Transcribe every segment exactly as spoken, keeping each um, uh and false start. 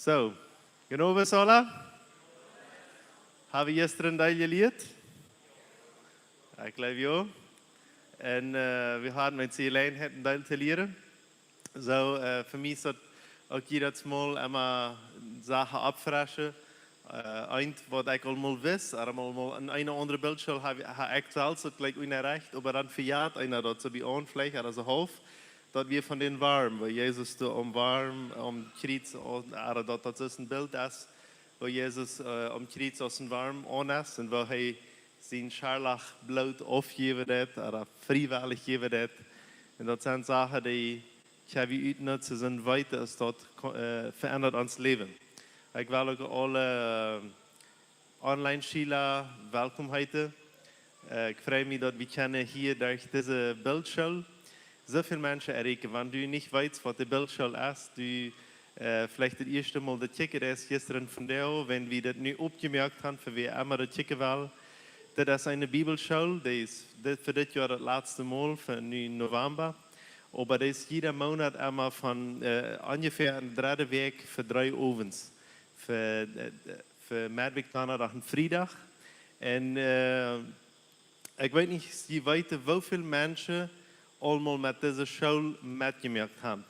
So, genau, Sala. Hab wie jistren een Deel jelieet? Ekj jleew jo. Un, äh, wie hauden met Gelegenheit een Deel to lieren. So, äh, fa mie es daut uk jiedet Mol emma Sachen oppfreschen. Äh, eent waut ekj aul mol wist, oba mol, mol enn eene aundre Bildschool hab, hab ekj selfst uk jlikj unjarecht, oba dan vejät eena daut soo bie ons veleicht, oda soo haulf, daut wia von dän Worm, woo Jesus doa aum Worm, aum Kjriez, oda daut, daut es een Bilt es, woo Jesus, äh, aum Kjriez aus een Worm aun es un woo hee sien Scharlachbloot aufjäwen deed, oda friewellich jäwen deed. Un daut sent Sachen, dee kjenn wie utnutzen, sent weeten, aus daut ko-, äh, veendat ons Läwen. Ekj well uk aule, äh, Online-Schiela welkom heeten. Äh, ekj frei mie, daut wie kjennen hia derch dise Bildschool soo väl Menschen erreichen. Wan du nich weetst, waut de Bildschool es, du, äh, veleicht daut ieeschte Mol daut kjikjen deist, jistren vondoag, wan wie daut nu oppjemoakt haben, fa wäa emma daut kjikjen well. Dit es eene Bibelschool, dee es dit, fa dit Joa daut latste Mol, fa nu November. Oba dee es jieda Moonat emma von, äh, onjefäa eene dredde Wäakj fa dree Owents. Fa, äh, fa Meddwäakj, Donnadach un Friedach. Un, äh, ekj weet nich, jie weeten, woo väl Menschen aul mol met dise School metjemoakt haben.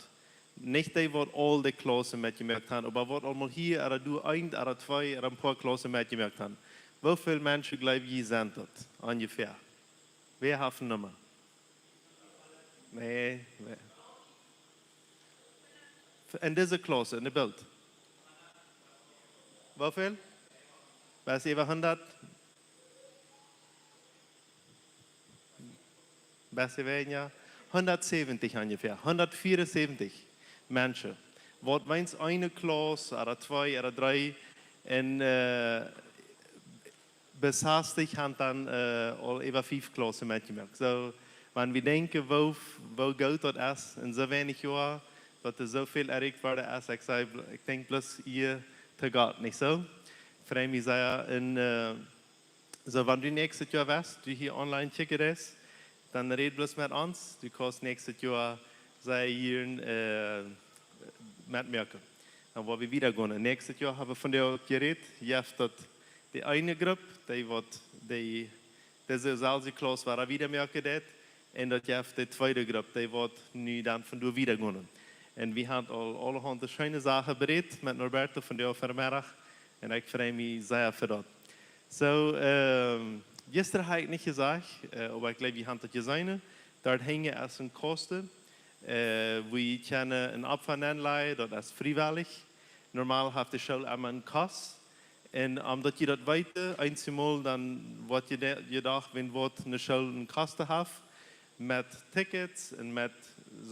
Nich dee, waut aul de Klaussen metjemoakt haben, oba waut aul mol hia, oda doa eent, oda twee, oda een poa Klaussen metjemoakt haben. Woo väl Menschen jleew jie sent daut, onjefäa? Wäa haft eene Numma? Nä, nä. Enn dise Klauss, enn de Bilt. Woo väl? Waut, äwa hundat? Bät weinja. Hundatsäwentich onjefäa. Hundatvieaunsäwentich Menschen. Waut meent eene Klauss, oda twee, oda dree. Un, äh, bie sastich haben dan, äh, aul äwa fief Klaussen metjemoakt. So, wan wie denkjen, woo, woo goot daut es, enn soo weinich Joa, daut doa soo väl erreicht worden es, ekj saj, ekj denkj bloos hia to Gott, nich soo? Frei mie sea. Un, äh, so, wan du näakjstet Joa west, du hia online kjikjen deist, dan räd bloos met ons. Du kaust näakjstet Joa, saj hia, äh, metmoaken. Dan woa wie wieda gonen. Näakjstet Joa hab wie von dee uk jerät, jeft daut de eene Grupp, dee woat, dee, dise selwje Klauss wada wieda moaken deit, un daut jeft de tweede Grupp, dee woat nu dan von doa wieda gonen. Un wie haben aul aulahaunt scheene Sachen berät met Norberto von dee Vemeddach, un ekj frei mie sea fa daut. So, ähm, jistren hab ekj nich jesajcht, äh, oba ekj jleew, jie haben daut jeseenen. Doa hinjen es een Kosten, äh, wua jie kjennen een Opfa nenlajen, daut es friewellich. Normal haft de School emma een Kost. Un omdaut jie daut weeten, eenjemol dan woat jede-, jedocht, wan waut eene School een Kosten haft, met Tickets un met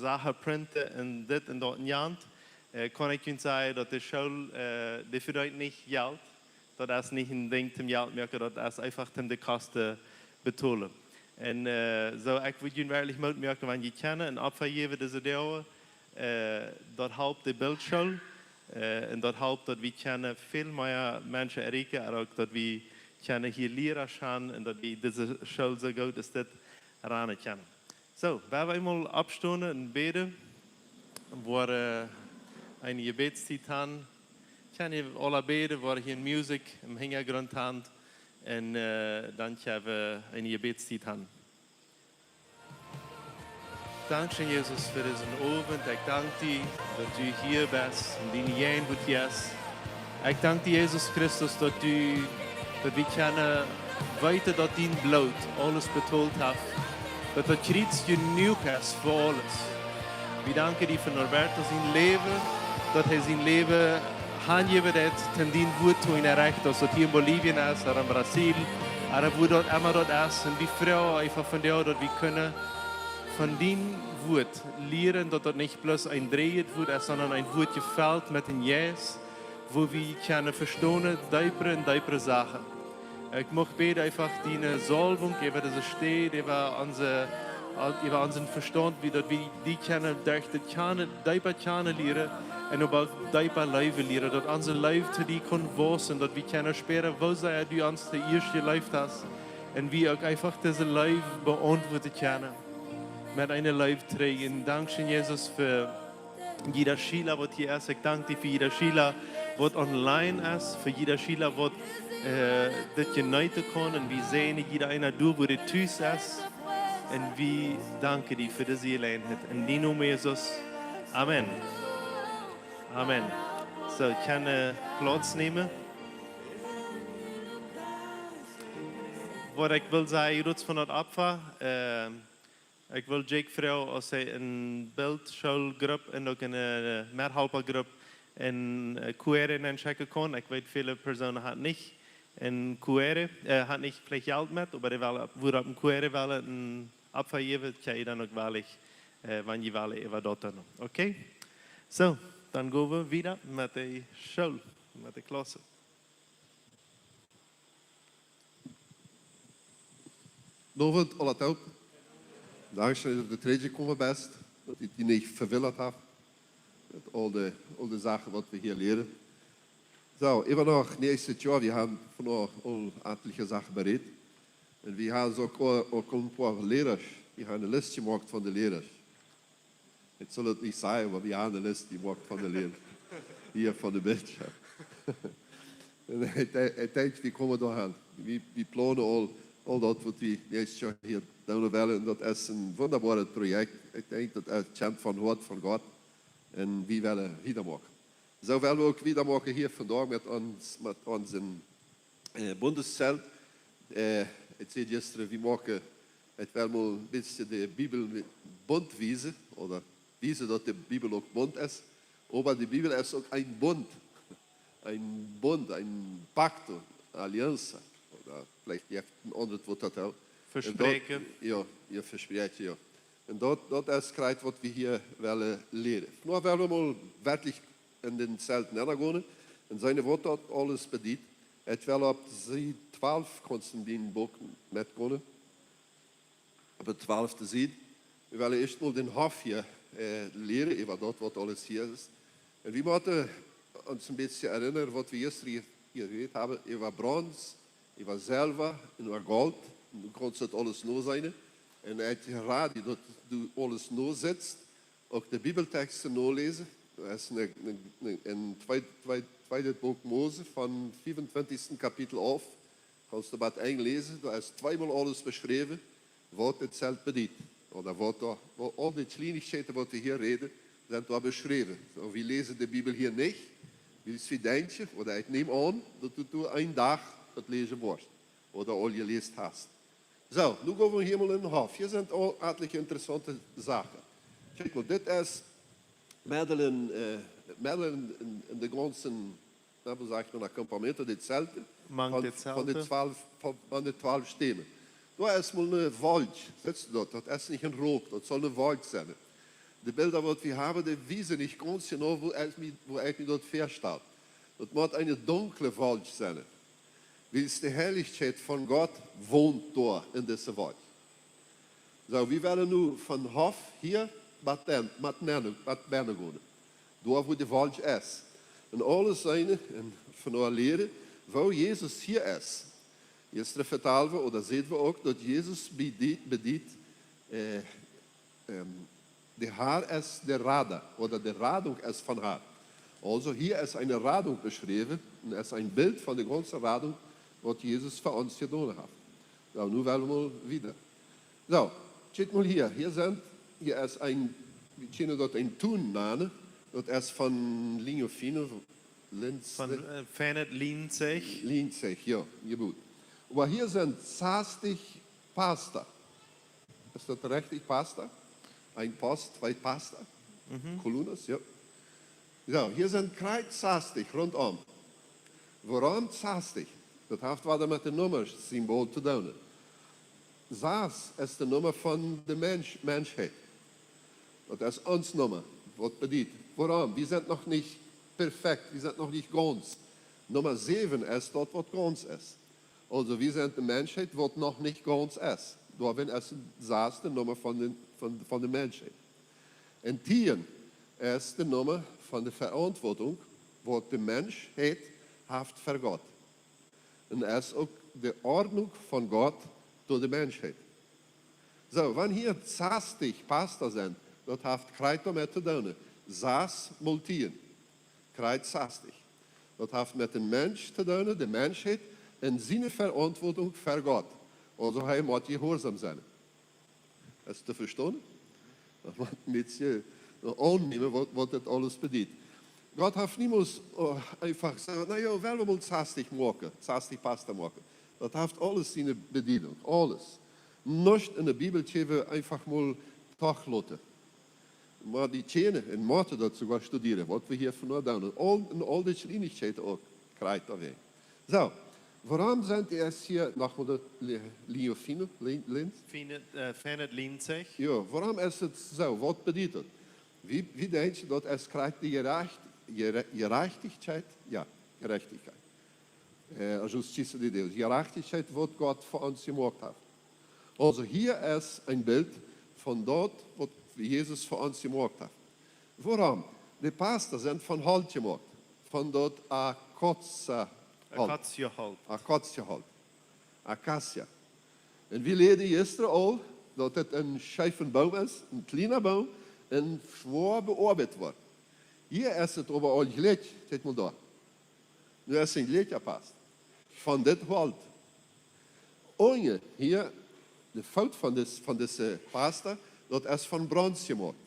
Sachen printen un dit un daut un jant, äh, kaun ekj junt sajen, daut de School, äh, dee vedeent nich Jelt. Daut es nich een Dinkj toom Jelt moaken, daut es eefach toom de Kosten betolen. Un, äh, so, ekj wudd junt werkjlich Moot moaken, wan jie kjennen een Opfa jäwen dise Doag, äh, daut halpt de Bildschool, äh, un daut halpt, daut wie kjennen väl mea Menschen erreichen, oba uk daut wie kjennen hia Liera haben un daut wie dise School soo goot aus dit rannen kjennen. So, wie woaren eemol oppstonen un bäden. Wie woaren, äh, eene Jebädstiet haben. Kjenn jie aula bäden, wie woaren hia Musikj em Hinjagrunt haben. Un, äh, dan kjenn wie eene Jebädstiet haben. Dankscheen, Jesus, fa disen Owent. Ekj dank die, daut du hia best un diene Jäajenwuat hia es. Ekj dank die, Jesus Christus, daut du, daut wie kjennen weeten, daut dien Bloot aules betolt haft, daut daut Kjriez jenuach es fa aules. Wie danken die fa Norberto sien Läwen, daut hee sien Läwen hanjäwen deed, toom dien Wuat to erreichen, aus daut hia enn Bolivien es, oda enn Brasil, oda wua daut emma daut es. Un wie froagen eefach von die, daut wie kjennen von dien Wuat lieren, daut daut nich bloos een dreejet Wuat es, sonda een Wuat jefelt met dän Jeist, wua wie kjennen vestonen deepre un deepre Sachen. Ekj mucht bäden eefach diene Saulwunk äwa dise Städ, äwa onse, äwa onsen Vestaunt, woo daut wie die kjennen derch daut kjanen, deepa kjanen lieren un oba deepa leewen lieren, daut onse Leew to die kaun wausen, daut wie kjennen spieren, woo sea du ons toieescht jeleeft hast, un wie uk eefach dise Leew beauntwuaden kjennen met eene Leew trigj. Un dankscheen, Jesus, fa jieda Schiela, waut hia es. Ekj dank die fa jieda Schiela, waut online es, fa jieda Schiela waut, äh, dit jeneeten kaun. Un wie säajnen jieda eena doa, wua dee tus es. Un wie danken die fa dise Jeläajenheit. En dienen Nomen, Jesus. Amen. Amen. Soo, kjenn jie Plauz nämen. Waut ekj well sajen, jie doonen von daut Opfa, äh, ekj well Jake froagen, aus hee eene Bildschoolgrupp un uk eene, äh, Methalpagrupp en, äh, Q R nenschekjen kaun. Ekj weet, väle Persoonen haben nich en Q R, äh, haben nich veleicht Jelt met, oba dee wellen, wua opp een Q R wellen een Opfa jäwen, kjenn jie dan uk woarlich, äh, wan jie wellen, äwa daut dan. Okay? Soo, dan go wie wieda met de School, met de Klauss. Goodenoabend, aula toop. Dankscheen daut du trigj jekomen best, daut ekj die nich vewillicht hab met aul de, aul de Sachen waut wie hia lieren. Soo, äwa noch näakjstet Joa, wie haben vondoag aul atelje Sachen berät. Un wie haben uk, uk een poa Liera, wie haben eene List jemoakt von de Liera. Ekj saul daut nich sajen, oba wie haben eene List jemoakt von de Liera. Hia von de Bildschirm. Un ekj, ekj denkj, wie komen doa aun. Wie, wie plonen aul, aul daut waut wie näakjstet Joa hia doonen wellen. Un daut es een wundaboaret Projekt. Ekj denkj, daut es, kjemt von Hoat von Gott. Un wie wellen wieda moaken. Soo wellen wie uk wieda moaken hia vondoag met ons, met onsen äh, Bundeszelt. Äh, ekj säd jistren, wie moaken, ekj well mol een bät de Bibel bunt wiesen, ooda wiesen daut de Bibel uk bunt es. Oba de Bibel es uk een Bunt. Een Bunt, een Pacto, Alianza. Ooda veleicht jie haben een aundret Wuat doatoo. Un daut, Vespräakjen. Jo, jo, Vespräakjen, jo. Un daut, daut es krakjt waut wie hia wellen lieren. Nu wellen wie mol werkjlich en dän Zelt nengonen un seenen waut daut aules bediet. Ekj well opp Sied twalf, kaust du dien Buak metgonen. Opp de twalfte Sied. Wie wellen ieescht mol dän Hoff hia, äh, lieren, äwa daut waut aules hia es. Un wie motten ons een bät erinnren waut wie jistren jerät haben, äwa Brons, äwa Selwa un äwa Golt. Un du kaust daut aules noseenen. Un ekj rod die daut du aules nositst. Uk de Bibeltexten noläsen. Daut es een, een, een, een twee, twee, tweede Buak Mose von fiefuntwintichsten Kapitel aun. Kaust du waut enläsen, doa es tweemol aules beschräwen, waut daut Zelt bediet. Ooda waut doa, woo aul de Kjleenichkjeiten waut wie hia räden, sent doa beschräwen. Soo, wie läsen de Bibel hia nich, wiels wie denkjen, ooda ekj näm aun, daut du, du een Dach daut läsen woascht, ooda aul jeläst hast. Soo, nu go wie hia mol en dän Hoff. Hia sent aul atelje interessante Sachen. Kjikj mol, dit es medden, äh, medden en, en de gaunze, na, woo sajcht maun, acampamento, de Zelten. Mank von, de von de Zelten. Twalf, von, von de twalf Stemmen. Doa es mol eene Wolkj, sitst du doa, daut es nich een Rook, daut saul eene Wolkj sennen. De Bilda waut wie haben, dee wiesen nich gaunz jeneiw, woo ekj mie, woo ekj mie daut väastal. Daut mott eene dunkle Wolkj sennen. Wiels de Heilichkjeit von Gott wont doa en dise Wolkj. Soo, wie wellen nu von Hoff hia bat den, bat nennen, bat bennen gonen. Doa wua de Wolkj es. Un aules seenen un von doa lieren, woo Jesus hia es. Jistren vetald wie, ooda säd wie uk, daut Jesus bediet, bediet, äh, ähm, de Har es de Rada, ooda de Radunk es von Har. Aulsoo, hia es eene Radunk beschräwen, un es een Bilt von de gaunze Radunk, waut Jesus fa ons jedonen haft. Soo, nu wellen wie mol wieda. Soo, kjikj mol hia. Hia sent, hia es een, wie kjennen daut een Tun nanen, daut es von Liño Fino, Linz, von, äh, Feinet Lienzeich. Lienzeich, jo, goot. Oba hia sent sastich Posten. Es daut rajcht, Posten? Een Post, twee Posten? Mhm. Columnas, jo. Soo, hia sent krakjt sastich runtom. Wuarom sastich? Daut haft waut met de Nummasymbol to doonen. Sas es de Numma von de Mensch, Menschheit. Daut es ons Numma, waut bediet. Wuarom? Wie sent noch nich perfekt, wie sent noch nich gaunz. Numma säwen es daut, waut gaunz es. Aulsoo, wie sent de Menschheit, waut noch nich gaunz es. Doawäajen es de sastje Numma von de, von, von de Menschheit. Un tieen es de Numma von de Veauntwuatunk, waut de Menschheit haft ver Gott. Un es uk de Ordnunk von Gott to de Menschheit. Soo, wan hia sastich Posten sent, daut haft krakjt doamet to doonen. Sas mol tieen. Krakjt sastich. Daut haft met dän Mensch to doonen, de Menschheit, un siene Veauntwuatunk ver Gott. Aulsoo hee mott jehuarsom sennen. Es to vestonen? Daut mott een bät aunnämen, waut, waut daut aules bediet. Gott haft niemols, oh, eefach jesajcht: "Na jo, well wie mol sastich moaken, sastich Pasta moaken." Daut haft aules siene Bediedunk, aules. Nuscht enne Bibel kjenn wie eefach mol doch loten. Oba dee kjennen un motten daut soogoa studieren, waut wie hia vondoag doonen. Un aul, un aul dee Kjlienichkjeiten uk, kjrieen wie doawäajen. Soo, wuarom sent dee ieescht hia noch mol daut Li-, Lino Fino, Lin-, Linz? Fine, äh, Fennet Linzig. Jo, wuarom es et soo? Waut bediet daut? Wie, wie denkjst du daut es krakjt dee Jerecht-, Jere-, Jerajchtichkjeit? Jo, Jerajchtichkjeit. Äh, justicia de Deus. Jerajchtichkjeit, waut Gott fa ons jemoakt haft. Aulsoo hia es een Bilt von daut, waut Jesus fa ons jemoakt haft. Wuarom? De Pasta sent von Holt jemoakt, von daut Acacia Holt. Acacia Holt. Acacia Holt. Acacia. Un wie lieeden jistren aul, daut et een scheefen Boom es, een kjliena Boom, un schwoa beoabeit woat. Hia es et oba aul jlikj, kjikj mol doa. Nu es een jlikja Pasta. Von dit Holt. Unja hia, de Foot von dis, von dise Pasta, daut es von Brons jemoakt.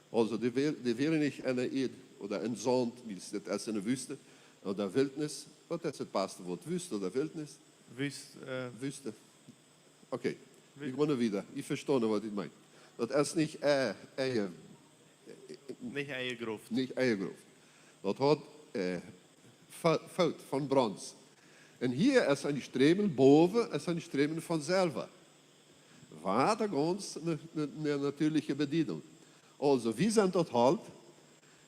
Aulsoo, dee wia-, dee wieren nich enne Ieed ooda em Saunt, wiels dit es enne Wüste ooda Wiltnis. Waut es et, Pasta, waut? Wüste ooda Wiltnis? Wüste, äh, Wüste. Okay, wie, wie gonen wieda. Jie vestonen, waut ekj meen. Daut es nich, äh, äh, nich Eiegroft. Nich Eiegroft. Daut haft, äh, Fo-, Foot von Brons. Un hia es een Stremel, bowen es een Stremel von Selwa. Waut eene gaunz ne, ne, ne natieeliche Bediedunk. Aulsoo, wie sent daut Holt,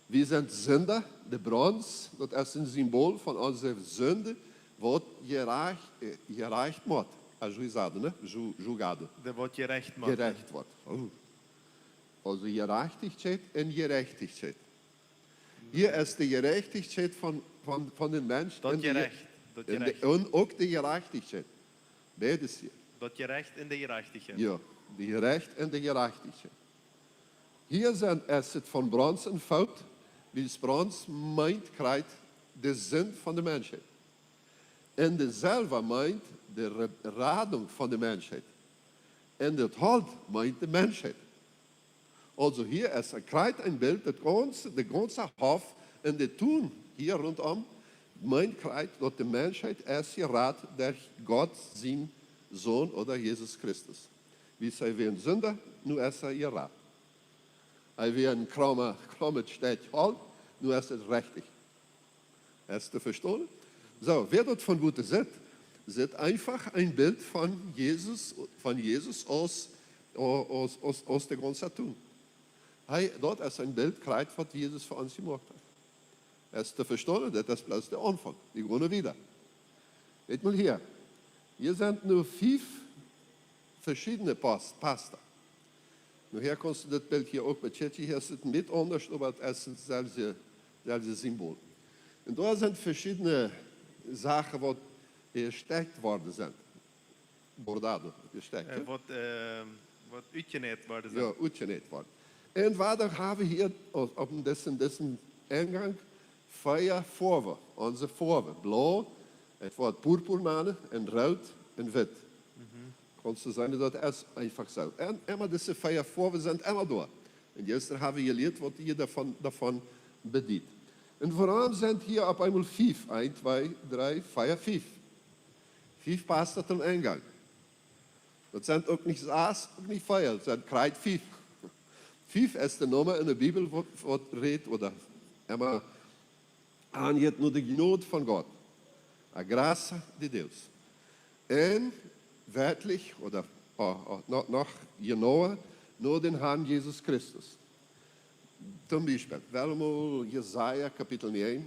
wie sent Sinda, de Brons, daut es een Symbol von onse Sind, waut jerajcht, äh, jerajcht woat. Aulsoo, wie sajen, nä? Ju-, jugado. Daut woat jerajcht woat. Jerajcht woat. Oh. Aulsoo Jerajchtichkjeit un Jerajchtichkjeit. Hia es de Jerajchtichkjeit von, von, von dän Mensch. Daut un de Je-, Jerecht, daut un de, Jerecht. Un uk de Jerajchtichkjeit. Beides hia. Daut Jerecht un de Jerajchtichkjeit. Jo, de Jerecht un de Jerajchtichkjeit. Hia sent, es et von Brons een Foot, wiels Brons meent krakjt de Sind von de Menschheit. Un de Selwa meent de Re-, Radunk von de Menschheit. Un daut Holt meent de Menschheit. Aulsoo hia es krakjt een Bilt, daut gaunze, de gaunze Hoff un de Tun hia runtom, meent krakjt daut de Menschheit es jerat derch Gott sien Sän ooda Jesus Christus. Wiels hee wia een Sinda, nu es hee jerat. Hee wia een kromma, krommet Stekj Holt, nu es et rajcht. Es to vestonen? Soo, wäa daut von buten sitt, sitt eefach een Bilt von Jesus, von Jesus aus, aus, aus, aus de gaunze Tun. Hee, daut es een Bilt krakjt, waut Jesus fa ons jemoakt haft. Es to vestonen, daut es bloos de Aunfank. Wie gonen wieda. Kjikj mol hia. Hia sent nu fief veschiedne Pas-, Pasta. Nu, hia kaust du daut Bilt hia uk met Tjitje, hia es et een bät aundasch, oba et es daut selwje, selwje Symbol. Un doa sent veschiedne Sachen, waut jestekjt worden sent. Bordado, jestekjt, äh, jo? Waut, äh, waut utjenäht worden sent. Jo, utjenäht worden. Un wieda hab wie hia opp, opp disen, disen Enjgank vea Foawen, onse Foawen. Blau, et woat purpurnanen, un root, un witt. Mhm. Kaust du seenen, daut es eefach soo. Un emma dise vea Foawen sent emma doa. Un jistren hab wie jelieet, waut hia doavon, doavon bediet. Un wuarom sent hia opp eemol fief? Eent, twee, dree, vea, fief. Fief Pasta toom Enjgank. Daut sent uk nich sas, uk nich vea, daut sent krakjt fief. Fief es de Numma enne Bibel, waut, waut rät ooda emma aunjeit no de Jnod von Gott. A gracia de Deus. Un werkjlich, ooda, äh, äh, no-, noch jenauer, no dän Harn Jesus Christus. Toom Biespel, well wie mol Jesaja Kapitel näajen,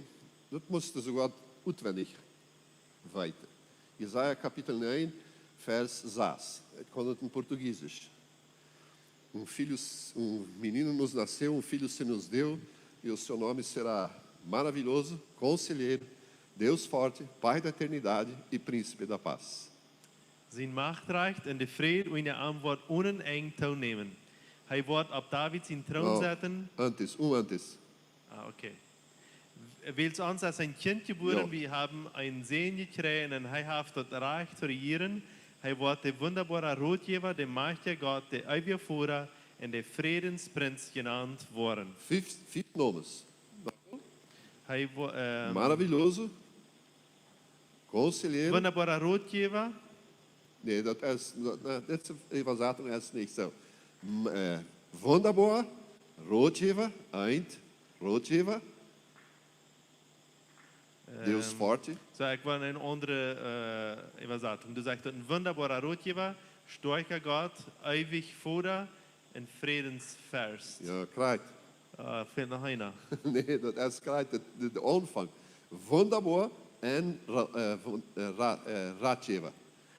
daut must du soogoa utwendich weeten. Jesaja Kapitel näajen, Varsch sas. Ekj kaun et en Portugiesisch. Um filhos, um menino nos nasceu, um filho se nos deu, e o seu nome será Maravilhoso, Conselheiro, Deus Forte, Pai da Eternidade e Príncipe da Paz. Sien Machtrecht un de Fräd unja am woat onen Enj toonämen. Hee woat opp David sienen Troon setten. No, antes, un antes. Ah, okay. Wiels ons es een Kjint jebuaren, jo, wie haben eenen Sän jekjräajen un hee haft daut Rajcht to rejieren. Hee woat de wundaboara Rotjäwa, de majchtja Gott, de eewja Voda un de Frädensprins jenant woaren. Fief, fief Nomes. Hee wo-, ähm, Maravilhoso, Conselheiro. Wundaboara Rotjäwa. Nee, daut es, daut, na, dit es, Äwasatunk es nich soo. M-, äh, wundaboa, Rotjäwa, eent, Rotjäwa. Deus, ähm, forte. Soo, ekj well eene aundre, äh, Äwasatunk. Du sajchst, een wundaboara Rotjäwa, stoakja Gott, eewja Voda un Frädensfürst. Jo, krakjt. Äh, fält noch eena. Nee, daut es krakjt de, de, de Aunfank. Wundaboa un Ra-, äh, wun-, äh, Ra-, äh, Rotjäwa.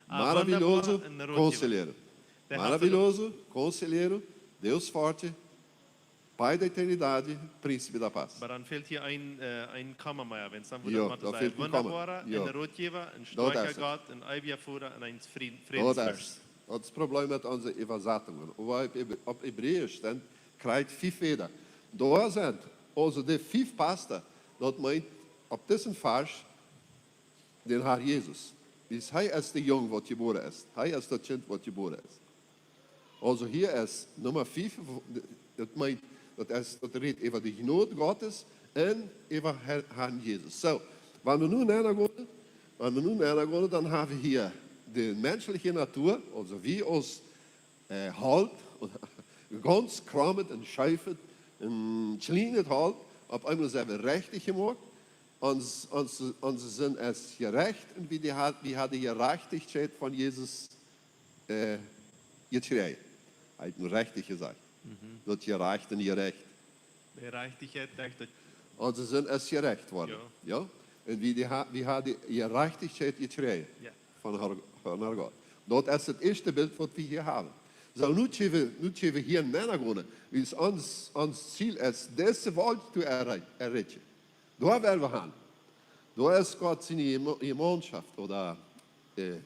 Ah, maravilhoso, wundaboa un Rotjäwa. Conselheiro. Maravilhoso, conselheiro, Deus forte, Pai da eternidade, Príncipe da paz. Oba dan fält hia een, äh, een Komma mea, wan dan wudd, jo, daut dan fält een Komma. Wundaboara, jo, un Rotjäwa, un stoakja Gott, un eewja Voda, un een Fräd-, Frädensfürst. Daut es daut Problem met onse Äwasatungen. Oba opp Heb-, opp Hebräisch sent krakjt fief Wieed. Doa sent, aulsoo de fief Pasten, daut meent opp disen Varsch dän Herr Jesus. Wiels hee es de Jung, waut jebuaren es. Hee es daut Kjint, waut jebuaren es. Aulsoo hia es Numma fief, daut meent, daut es, daut rät äwa de Jnod Gottes un äwa Herr, Herrn Jesus. Soo, wan wie nu nenn gonen, wan wie nu nenn gonen, dan hab wie hia de menschelje Natua, aulsoo wie aus, äh, Holt, gaunz kromet un scheefet un kjlienet Holt, opp eemol sent wie rajcht jemoakt. Ons, ons, onse Sind es jerecht un wie dee ha-, wie haben Jerajchtichkjeit von Jesus, äh, jekjräajen. Hee haft nu rajcht jesajcht. Mhm. Daut jerecht un jerecht. Jerajchtichkjeit, rajcht. Onse Sind es jerecht worden. Jo. Jo? Un wie dee ha-, wie haben Jerajchtichkjeit jekjräajen. Jo. Von Herr, von Herr Gott. Daut es daut ieeschte Bilt, waut wie hia haben. Soo, nu kjenn wie, nu kjenn wie hia nenn gonen. Wiels ons, ons Ziel es, dise Welt to errei-, erreichen. Doa well wie han. Doa es Gott siene Jemo-, Jemeenschoft ooda, äh,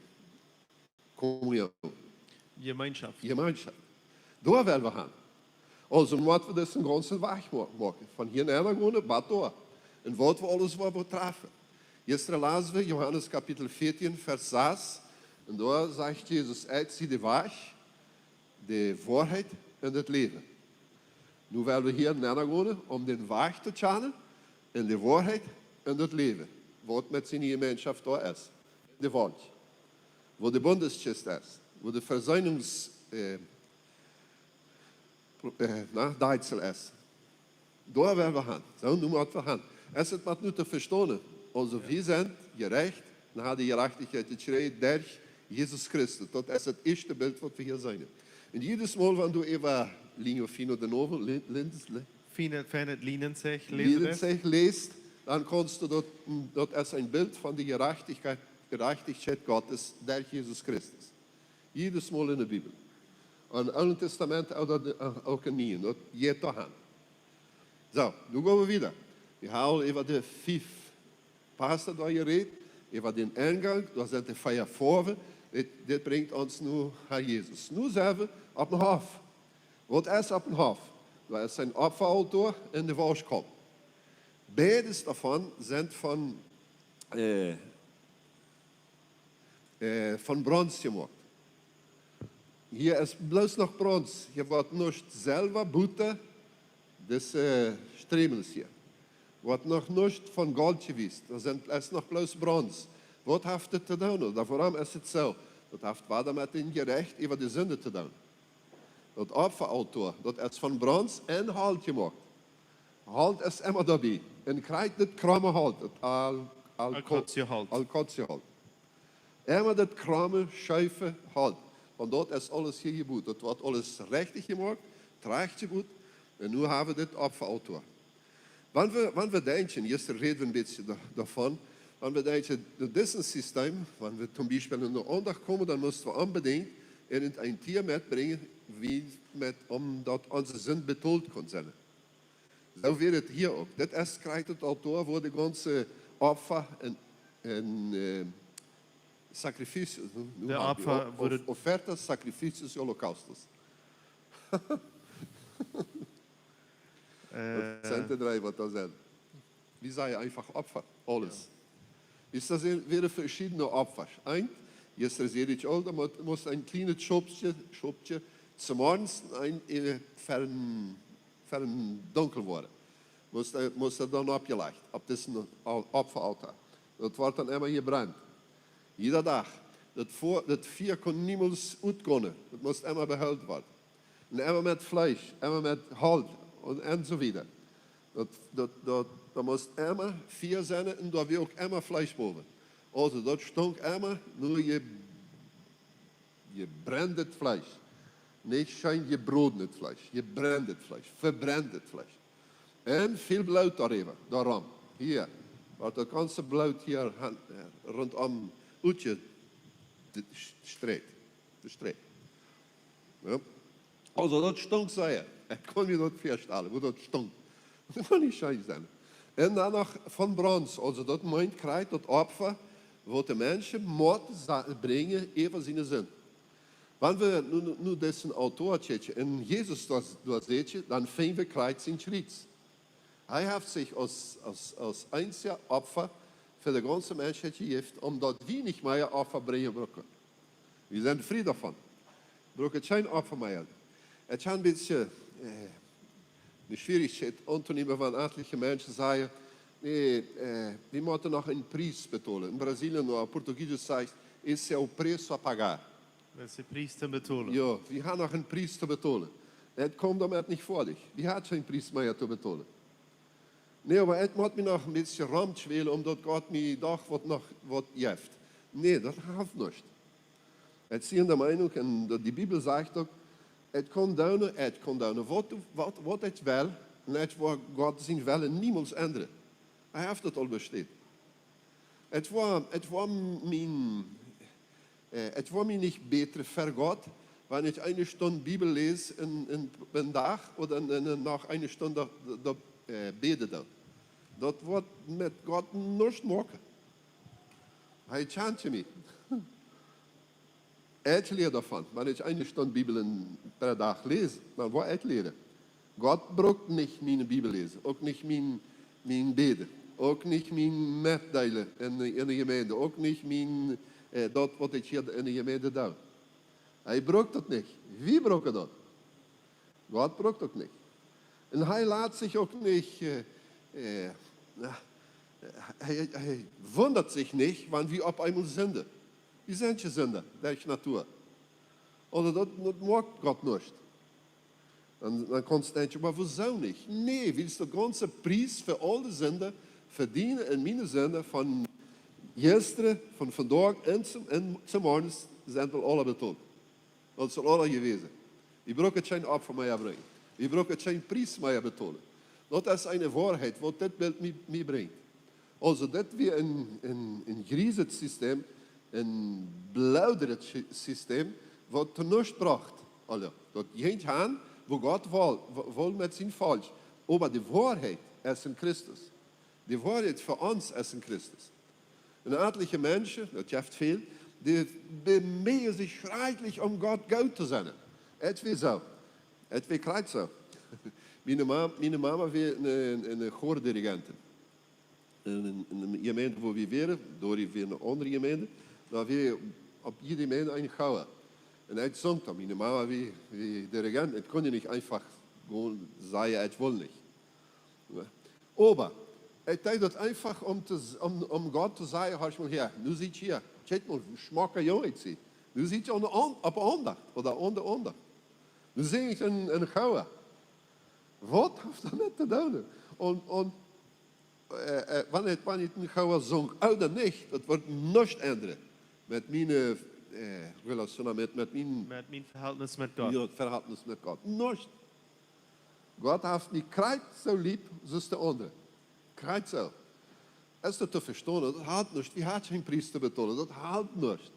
Kommunion. Jemeenschoft. Jemeenschoft. Doa well wie han. Aulsoo mott wie disen gaunzen Wajch mo-, moaken. Von hia nenn gonen bat doa. Un waut wie aules woaren träfen. Jistren lasen wie Johanes Kapitel vieetieen, Varsch sas. Un doa sajcht Jesus, ekj sie de Wajch, de Woarheit un daut Läwen. Nu well wie hia nenn gonen, om dän Wajch to kjanen, un de Woarheit un daut Läwen, waut met siene Jemeenschoft doa es, de Welt, wua de Bundeskjist es, wua de Versöhnungs-, äh, Pro-, äh, na, Deitsel es. Doa well wie han. Soo, nu mott wie han. Es daut mau nu to vestonen. Aulsoo, jo, wie sent jerecht, un haben Jerajchtichkjeit jekjräajen derch Jesus Christus. Daut es daut ieeschte Bilt, waut wie hia seenen. Un jiedes Mol, wan du äwa Liño Fino de Novo, Lin-, Lins-, Li-, Fine, Fine Linien sajcht, läsen, Linien sajcht, läst, dan kaust du daut, daut es een Bilt von de Jerajchtichkjeit, Jerajchtichkjeit Gottes derch Jesus Christus. Jiedes Mol enne Bibel. Em Oolen Tastament ooda de, äh, uk em Nieen. Daut jeit doa han. Soo, nu go wie wieda. Wie haben äwa de fief Pasten doa jerät, äwa dän Enjgank, doa sent de vea Foawen. Dit, dit brinjt ons nu no Jesus. Nu sent wie oppem Hoff. Waut es oppem Hoff? Doa es een Opfaaltoa un de Wauschkaum. Beides doavon sent von, äh, äh, von Brons jemoakt. Hia es bloos noch Brons. Hia woat nuscht Selwa buta dise Strämels hia. Woat noch nuscht von Golt jewast. Daut sent, es noch bloos Brons. Waut haft dit to doonen? Ooda wuarom es et soo? Daut haft waut met daut Jerecht äwa de Sind to doonen. Daut Opfaautoa, daut es von Brons un Holt jemoakt. Holt es emma doabie. Un krakjt daut kromme Holt, daut Al-, Al-, Alkatia Holt. Alkatia Holt. Emma daut kromme, scheefe Holt. Von doa es aules hia jebut. Daut woat aules rajcht jemoakt, trajcht jebut. Un nu haben wie dit Opfaautoa. Wan wie, wan wie denkjen, jistren räd wie een bät doa-, doavon, wan wie denkjen, daut dit een System, wan wie toom Biespel enne Aundacht komen, dan motten wie onbedinjt een, een Tia metbrinjen, wie met, om daut onse Sind betolt kunn sennen. Soo wia et hia uk. Dit es krakjt daut Altoa, wua de gaunze Opfa un, un, äh, sacrificios, nu, nu de Opfa, of-, wurden offertas, sacrificios y holocaustos. Äh, daut sent de dree waut doa sent. Wie sajen eenfach Opfa, aules. Wiels doa sent, wieren veschiedne Opfas. Eent, jistren säd ekj aul, doa mott, must een kjlienet Schopkje, Schopkje zemorjes een, äh, ver, ver dunkel woaren. Must, äh, must daut dan oppjelajcht, opp disen Al-, Opfaaltoa. Daut woat dan emma jebrent. Jieda Dach. Daut Fo-, daut Fia kunn niemols utgonen. Daut must emma behoolen woaren. Un emma met Fleesch, emma met Holt un, un soo wieda. Daut, daut, daut, doa must emma Fia sennen un doa wia uk emma Fleesch bowen. Aulsoo, daut stunk emma no je-, jebrendet Fleesch. Nich scheen jebrodnet Fleesch, jebrendet Fleesch, vebrendet Fleesch. Un väl Bloot doaräwa, doarom. Hia, woat daut gaunze Bloot hia han-, äh, runtom utje-, de-, st-, street. Bestreit. Jo. Aulsoo, daut stunk sea. Ekj kaun mie daut väastalen, woo daut stunk. Daut kaun nich scheen sennen. Un dan noch von Brons, aulsoo daut meent krakjt daut Opfa, waut de Mensch mott sa-, brinjen äwa siene Sind. Wan wie nu, nu, nu disen Altoa kjikjen, un Jesus doa, doa säd, dan finj wie krakjt sien Kjriez. Hee haft sikj aus, aus, aus eensja Opfa fa de gaunze Menschheit jejäft, om daut wie nich mea Opfa brinjen brucken. Wie sent frie doavon. Brucken kjeen Opfa mea. Ekj hab een bät, äh, eene Schwierichkjeit auntonämen, wan eenje Menschen sajen, nä, äh, wie motten noch eenen Pries betolen. En Brasilien, ooda Portugiesisch sajcht, esse o preço a pagar. Daut es de Pries to betolen. Jo, wie haben noch eenen Pries to betolen. Ekj kom doamet nich foadich. Wie haben kjeen Pries mea to betolen. Nä, oba ekj mott mie noch een bät romschwälen, om daut Gott mie doch waut noch waut jeft. Nä, daut halpt nich. Ekj sie enne Meinunk, un daut de Bibel sajcht uk, ekj kaun doonen, ekj kaun doonen, waut, waut, waut ekj well, un ekj woa Gott sienen Wellen niemols endren. Hee haft daut aul besteit. Ekj woa, ekj woa mien, äh, ekj woa mie nich bätren ver Gott, wan ekj eene Stund Bibel läs en, en, en Dach ooda en, en, en noch eene Stund doa, doa, äh, bäden doo. Daut woat met Gott nuscht moaken. Hee kjant mie. Ekj lia doavon, wan ekj eene Stund Bibel en, per Dach läs, dan woa ekj lieren. Gott brukt nich miene Bibel läsen, uk nich mien, mien Bäden, uk nich mien Metdeelen en, en de Jemeent, uk nich mien, äh, daut waut ekj hia en de Jemeent doo. Hee brukt daut nich. Wie brucken daut. Gott brukt daut nich. Un hee lat sikj uk nich, äh, äh, na, hee, hee wundat sikj nich, wan wie opp eemol sinden. Wie sent je Sinda, derch Natua. Ooda daut, daut moakt Gott nuscht. Dan, dan kaust du denkjen, oba wuarom nich? Nä, wiels de gaunze Pries fa aul de Sind, fa diene un miene Sind, von jistren, von vondoag un tom, un tomorrow, sent aul aule betolt. Daut es aul aule jewast. Wie brucken kjeen Opfa mea brinjen. Wie brucken kjeen Pries mea betolen. Daut es eene Woarheit, waut dit Bilt mie, mie brinjt. Aulsoo, daut wia een, een, een jrieset System, een bloodjet Sy-, System, waut to nuscht brocht. Aulsoo, daut jinkj aun, woo Gott wull, wull met sien Volkj. Oba de Woarheit es en Christus. De Woarheit fa ons es en Christus. Un eenje Menschen, daut jeft väl, dee bemieejen sikj schrakjlich, om Gott goot to sennen. Daut wia soo. Daut wia krakjt soo. Miene Ma-, miene Mama wia eene, eene Chordirigentin. En, en, en de Jemeent, wua wie wieren, doa wia eene aundre Jemeent, doa wia opp jiede Jemeent een Chor. Un ekj sung dan, miene Mama wia, wia Dirigent, ekj kunn nich eefach gonen sajen, ekj well nich. Jo. Oba, ekj deed daut eefach om to s-, om, om Gott to sajen, horch mol hia, nu sitt hia, kjikj mol, woo schmock ekj sie. Nu sitt hia opp Aun-, opp Aundacht, ooda aun de Aundacht. Nu sinj ekj en, en Chor. Waut haft daut met to doonen? Un, un, äh, äh, wan ekj, wan ekj en Chor sung, ooda nich, daut woat nuscht endren. Met miene, äh, Relation, met, met mien, met mien Verhältnis met Gott. Jo, Verhältnis met Gott. Nuscht. Gott haft mie krakjt soo leef aus de aundre. Krakjt soo. Es daut to vestonen? Daut halpt nuscht. Wie haben kjeen Pries to betolen? Daut halpt nuscht.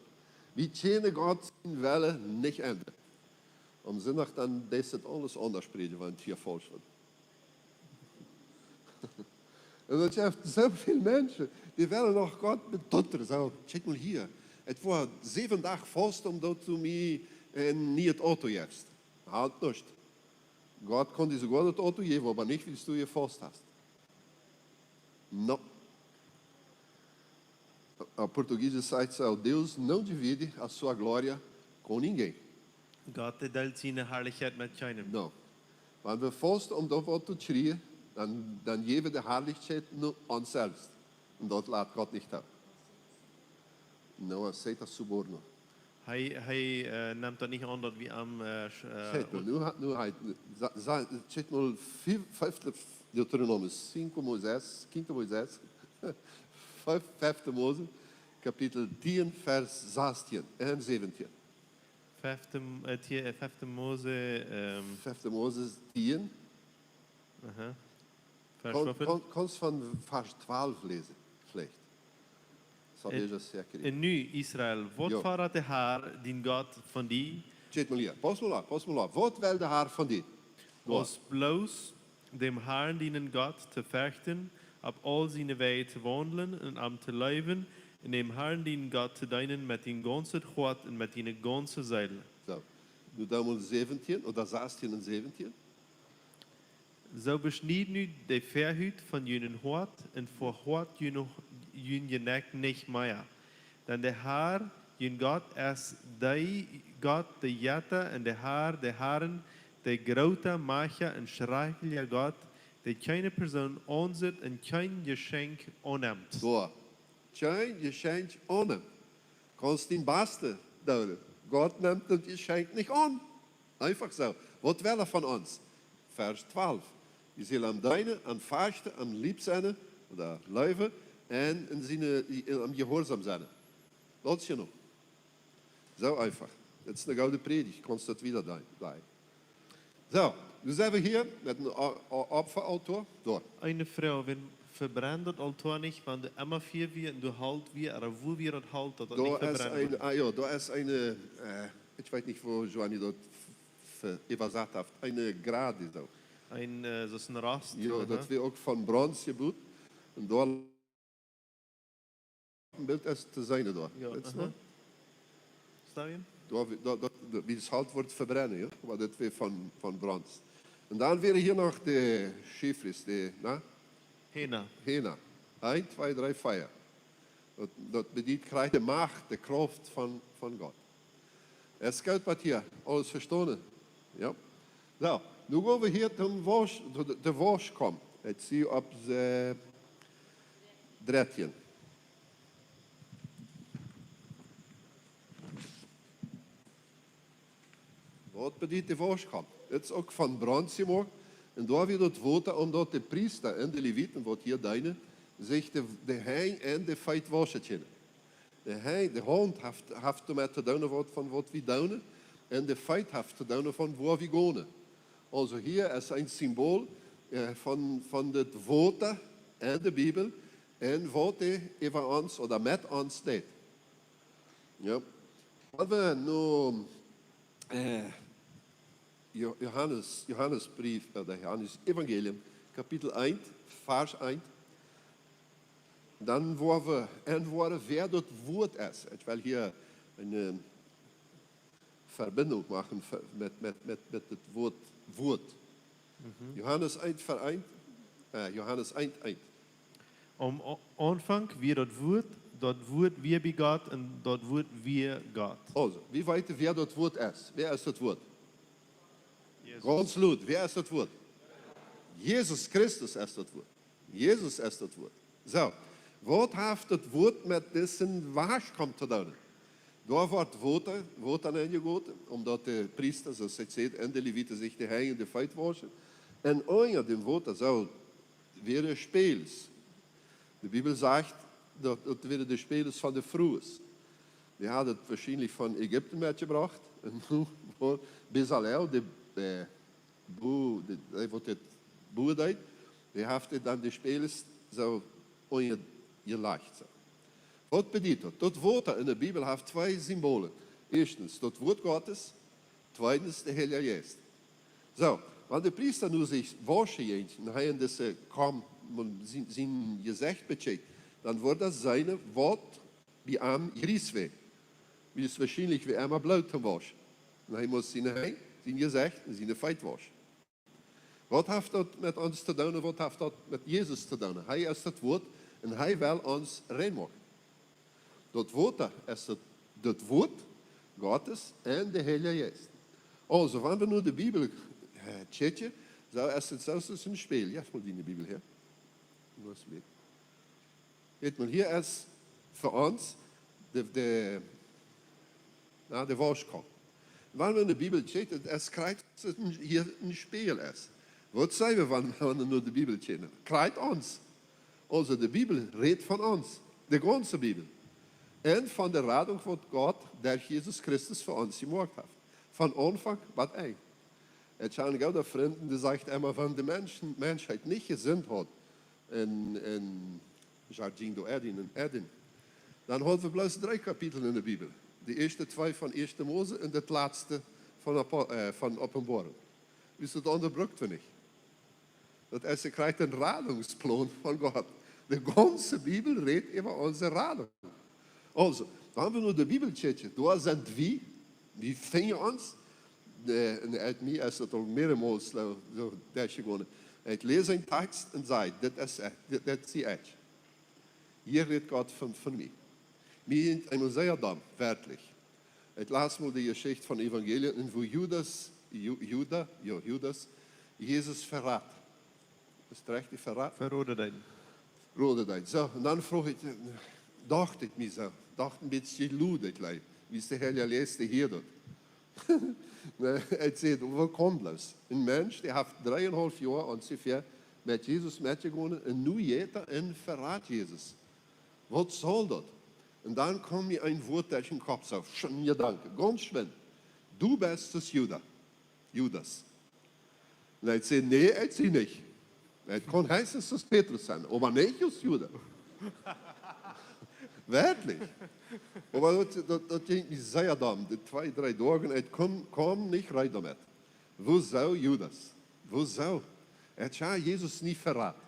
Wie kjennen Gott sienen Wellen nich endren. Aum Sindach dan deed et aules aundasch prädjen, wan et hia faulsch wia. Un daut jeft soo väl Menschen, dee wellen noch Gott betuttren. Soo, kjikj mol hia. Et wia säwen Doag faust, om daut du mie een nieet Auto jefst. Halpt nuscht. Gott kaun die soogoa daut Auto jäwen, oba nich, wiels du jefaust hast. Não. A portuguesa sai, "Deus não divide a sua glória com ninguém." Gott, dee deelt siene Harlichkjeit met kjeenen. Não. Wan wie fausten om daut waut to kjrieen, dan, dan jäwen wie de Harlichkjeit no ons selfst. Un daut lat Gott nich too. Não aceita suborno. Hee, hee äh, nemt daut nich aun, daut wie am äh, sch- äh, Kjikj mol, nu, ha- nu, hee, sa- sa- kjikj mol, fie- vijfde Deuteronomium, cinco Moisés, quinto Moisés, vijf- vijfde Mose, Kapitel tien, Vers sastien un sewentien. Vijfde, äh, tie- äh, vijfde Mose ähm, Vijfde Mose tien. aha. Vers Kon- wieväl? kon- Kaust von Vers twalf läsen, veleicht. Sal Äh, ich daut secha kjrieen. Un nu, Israel, waut Jo. foddat de Herr, dien Gott, von die, Kjikj mol hia, pauss mol opp, pauss mol opp. Waut well de Herr von die? Waut? aus bloos dem Herrn, dienen Gott, to ferchten, opp aul siene Wäaj to waundlen un am to leewen, un dem Herrn, dienen Gott, to deenen met dien gaunzet Hoat un met diene gaunze Seel. Soo, nu dan mol sewentien ooda sastien un sewentien. Soo beschnied nu de Väahut von jun Hoat un vehoat jun, jun Jenekj nich mea. Dan de Herr, jun Gott, es de Gott de Jetta un de Herr de Harren, de groota, majchtja un schrakjlija Gott, dee kjeene Persoon aunsitt un kjeen Jeschenkj aunnemt. Soo, kjeen Jeschenkj aunnemt. Kaust dien Bastet doonen. Gott nemt daut Jeschenkj nich aun. Eenfach soo. Waut well hee von ons? Vers twalf. Wie sellen am deenen, am ferchten, am leef sennen, ooda leewen, un en siene, am jehuarsom sennen. Daut es jenuach. Soo eenfach. Daut es eene goode Prädicht. Kaust daut wieda doonen. Soo, nu sent wie hia met een O- O- Opfaaltoa. Doa. Eene Froag, wan vebrennt daut Altoa nich, wan doa emma Fia wia un doa Holt wia, ooda woo wia daut Holt, daut daut nich Doa es vebrennt een, wort? Ah jo, doa es een, äh, ekj weet nich woo Giovanni daut v- äwasat haft, een Grate soo. Een, äh, daut es een Rost. Jo, Aha. Daut wia uk von Bronz jebut. Un doa een Bilt es to seenen doa. Jo, Weetst aha. du? Stadion? Doa, wi- doa, doa, doa, wie daut Holt woat vebrennt, jo? Oba daut wia von, von Bronz. Un dan wia hia noch de Schäfries, de, na? Hena. Hena. Eent, twee, dree, vea. Daut, daut bediet, kjricht de Macht, de Krauft von, von Gott. Es goot waut hia, aules vestonen? Jo. Soo, nu go wie hia toom Wausch, to de, de Wausch komen. Ekj sie opp de dartien. Waut bediet de Wausch komen? Daut es uk von Bronz jemoakt. Un doa wia daut Wota, om daut de Priesta un de Leviten, waut hia deenen, sikj de, de Henj un de Feet wauschen kjennen. De Henj, de Haunt haft, haft doamet to doonen waut, von waut wie doonen. Un de Feet haft to doonen von wua wie gonen. Aulsoo hia es een Symbol, äh, von, von daut Wota en de Bibel un waut dee äwa ons ooda met ons deit. Jo. Wan wie nu, äh, Jo- Johanes, Johanes Breef, äh, daut Johanes Evangelium, Kapitel eent, Varsch eent. Dan woa wie entwäa wäa daut Wuat es. Ekj well hia eene Vebinjunk moaken ve- met, met, met, met daut Wuat, Wuat. Johanes eent, Varsch eent, äh, Johanes eent, eent. Aum A- Aunfank wia daut Wuat, daut Wuat wia bie Gott un daut Wuat wia Gott. Aulsoo, wie weeten, wäa daut Wuat es? Wäa es daut Wuat? Jesus. Gaunz lud, wäa es daut Wuat? Jesus Christus es daut Wuat. Jesus es daut Wuat. Soo, waut haft daut Wuat met disen Wausch komen to doonen? Doa woat Wota, Wota enjegoten, om daut de Priesta, soo aus ekj säd, un de Leviten sikj de Henj un de Feet wauschen. Un unja däm Wota soo wieren Spieejels. De Bibel sajcht, daut, daut wieren de Spieejels von de Frues. Dee hauden daut woarschienlich von Ägipten metjebrocht. Un nu, woo Bezalel, de, äh, Boo, de, dee waut daut buen deed, dee haft dan de Spieejels soo unja jelajcht, soo. Waut bediet daut? Daut Wota en de Bibel haft twee Symbolen. Ieeschtens daut Wuat Gottes, tweedens de Heilja Jeist. Soo, wan de Priesta nu sikj wauschen jinkj, un hee en dise Kom, sien, sien Jesecht bekjikjt, dan wudd daut sennen waut bie am jries wia. Wiels woarschienlich wia emma Bloot toom wauschen. Un hee must siene Henj, sien Jesecht un siene Feet wauschen. Waut haft daut met ons to doonen? Waut haft daut met Jesus to doonen? Hee es daut Wort un hee well ons rein moaken. Daut Wort es daut, daut Wort Gottes un de Heilje Jeist. Aulsoo, wan wie nu de Bibel, äh, tjekjen, soo es et selfst aus een Spieejel. Jeff mol diene Bibel häa. Aus Bibel. Weet maun, hia es fa ons de, de, na, de Wauschkom. Wan wie enne Bibel tjekjen, et es krakjt aus et een, hia een Spieejel es. Waut sent wie, wan, wan wie no de Bibel kjikjen? Krakjt ons. Aulsoo, de Bibel rät von ons. De gaunze Bibel. Un von de Radunk, waut Gott derch Jesus Christus fa ons jemoakt haft. Von Aunfank bat Enj. Et sent goode Frind, dee sajen emma, wan de Menschen, Menschheit nich jesindicht haud, en, en Jardín do Eden, en Eden, dan hauden wie bloos dree Kapitel enne Bibel. De ieeschte twee von ieeschte Mose un daut latste von Apo-, äh, von Openboarunk. Wiels daut aundre brukt wie nich. Daut es, jie kjricht een Radungsplon von Gott. De gaunze Bibel rät äwa onse Radunk. Aulsoo, wan wie no de Bibel kjikjen, doa sent wie, wie finjen ons, de, un et mie es daut aul mearemol soo, soo derchjegonen. Ekj läs eenen Tekst un saj, dit es, dit, dit sie ekj. Hia rät Gott von, von mie. Mie jinkj et eemol sea domm, werkjlich. Ekj las mol de Jeschicht von Evangelium un woo Judas, Ju-, Juda, jo, Judas, Jesus verrat. Es daut rajcht, dee verrat? Verroden deed. Roden deed. Soo, un dan fruach ekj, docht ekj mie soo, docht een bät lud, ekj leef, wiels de Heilje Jeist hia daut. Nä, ekj säd, woo kjemt daut? Een Mensch, dee haft dreeunhaulf Joa onjefäa met Jesus metjegonen un nu jeit hee un verrat Jesus. Waut saul daut? Un dan kjeem mie een Wort derch dän Kopp, soo, schwind, Jedanken, gaunz schwind. Du best aus Juda, Judas. Un ekj säd, nä, ekj sie nich. Daut kaun heechstens aus Petrus sennen, oba nich aus Juda. Werkjlich. Oba daut, daut, daut jinkj mie sea domm. De twee, dree Doag, ekj kaum, kaum nich rajcht doamet. Wuarom Judas? Wuarom? Hee haud Jesus nich verrat.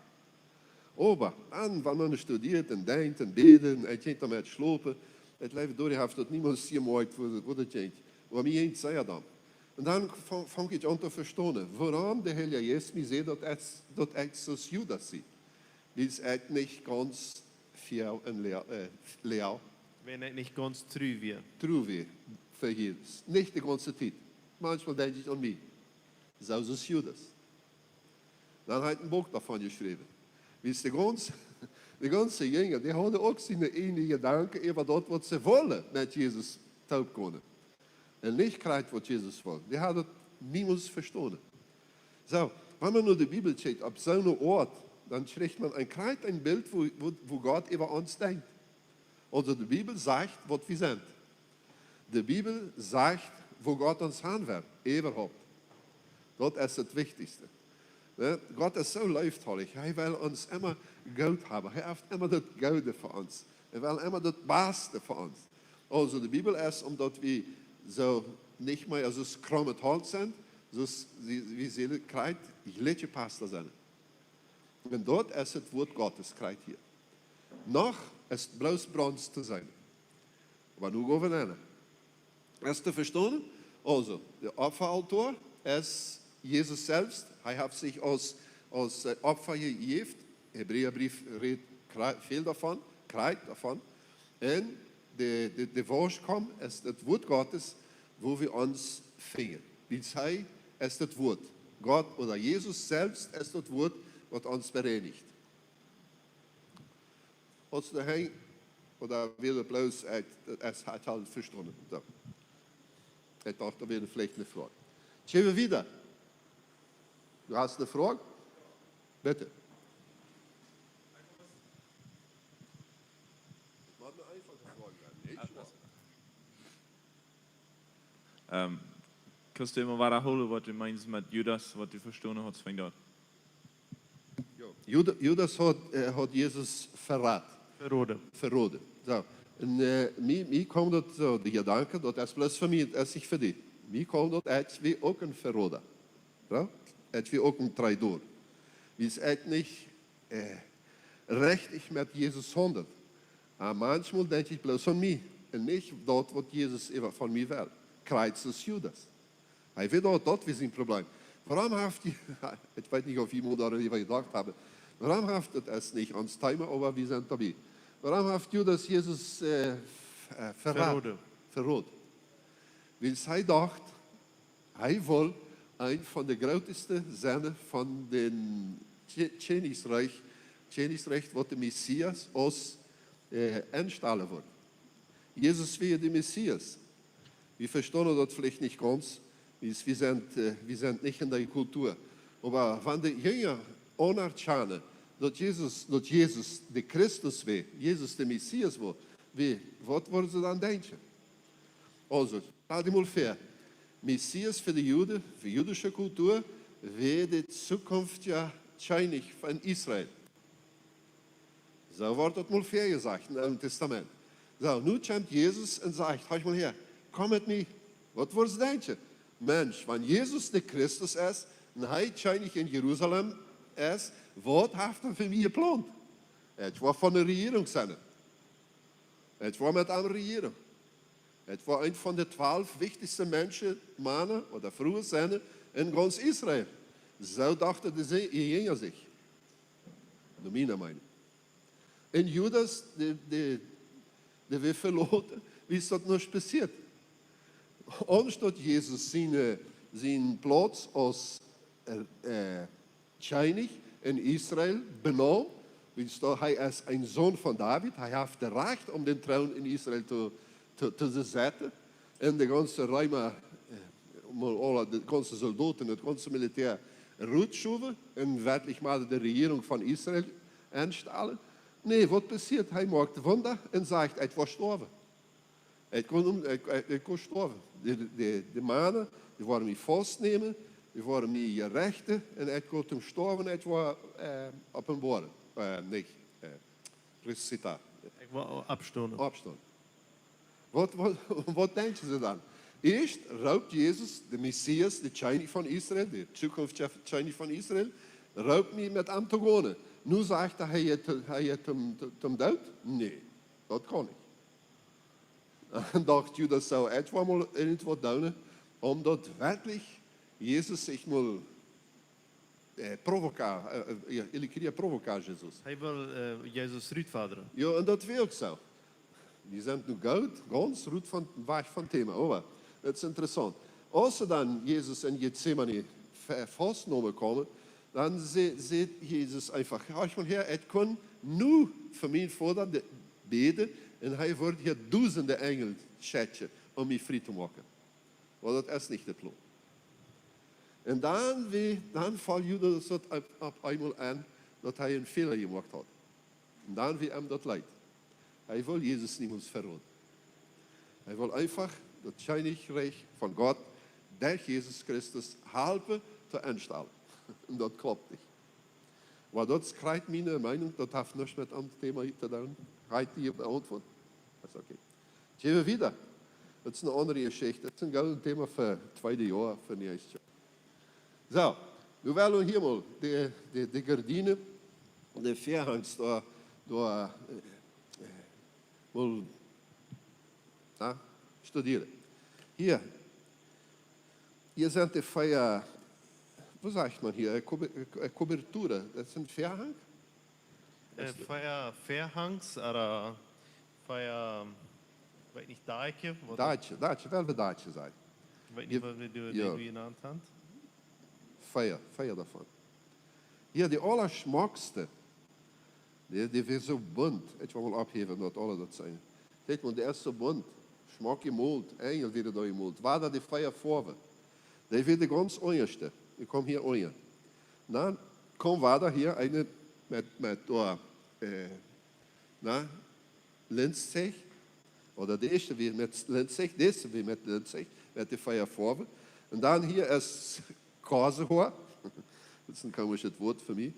Oba, dan, wan eena studieet un denkjt un bät un ekj kaun doamet schlopen, ekj leef doa, ekj hab daut niemols jemoakt, woo, woo daut jinkj. Oba mie jinkj et sea domm. Un dan fang, fang ekj aun to vestonen, wuarom de Heilje Jeist mie sajcht, daut ekj, daut ekj soo aus Judas sie. Wiels ekj nich gaunz fäa un lea-, äh, leal. Wan ekj nich gaunz tru wia. Tru wia fa Jesus. Nich de gaunze Tiet. Maunchmol denkj ekj aun mie. Soo aus Judas. Dan haft hee een Buak doavon jeschräwen. Wiels de gaunze, de gaunze Jinja, dee hauden uk äare eejne Jedanken äwa daut, waut see wullen met Jesus toop kjennen. Un nich krakjt, waut Jesus well. Dee hauden daut niemols vestonen. Soo, wan eena no de Bibel kjikjt, opp soone Oat, dan kjricht eena een krakjt een Bilt, woo, woo, woo Gott äwa ons denkjt. Aulsoo de Bibel sajcht, waut wie sent. De Bibel sajcht, woo Gott ons han well, äwahaupt. Daut es daut Wichtichste. Nä? Gott es soo leeftolich. Hee well ons emma goot haben. Hee haft emma daut Goode fa ons. Hee well emma daut Baste fa ons. Aulsoo, de Bibel es, om daut wie soo nich mea soo aus krom Holt sent, soo aus wie, wie sellen krakjt jlikj jepast sennen. Un daut es daut Wort Gottes, krakjt hia. Noch es bloos Bronz to seenen. Oba nu gonen wie nenn. Es to vestonen? Aulsoo, de Opfaaltoa es Jesus selfst. Hee haft sikj aus, aus, äh, Opfa jejäft. Hebräabrief rät kra-, väl doavon, krakjt doavon. Un de, de, de Wauschkom es daut Wort Gottes, woo wie ons finjen. Wiels hee es daut Wort. Gott ooda Jesus selfst es daut Wort, waut ons bereinicht. Aus de Henj, ooda wia daut bloos, ekj, daut es, haud ekj aul vestonen. Soo. Ekj docht, daut wia veleicht eene Froag. Kjennen wie wieda? Du hast eene Froag? Bitte. Maun eene eefache Froag sennen, nich woa? Ähm, kaust du emol wadahoolen, waut du meenst met Judas, waut du vestonen hast von daut? Jo. Juda-, Judas haud, äh, haud Jesus verrat. Verroden. Verroden. Soo. Un, äh, mie, mie kjemt daut soo, de Jedanken, daut es bloos fa mie, daut es nich fa die. Mie kjemt daut, ekj wia uk een Verroda. Jo? Ekj wia uk een Traidor. Wiels ekj nich, äh, rajcht met Jesus haundelt. Oba maunchmol denkj ekj bloos aun mie un nich daut, waut Jesus äwa von mie well. Krakjt soo aus Judas. Hee wia daut, daut wia sien Problem. Wuarom haft, ekj weet nich, auf jie mol doaräwa jedocht haben, wuarom haft, daut es nich ons Thema, oba wie sent doabie. Wuarom haft Judas Jesus äh, v- äh, verrat? Verrode. Wiels hee docht, hee wull een von de grootste sennen von dän Kje- Kjennichrikj, Kjennichrikj, waut de Messias aus äh, enstalen wudd. Jesus wia de Messias. Wie vestonen daut veleicht nich gaunz, wiels wie sent, äh, wie sent nich en dee Kultua. Oba wan de Jinja aunerkjanen, daut Jesus, daut Jesus de Christus wia, Jesus de Messias wia, wie, waut wudden see dan denkjen? Aulsoo, stal die mol väa, Messias fa de Juden, fa jüdische Kultua, wia de tookjemstja Kjennich von Israel. Soo woat daut mol väajesajcht em Oolen Testament. Soo, nu kjemt Jesus un sajcht: "Horch mol häa, komm met mie." Waut wudden see denkjen? Mensch, wan Jesus de Christus es un hee Kjennich en Jerusalem es, waut haft hee fa mie jeplont? Hee woat von de Rejierunk sennen. Hee woat met am rejieren. Hee woat een von de twalf wichtichste Menschen, Mana ooda Frues sennen en gaunz Israel. Soo dochten de Se- Jinja sikj. Nochmol eene Meenunk. Un Judas, dee, dee, dee wia veloten, wiels daut nich passieet. Aunstaut Jesus sien, äh, sien Plauz aus äh, äh, Kjennich en Israel benomen, wiels daut hee es een Sän von David, hee haft daut Rajcht, om dän Troon en Israel to, to, to setten. Un de gaunze Reema, äh, mol aule, de gaunze Soldoten, daut gaunze Militäa rutschuwen un werkjlich mol de Rejierunk von Israel enstalen. Nä, waut passieet? Hee moakt Wunda un sajcht: "Ekj woa stoawen. Ekj woa om, ekj, ekj, ekj woa stoawen. De, de, de Mana, dee woaren mie faustnämen, dee woaren mie jerechten un ekj woa toom stoawen, ekj woa, äh, openboaren." Äh, nich, äh, resucitar. Ekj woa oppstonen. Oppstonen. Waut, waut, waut denkjen see dan? Ieescht roopt Jesus, de Messias, de Kjennich von Israel, de tookjemstja Kjennich von Israel, roopt mie met am to gonen. Nu sajcht hee, hee jeit, hee jeit toom, toom Doot? Nä, daut kaun nich. Un docht Judas soo: "Ekj woa mol irjentwaut doonen, om daut werkjlich Jesus sikj mol, äh, provoca-, äh, äh, ja, él quería provocar Jesus." Hee wull, äh, Jesus rutfodren. Jo, un daut wia uk soo. Wie sent nu goot, gaunz rut von, wajch von Thema, oba daut es interessaunt. Aus see dan Jesus en Getsemane fa-, faustjenomen kjeemen, dan sä-, sajcht Jesus eefach: "Horch mol häa, ekj kaun nu fa mienen Voda de-, bäden un hee woat hia dusende Enjel schekjen, om mie frie to moaken." Oba daut es nich de Plon. Un dan wia, dan foll Judas daut opp, opp eemol aun, daut hee eenen Fäla jemoakt haud. Un dan wia am daut leet. Hee wull Jesus niemols veroden. Hee wull eefach daut Kjennichrikj von Gott derch Jesus Christus halpen to enstalen. Un daut klopt nich. Oba daut es krakjt miene Meenunk, daut haft nuscht met ons Thema hia to doonen. Krakjt dee beauntwuat. Daut es okay. Gonen wie wieda. Daut es eene aundre Jeschicht. Daut es een goodet Thema fa tweedet Joa, fa näakjstet Joa. Soo, nu well wie hia mol de, de, de Gardienen, de Väahang doa, doa, äh, äh, mol, na, studieren. Hia, hia sent de vea, woo sajcht maun hia? Äh, Kubi-, äh, Kubertura. Daut es een Väahang? Äh, vea Väahangs, ooda vea, weet nich, Dakj, waut Dakj, Dakj, well wie Dakj sajen. Weet nich, waut wie doa, jo, doa jenant haben. Vea, vea doavon. Hia, de aulaschmockste, dee, dee wia soo bunt. Ekj well mol oppheewen, daut aule daut seenen. Kjikj mol, dee es soo bunt. Schmock jemolt, Enjel wieren doa jemolt. Wada de vea Foawen. Dee wia de gaunz unjaschte. Dee kjeem hia unja. Dan kjeem wada hia eena met, met, doa, äh, na, Lintsech. Ooda de ieeschte wia met Lintsech, dise wia met Lintsech, met de vea Foawen. Un dan hia es Koshoa. Daut es een komischet Wuat fa mie.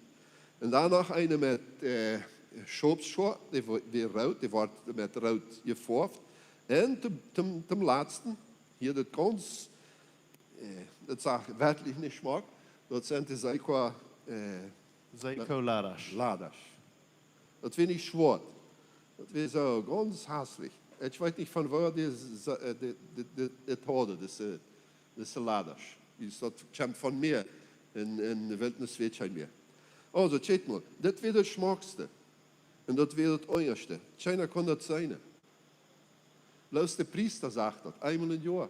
Un dan noch eena met, äh, Schopshoa, dee wo-, wia root, dee wort met root jefoaft. Un toom, toom, toom latsten, hia daut gaunz, äh, daut sach werkjlich nich schmock, daut sent de Seekoa, äh, Seekoa Ladasch. Ladasch. Daut wia nich schwoat. Daut wia soo gaunz hässlich. Ekj weet nich, von woo dee, äh, dee, dee, dee, dee hauden, dise, dise Ladasch. Wiels daut kjemt von Mäa. En, en de Wiltnis wia kjeen Mäa. Aulsoo, kjikj mol, dit wia daut schmockste. Un daut wia daut eenjaste. Kjeena kunn daut seenen. Bloos de Priesta sach daut, eemol em Joa.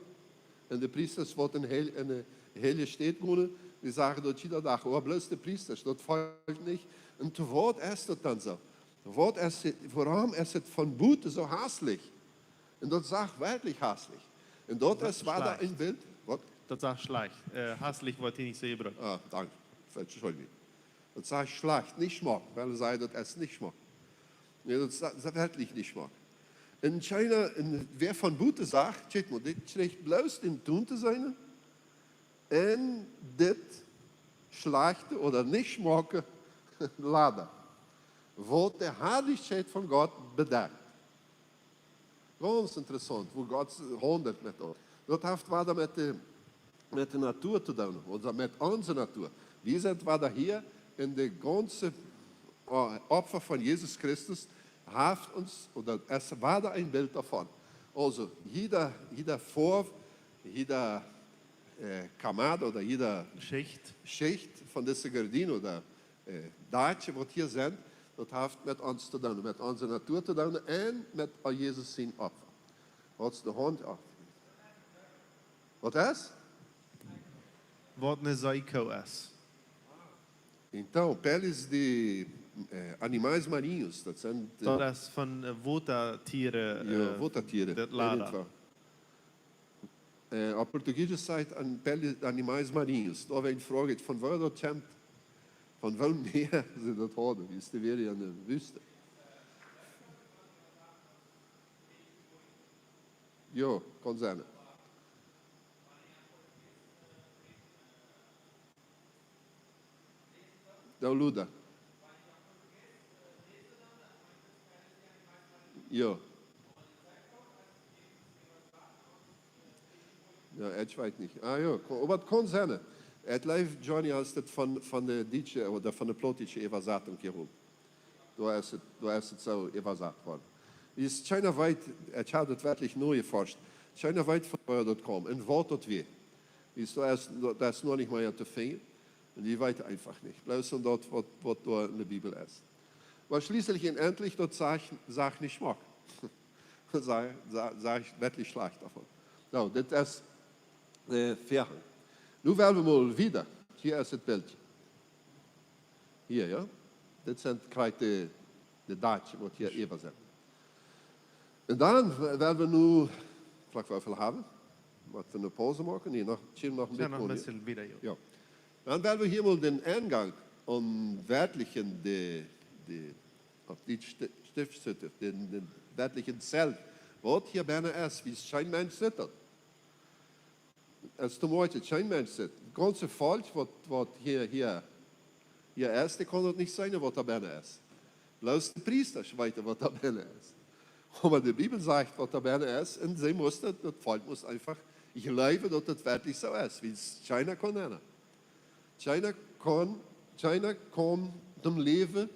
Un de Priesta, waut en heil-, en de heilje Städ gonen, dee sagen daut jieda Dach, oba bloos de Priesta, daut felt nich. Un to waut es daut dan soo? Waut es et, wuarom es et von buten soo hässlich? Un daut sach werkjlich hässlich. Un daut es wada een Bilt. Waut? Daut sach schlajcht. Äh, hässlich woat hia nich soo jebrukt. Ah, dank. Entschuldigung. Daut sach schlajcht, nich schmock. Wiels see daut es nich schmock. Nä, daut sa-, sa-, werkjlich nich schmock. Un kjeena, un wäa von buten sach, kjikj mol, dit kjrieech bloos dän Toon to seenen. Un dit schlajchte ooda nich schmocke Lada, waut de Harlichkjeit von Gott bedakjt. Gaunz interessaunt, woo Gott haundelt met ons. Daut haft wada met de, met de Natua to doonen, ooda met onse Natua. Wie sent wada hia en de gaunze, äh, Opfa von Jesus Christus, haft ons, ooda es wada een Bilt doavon. Aulsoo, jieda, jieda Foaw, jieda, äh, Kamad ooda jieda Schicht. Schicht von dise Gardien ooda äh, Dakj, waut hia sent, daut haft met ons to doonen, met onse Natua to doonen un met Jesus sien Opfa. Waut es de Haunt opp? Waut es? Waut ne Seekoo es. Entaun, peles de, äh, animais marinhos, daut sent, äh, daut es von, äh, Wotatieren, jo, äh, Wotatieren, daut Lada. Irjentwoo. Äh, opp Portugiesisch sajcht et peles de animais marinhos. Doa wia eene Froag, von woo daut kjemt, von woo Mäa see daut hauden. Wiels dee wieren en de Wüste. Jo, kaun sennen. Dau Luda. Jo. Jo, ekj weet nich. Ah jo, ko-, oba et kaun sennen. Ekj jleew, Johnny haft et von, von de dietsche ooda von de plautdietsche Äwasatunk jeholt. Doa es et, doa es et soo äwasat worden. Wiels kjeena weet, ekj hab et werkjlich nojeforscht, kjeena weet, von woo daut kjemt un waut daut wia. Wiels doa es, doa es noch nich mea to finjen. Un dee weet eefach nich. Bloos om daut, waut, waut doa en de Bibel es. Oba schlieslich un endlich, daut sach, sach nich schmock. Sach, sach, sach werkjlich schlajcht doavon. Nu, dit es, äh, Väahang. Nu well wie mol wieda. Hia es et Bildje. Hia, jo. Dit sent krakjt de, de Dakj, waut hia äwa sent. Un dan well wie nu, veleicht woo väl haben, waut wie ne Paus moaken? Nä, noch, kjeem noch een bät wieda, jo. Jo. Dan well wie hia mol dän Engank aun werkjlich de, de, opp dee Sti-, Stift sitten, dän, dän werkjlichen Zelt, waut hia bennen es, wiels kjeen Mensch sitt daut. Es to moakjen, kjeen Mensch sitt. Daut gaunze Volkj, waut, waut hia, hia, hia es, dee kaun daut nich seenen, waut doa bennen es. Bloos de Priesta weeten, waut doa bennen es. Oba de Bibel sajcht, waut doa bennen es, un see musten, daut Volkj must eefach jleewen, daut et werkjlich soo es, wiels kjeena kaun aundret. Kjeena kaun, kjeena kaun toom Läwen,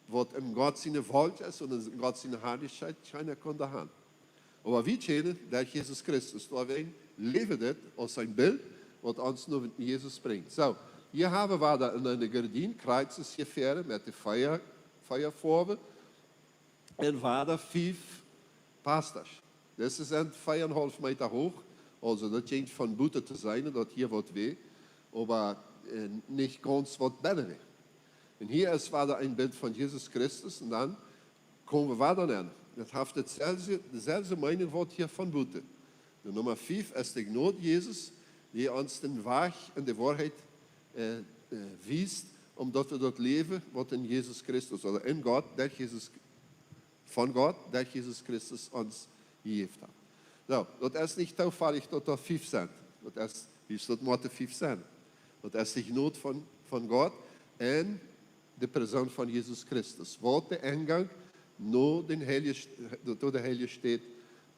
waut en Gott siene Welt es un en Gott siene Harlichkjeit, kjeena kaun doa han. Oba wie kjennen derch Jesus Christus, doawäajen läwen dit aus een Bilt, waut ons no Jesus brinjt. Soo, hia haben wie dan en de Gardien, Kjriez hia väaren met de Fea-, Feafoawen. Un wada fief Pastas. Dit es een vea un haulf Meta huach. Aulsoo, daut jinkj von buten to seenen, daut hia waut wia, oba, äh, nich gaunz waut bennen wia. Un hia es wada een Bilt von Jesus Christus. Un dan komen wie wada aun. Daut haft deeselwje, deeselwje Meeninj waut hia von buten. De Numma fief es de Jnod Jesus, dee ons dän Wajch en de Woarheit, äh, äh, wiest, om daut wie daut Läwen, waut en Jesus Christus, ooda en Gott, derch Jesus, von Gott, derch Jesus Christus ons jejäft haft. Soo, daut es nich toofallich, daut doa fief sent. Daut es, wiels daut motten fief sennen. Daut es de Jnod von, von Gott en de Persoon von Jesus Christus, waut de Engank no dän heilje St-, no de heilje Städ,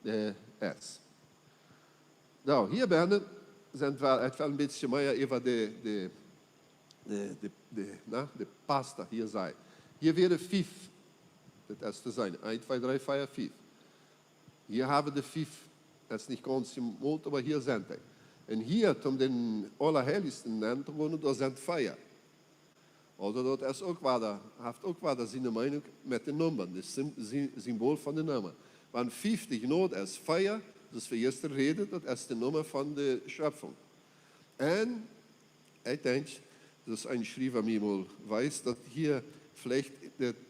äh, es. Nu, hia bennen sent wie, ekj well een bät mea äwa de, de, de, de, de, na, de Pasta hia sajen. Hia wieren fief. Daut es to seenen. Eent, twee, dree, vea, fief. Hia haben wie de fief, daut es nich gaunz jemolt, oba hia sent dee. Un hia, om dän Aulaheilichsten nenn to gonen, doa sent vea. Aulsoo daut es uk wada, haft uk wada siene Meenunk met de Numma, daut Sym-, Sy-, Symbol von de Numma. Wan fiefzig no daut es vea, daut wie jistren räden, daut es de Numma von de Schöpfunk. Un ekj denkj, daut een Schriewa mie mol wiest, daut hia veleicht daut,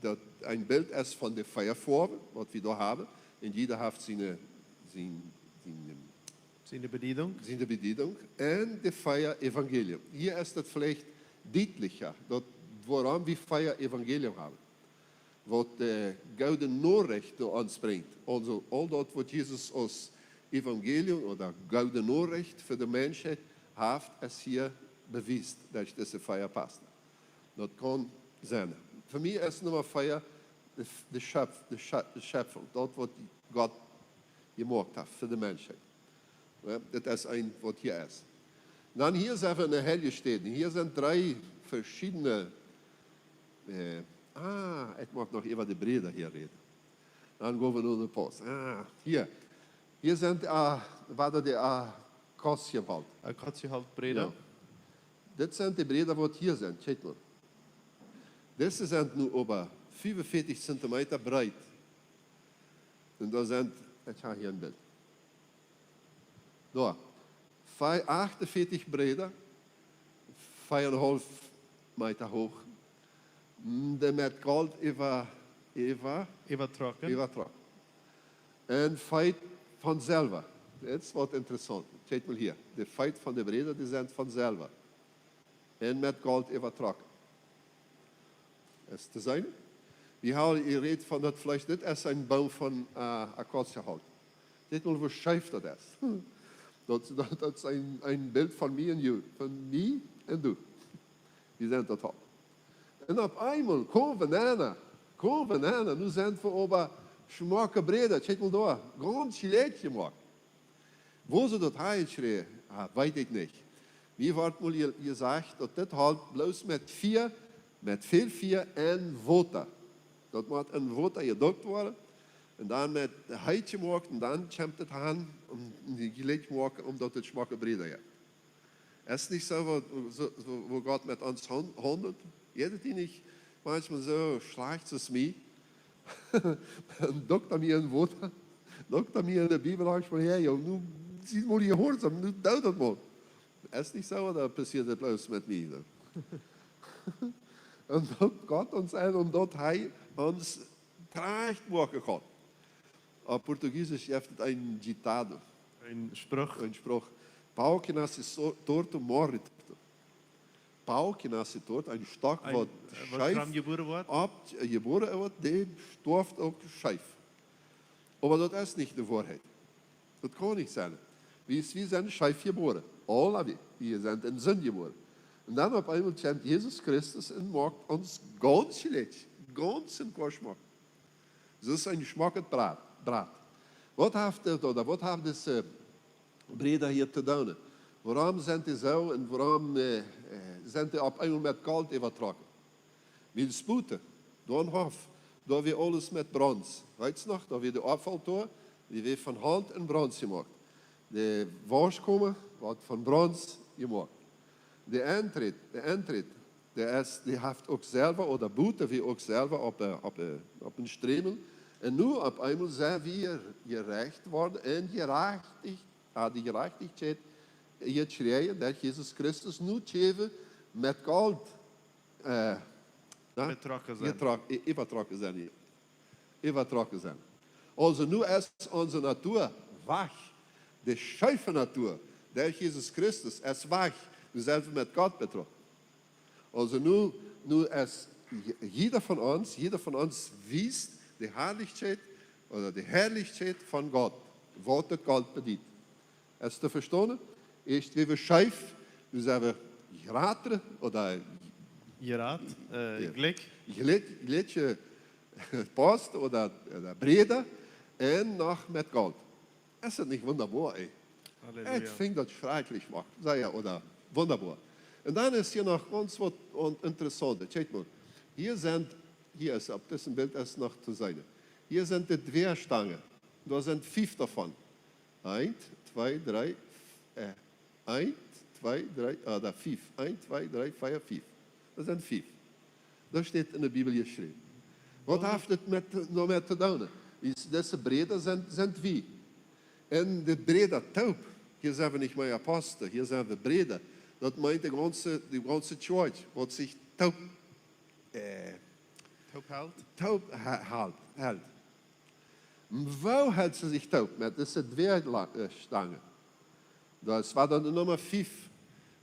daut een Bilt es von de vea Foawen, waut wie doa haben. Un jieda haft siene, sien, sien, Siene Bediedunk. Siene Bediedunk. Un de vea Evangelium. Hia es daut veleicht dietlicha, daut, wuarom wie vea Evangelium haben. Waut de goode Norecht doa aunbrinjt. Aulsoo, aul daut, waut Jesus aus Evangelium ooda goode Norecht fa de Menschheit haft, es hia bewiest derch dise vea Pasten. Daut kaun sennen. Fa mie es Numma vea de, de Schöpf-, de Schö-, de Schöpfunk. Daut, waut Gott jemoakt haft fa de Menschheit. Jo, daut es een, waut hia es. Dan hia sent wie enne Heilje Städ. Hia sent dree veschiedne, äh, ah, ekj mott noch äwa de Bräda hia räden. Dan gonen wie no de Paus. Ah, hia. Hia sent, äh, wada de, äh, Akaziaholt. Akaziaholtbräda. Jo. Dit sent de Bräda, waut hia sent. Kjikj mol. Dise sent nu oba fiefunvieetich Zentimeta breet. Un doa sent, ekj hab hia een Bilt. Doa, vea-, achtunvieetich Bräda, veaunhalf Meta huach. Mm, dee met Golt äwa, äwa, Äwatrocken. Äwatrocken. Un Feet von Selwa. Daut es waut interessaunt. Kjikj mol hia. De Feet von de Bräda, dee sent von Selwa. Un met Golt äwatrocken. Es to seenen? Wie haben jerät von daut Fleesch, dit es een Boom von, äh, Akaziaholt. Dit mol, woo scheef daut es. Daut, daut, daut es een, een Bilt von mie un du, von mie un du. Wie sent daut Holt. Un opp eemol, komen wie nenn, komen wie nenn, nu sent wie oba schmocke Bräda, kjikj mol doa, gaunz jlikj jemoakt. Woo see daut haben jekjräajen, ah, weet ekj nich. Mie wort mol je-, jesajcht, daut dit Holt bloos met Fia, met väl Fia un Wota. Daut mott en Wota jedukt woaren. Un dan met heet jemoakt un dan kjemt et aun, om dee jlikj moaken, om daut et schmocke Bräda jeft. Es nich soo, woo, soo, soo, woo Gott met ons han-, haundelt? Jeit et die nich maunchmol soo schlajcht aus mie? Dan dukt hee mie en Wota. Dukt hee mie en de Bibel, ekj von, hey, Jung, nu sie mol jehuarsom, nu doo daut mol. Es nich soo, ooda passieet et bloos met mie, ne? Un daut Gott ons en, omdaut hee ons trajcht moaken kaun. Opp Portugiesisch jeft et een ditado. Een Spruch. Een Spruch. Pau que nasce so-, torto, morre torto. Pau que nasce torto, een Stok, een, waut, äh, waut scheef krom jebuaren woat. Opp, äh, jebuaren woat, dee stoaft uk scheef. Oba daut es nich de Woarheit. Daut kaun nich sennen. Wie, wie sent scheef jebuaren. Aula wie. Wie sent en Sind jebuaren. Un dan opp eemol kjemt Jesus Christus un moakt ons gaunz jlikj. Gaunz en Koschmack. Daut es een schmocket Bräd, Bräd. Waut haft et, ooda waut haft dise Bräda hia to doonen? Wuarom sent dee soo un wuarom, äh, äh, sent dee opp eemol met Golt äwatrocken? Wiels buten, doa em Hoff, doa wia aules met Brons. Weetst noch, doa wia de Oppfaultoa, dee wia von Holt un Brons jemoakt. De Wauschkoma wort von Brons jemoakt. De Entritt, de Entritt, dee es, dee haft uk Selwa, ooda buten wia uk Selwa opp, äh, opp, äh, opp een Stremel. Un nu opp eemol sent wie jerecht worden un jerajchticht, ah, de Jerajchtichkjeit jekjräajen, daut Jesus Christus nu kjäwen met Golt, äh, na? Jetrocken sennen. Jetrock-, ä-, äwatrocken sennen. Äwatrocken sennen. Aulsoo nu es onse Natua wajch. De scheefe Natua, derch Jesus Christus, es wajch. Nu sent wie met Gott betrocken. Aulsoo nu, nu es je-, jieda von ons, jieda von ons wiest de Harlichkjeit ooda de Harlichkjeit von Gott, waut daut Golt bediet. Es to vestonen? Ieescht wia wie scheef, nu sent wie jratre ooda Jerat, äh, jo. Jlikj. Jlikj, jlikj, äh, Post ooda, ooda Bräda un noch met Golt. Es daut nich wundaboa, ey? Halleluja. Ekj finj daut schrakjlich, mau sajen, ooda wundaboa. Un dan es hia noch gaunz waut un-, Interessauntet. Kjikj mol. Hia sent, hia es, opp disen Bilt es noch to seenen. Hia sent de Dwäastangen. Doa sent fief doavon. Eent, twee, dree, Äh, eent, twee, dree, ah, doa fief. Eent, twee, dree, vea, fief. Daut sent fief. Daut steit enne Bibel jeschräwen. Waut haft et met, noch met to doonen? Wiels dise Breeda sent, sent wie. Un de Breeda toop. Hia sent wie nich mea Apostel, hia sent wie Breeda. Daut meent de gaunze, de gaunze Church, waut sikj toop, äh, Toop helt. Toop ha-, helt, helt. Woo helt see sikj toop? Met dise twee La-, äh, Stangen. Daut wia dan de Numma fief.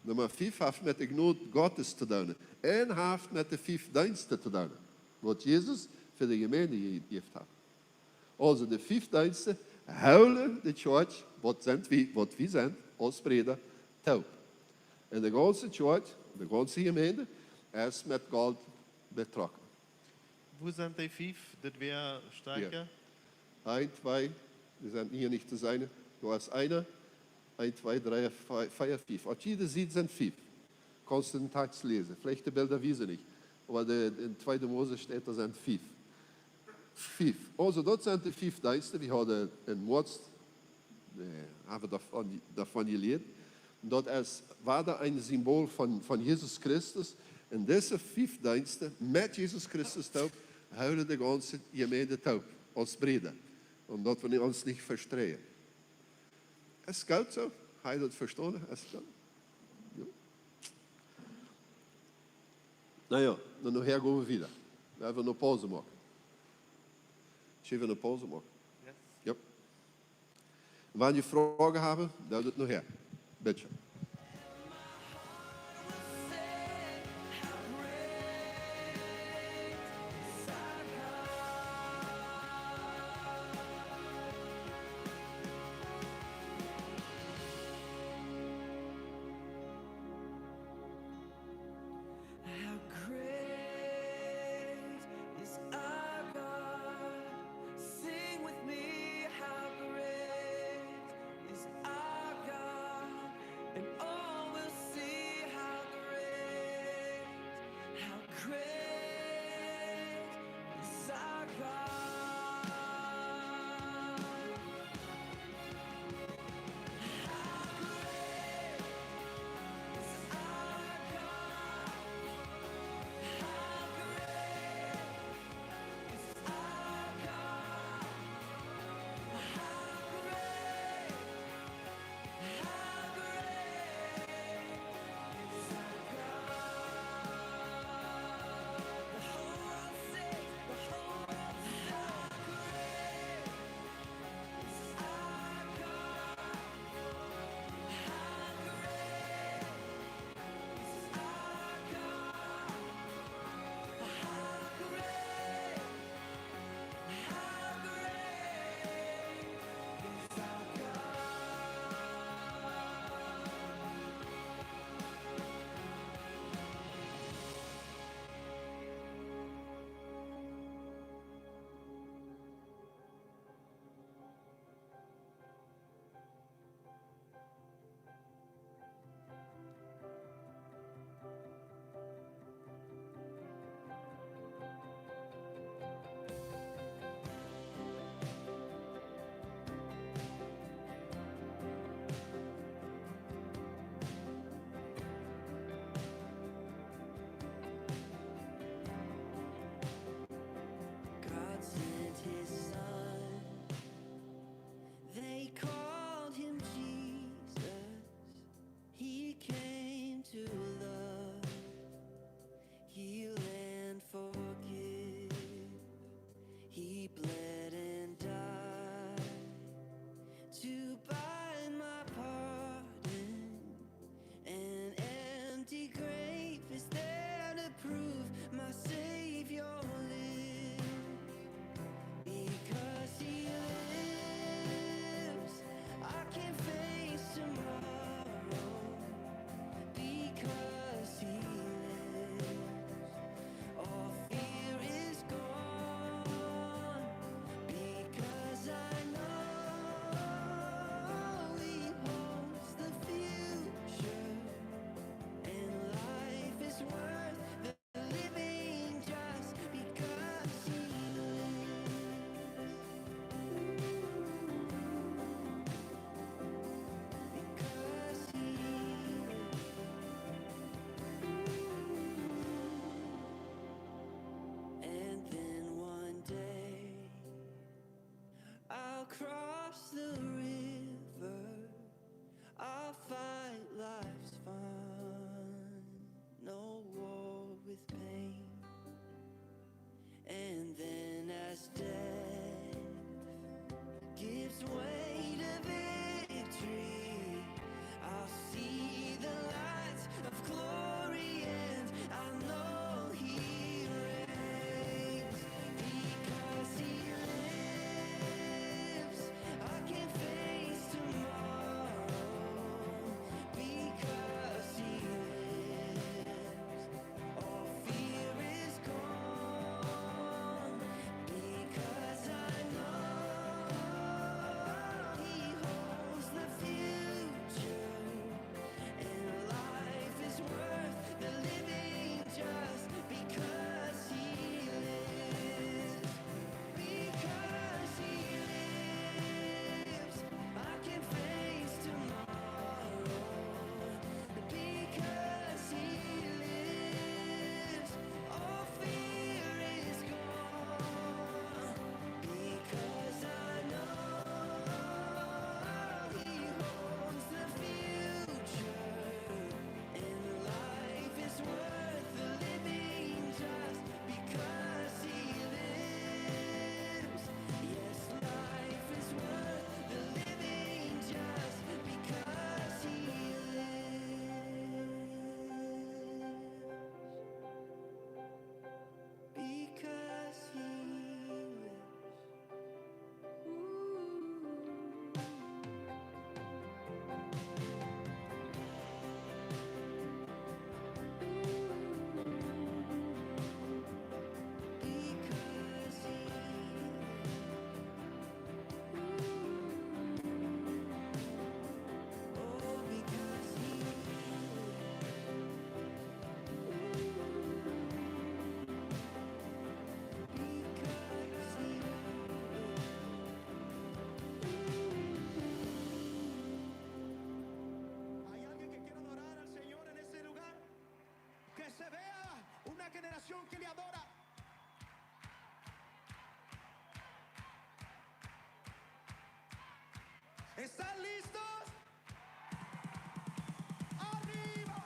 Numma fief haft met de Jnod Gottes to doonen. Un haft met de fief Deenste to doonen. Waut Jesus fa de Jemeent jejäft haft. Aulsoo de fief Deenste hoolen de Church, waut sent wie, waut wie sent, aus Breeda, toop. Un de gaunze Church, de gaunze Jemeent, es met Golt betrocken. Wua sent dee fief? Dit wea Stekja? Eent, twee, dee sent hia nich to seenen. Doa es eena, eent, twee, dree, vea, vea, fief. Opp jiede Sied sent fief. Kaust du dän Tekst läsen. Veleicht de Bilda wiesen nich. Oba de, en tweede Mose steit, doa sent fief. Fief. Aulsoo, daut sent de fief Deenste. Wie hauden en Moaz, äh, haben wie doavon, doavon jelieet. Daut es wada een Symbol von, von Jesus Christus. Un dise fief Deenste met Jesus Christus toop, hoolen de gaunze Jemeent toop, aus Breeda. Un daut wie ons nich vestreien. Es goot soo? Hab jie daut vestonen? Es goot? Jo. Na jo, dan nohäa go wie wieda. Wie haben noch Paus moaken. Sellen wie noch Paus moaken? Yes. Jo. Wan jie Froagen haben, dan doot nohäa. Bitte. How great is our God. Sing with me, how great is our God. Que le adora. ¿Están listos? ¡Arriba!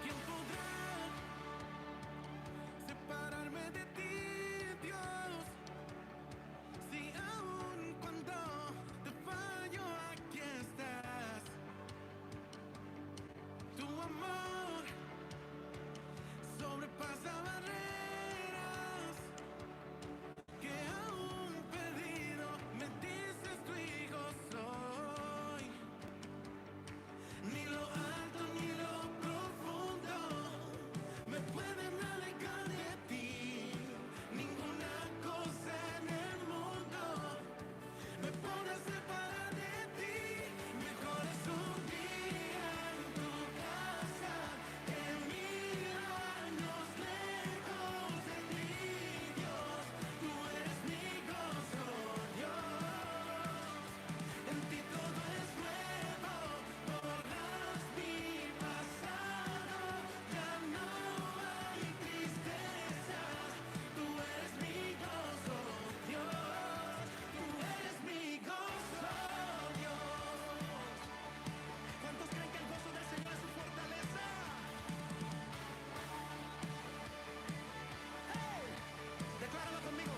¿Quién podrá separarme de ti, Dios? Si aun cuando te fallo, aquí estás. Tu amor sobrepasa barreras. Que aun perdido me dices tu hijo soy. Ni lo alto ni lo profundo me pueden alejar de ti. Ninguna cosa en el mundo me podrá separar de ti. Mejor es un día en tu casa que mil años lejos de ti, Dios. Tú eres mi gozo, Dios. En ti todo es nuevo, borras mi pasado, ya no hay tristezas. Tú eres mi gozo, Dios. Tú eres mi gozo, Dios. ¿Cuántos creen que el gozo del Señor es su fortaleza? ¡Hey! Decláralo conmigo.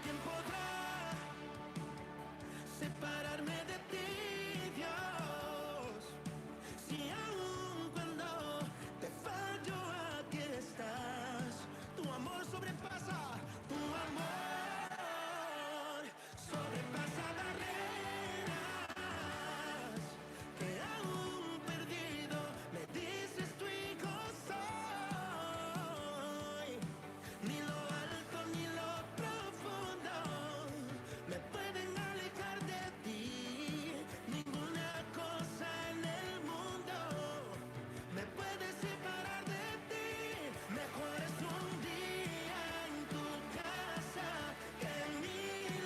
¿Quién podrá separarme de ti, Dios? Si aun cuando te fallo, aquí estás. Tu amor sobrepasa, tu amor sobrepasa barreras. Que aun perdido me dices tu hijo soy. Ni lo alto ni lo profundo me pueden alejar de ti. Ninguna cosa en el mundo me puede separar de ti. Mejor es un día en tu casa que mil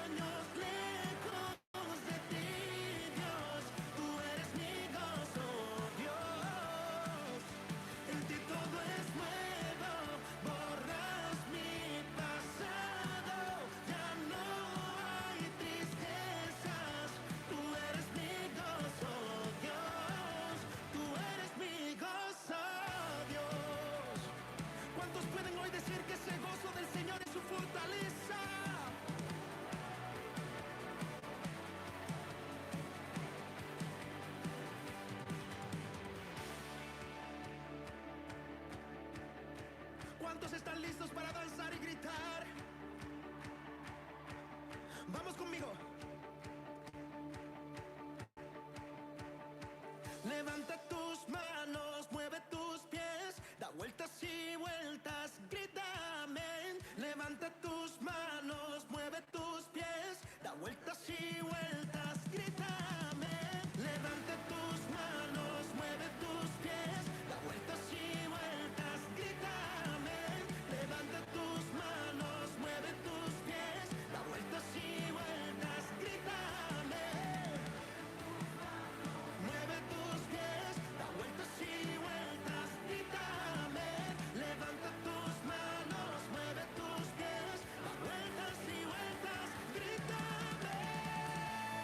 años lejos de ti, Dios. Tú eres mi gozo, Dios. En ti todo es nuevo, borras mi pasado, ya no hay tristezas. Tú eres mi gozo, Dios. Tú eres mi gozo, Dios. ¿Cuántos pueden hoy decir que ese gozo del Señor es su fortaleza? ¿Cuántos están listos para danzar y gritar? Vamos conmigo. Levanta tus manos, mueve tus pies, da vueltas y vueltas, grita amén. Levanta tus manos, mueve tus pies, da vueltas y vueltas, grita amén. Levanta tus manos, mueve tus pies, da vueltas y vueltas, grita amén. Levanta tus manos, mueve tus pies, da vueltas y vueltas, grita amén. Mueve tus pies, da vueltas y vueltas, grita amén. Levanta tus manos, mueve tus pies, da vueltas y vueltas, grita amén.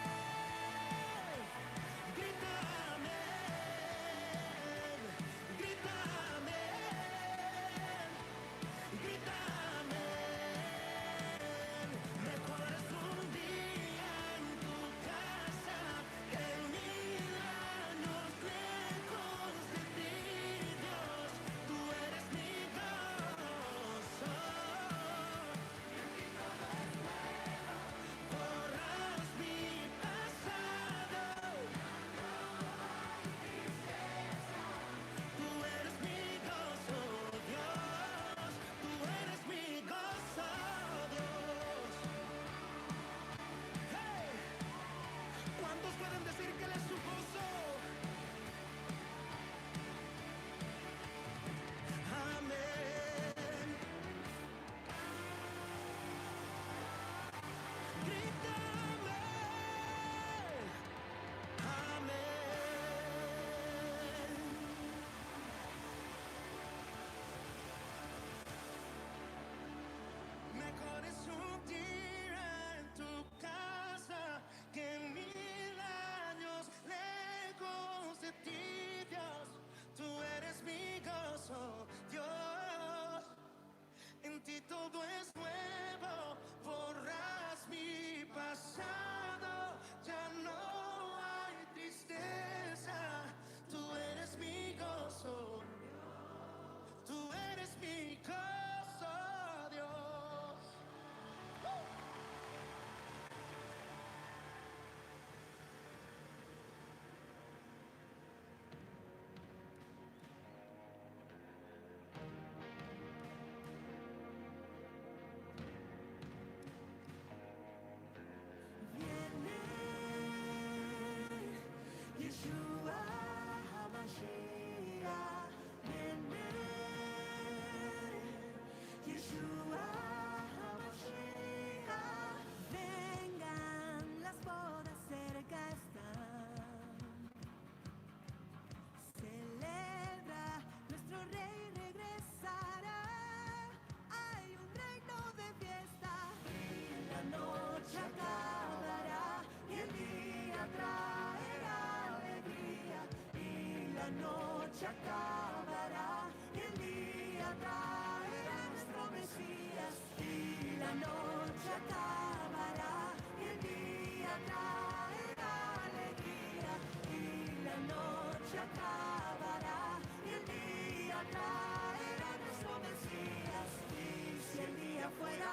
acabará, y el día traerá nuestro Mesías, y la noche acabará, y el día traerá alegría, y la noche acabará, y el día traerá nuestro Mesías, y si el día fuera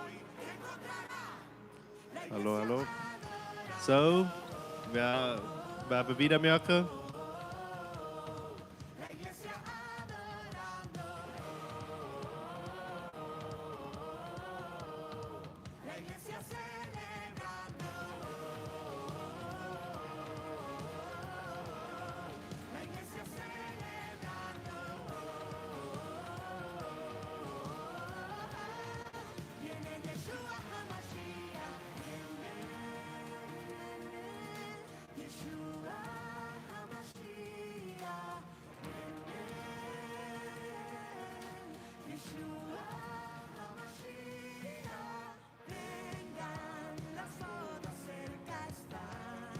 hoy, ¿qué encontrará? Hallo, hallo. Soo, wie, wie haben wieder Mörke. Yeshua HaMashiach, ven, ven. Yeshua HaMashiach, vengan, las bodas cerca están.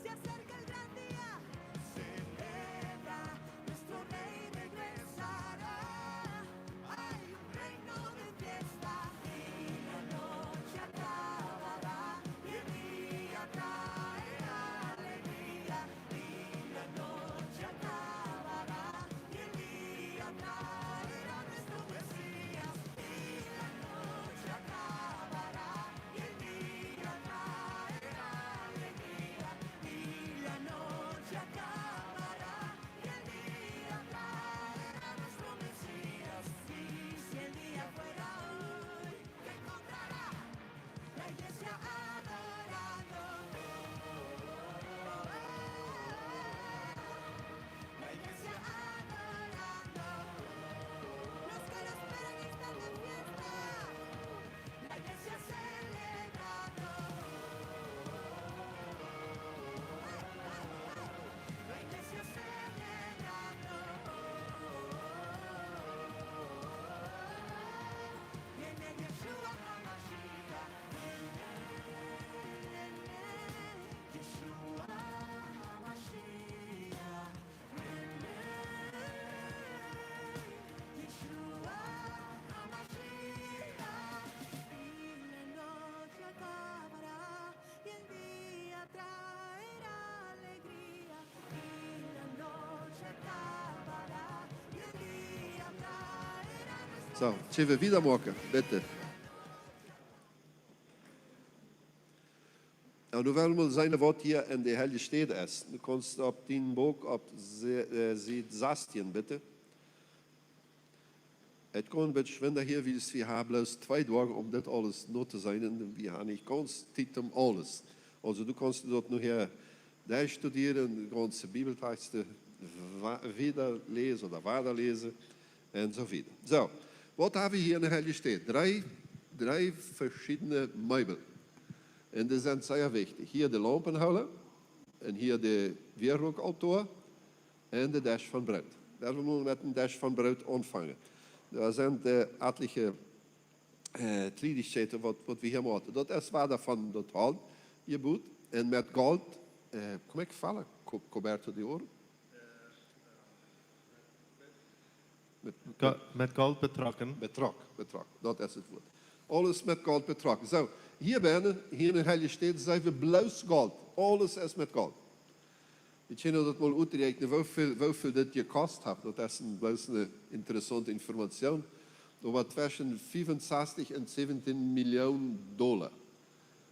Se acerca el gran día, celebra, nuestro Rey regresará. Hay un reino de fiesta, y la noche acabará, y el día traerá alegría, y la noche acabará, y el día traerá nuestro Mesías, y la noche acabará, y el día traerá alegría, y la noche acabará, y el día traerá nuestro Mesías, y si el día fuera hoy, ¿qué encontrará? La iglesia adorando. La iglesia adorando. Los que lo esperan están de fiesta. La iglesia celebrando. La iglesia celebrando. Viene Yeshua HaMashiach. Yeshua HaMashiach. Yeshua HaMashiach. Y la noche acabará, y el día traerá alegría. Y la noche acabará, y el día traerá nuestra Soo, tjebe wieda moaken, bitte. Nä, nu well wie mol seenen waut hia en de heilje Städ es. Du kaust opp dien Buak opp Se-, äh, Sied sastieen, bitte. Et kaun een bät schwinda hia, wiels wie haben bloos twee Doag om dit aules no to seenen. Un wie haben nich gaunz Tiet om aules. Aulsoo du kaust daut nohäa derchstudieren, de gaunze Bibeltexte wa-, wieda läsen ooda wieda läsen un soo wieda. Soo, waut haben wie hia en de heilje Städ? Dree, dree veschiedne Meebel. Un dee sent sea wichtich. Hia de Laumpenhoola un hia de Wieeruak-Altoa un de Desch von Broot. Lot ons mol met dän Desch von Broot aunfangen. Doa sent, äh, etliche, äh, Kjlienichkjeiten waut, waut wie hia motten. Daut es wada von daut Holt jebut un met Golt, äh, como é que fala? Co-, coberto de ouro? Met, Go-, met Golt betrocken. Betrock, betrock. Daut es daut Wuat. Aules met Golt betrocken. Soo, hia bennen, hia en de heilje Städ, sent wie bloos Golt. Aules es met Golt. Wie kjennen daut mol uträakjnen, woo väl, woo väl dit jekost haft. Daut es een, bloos eene interessaunte Information. Oba tweschen fiefunsastich un säwentieen Millionen Dolla.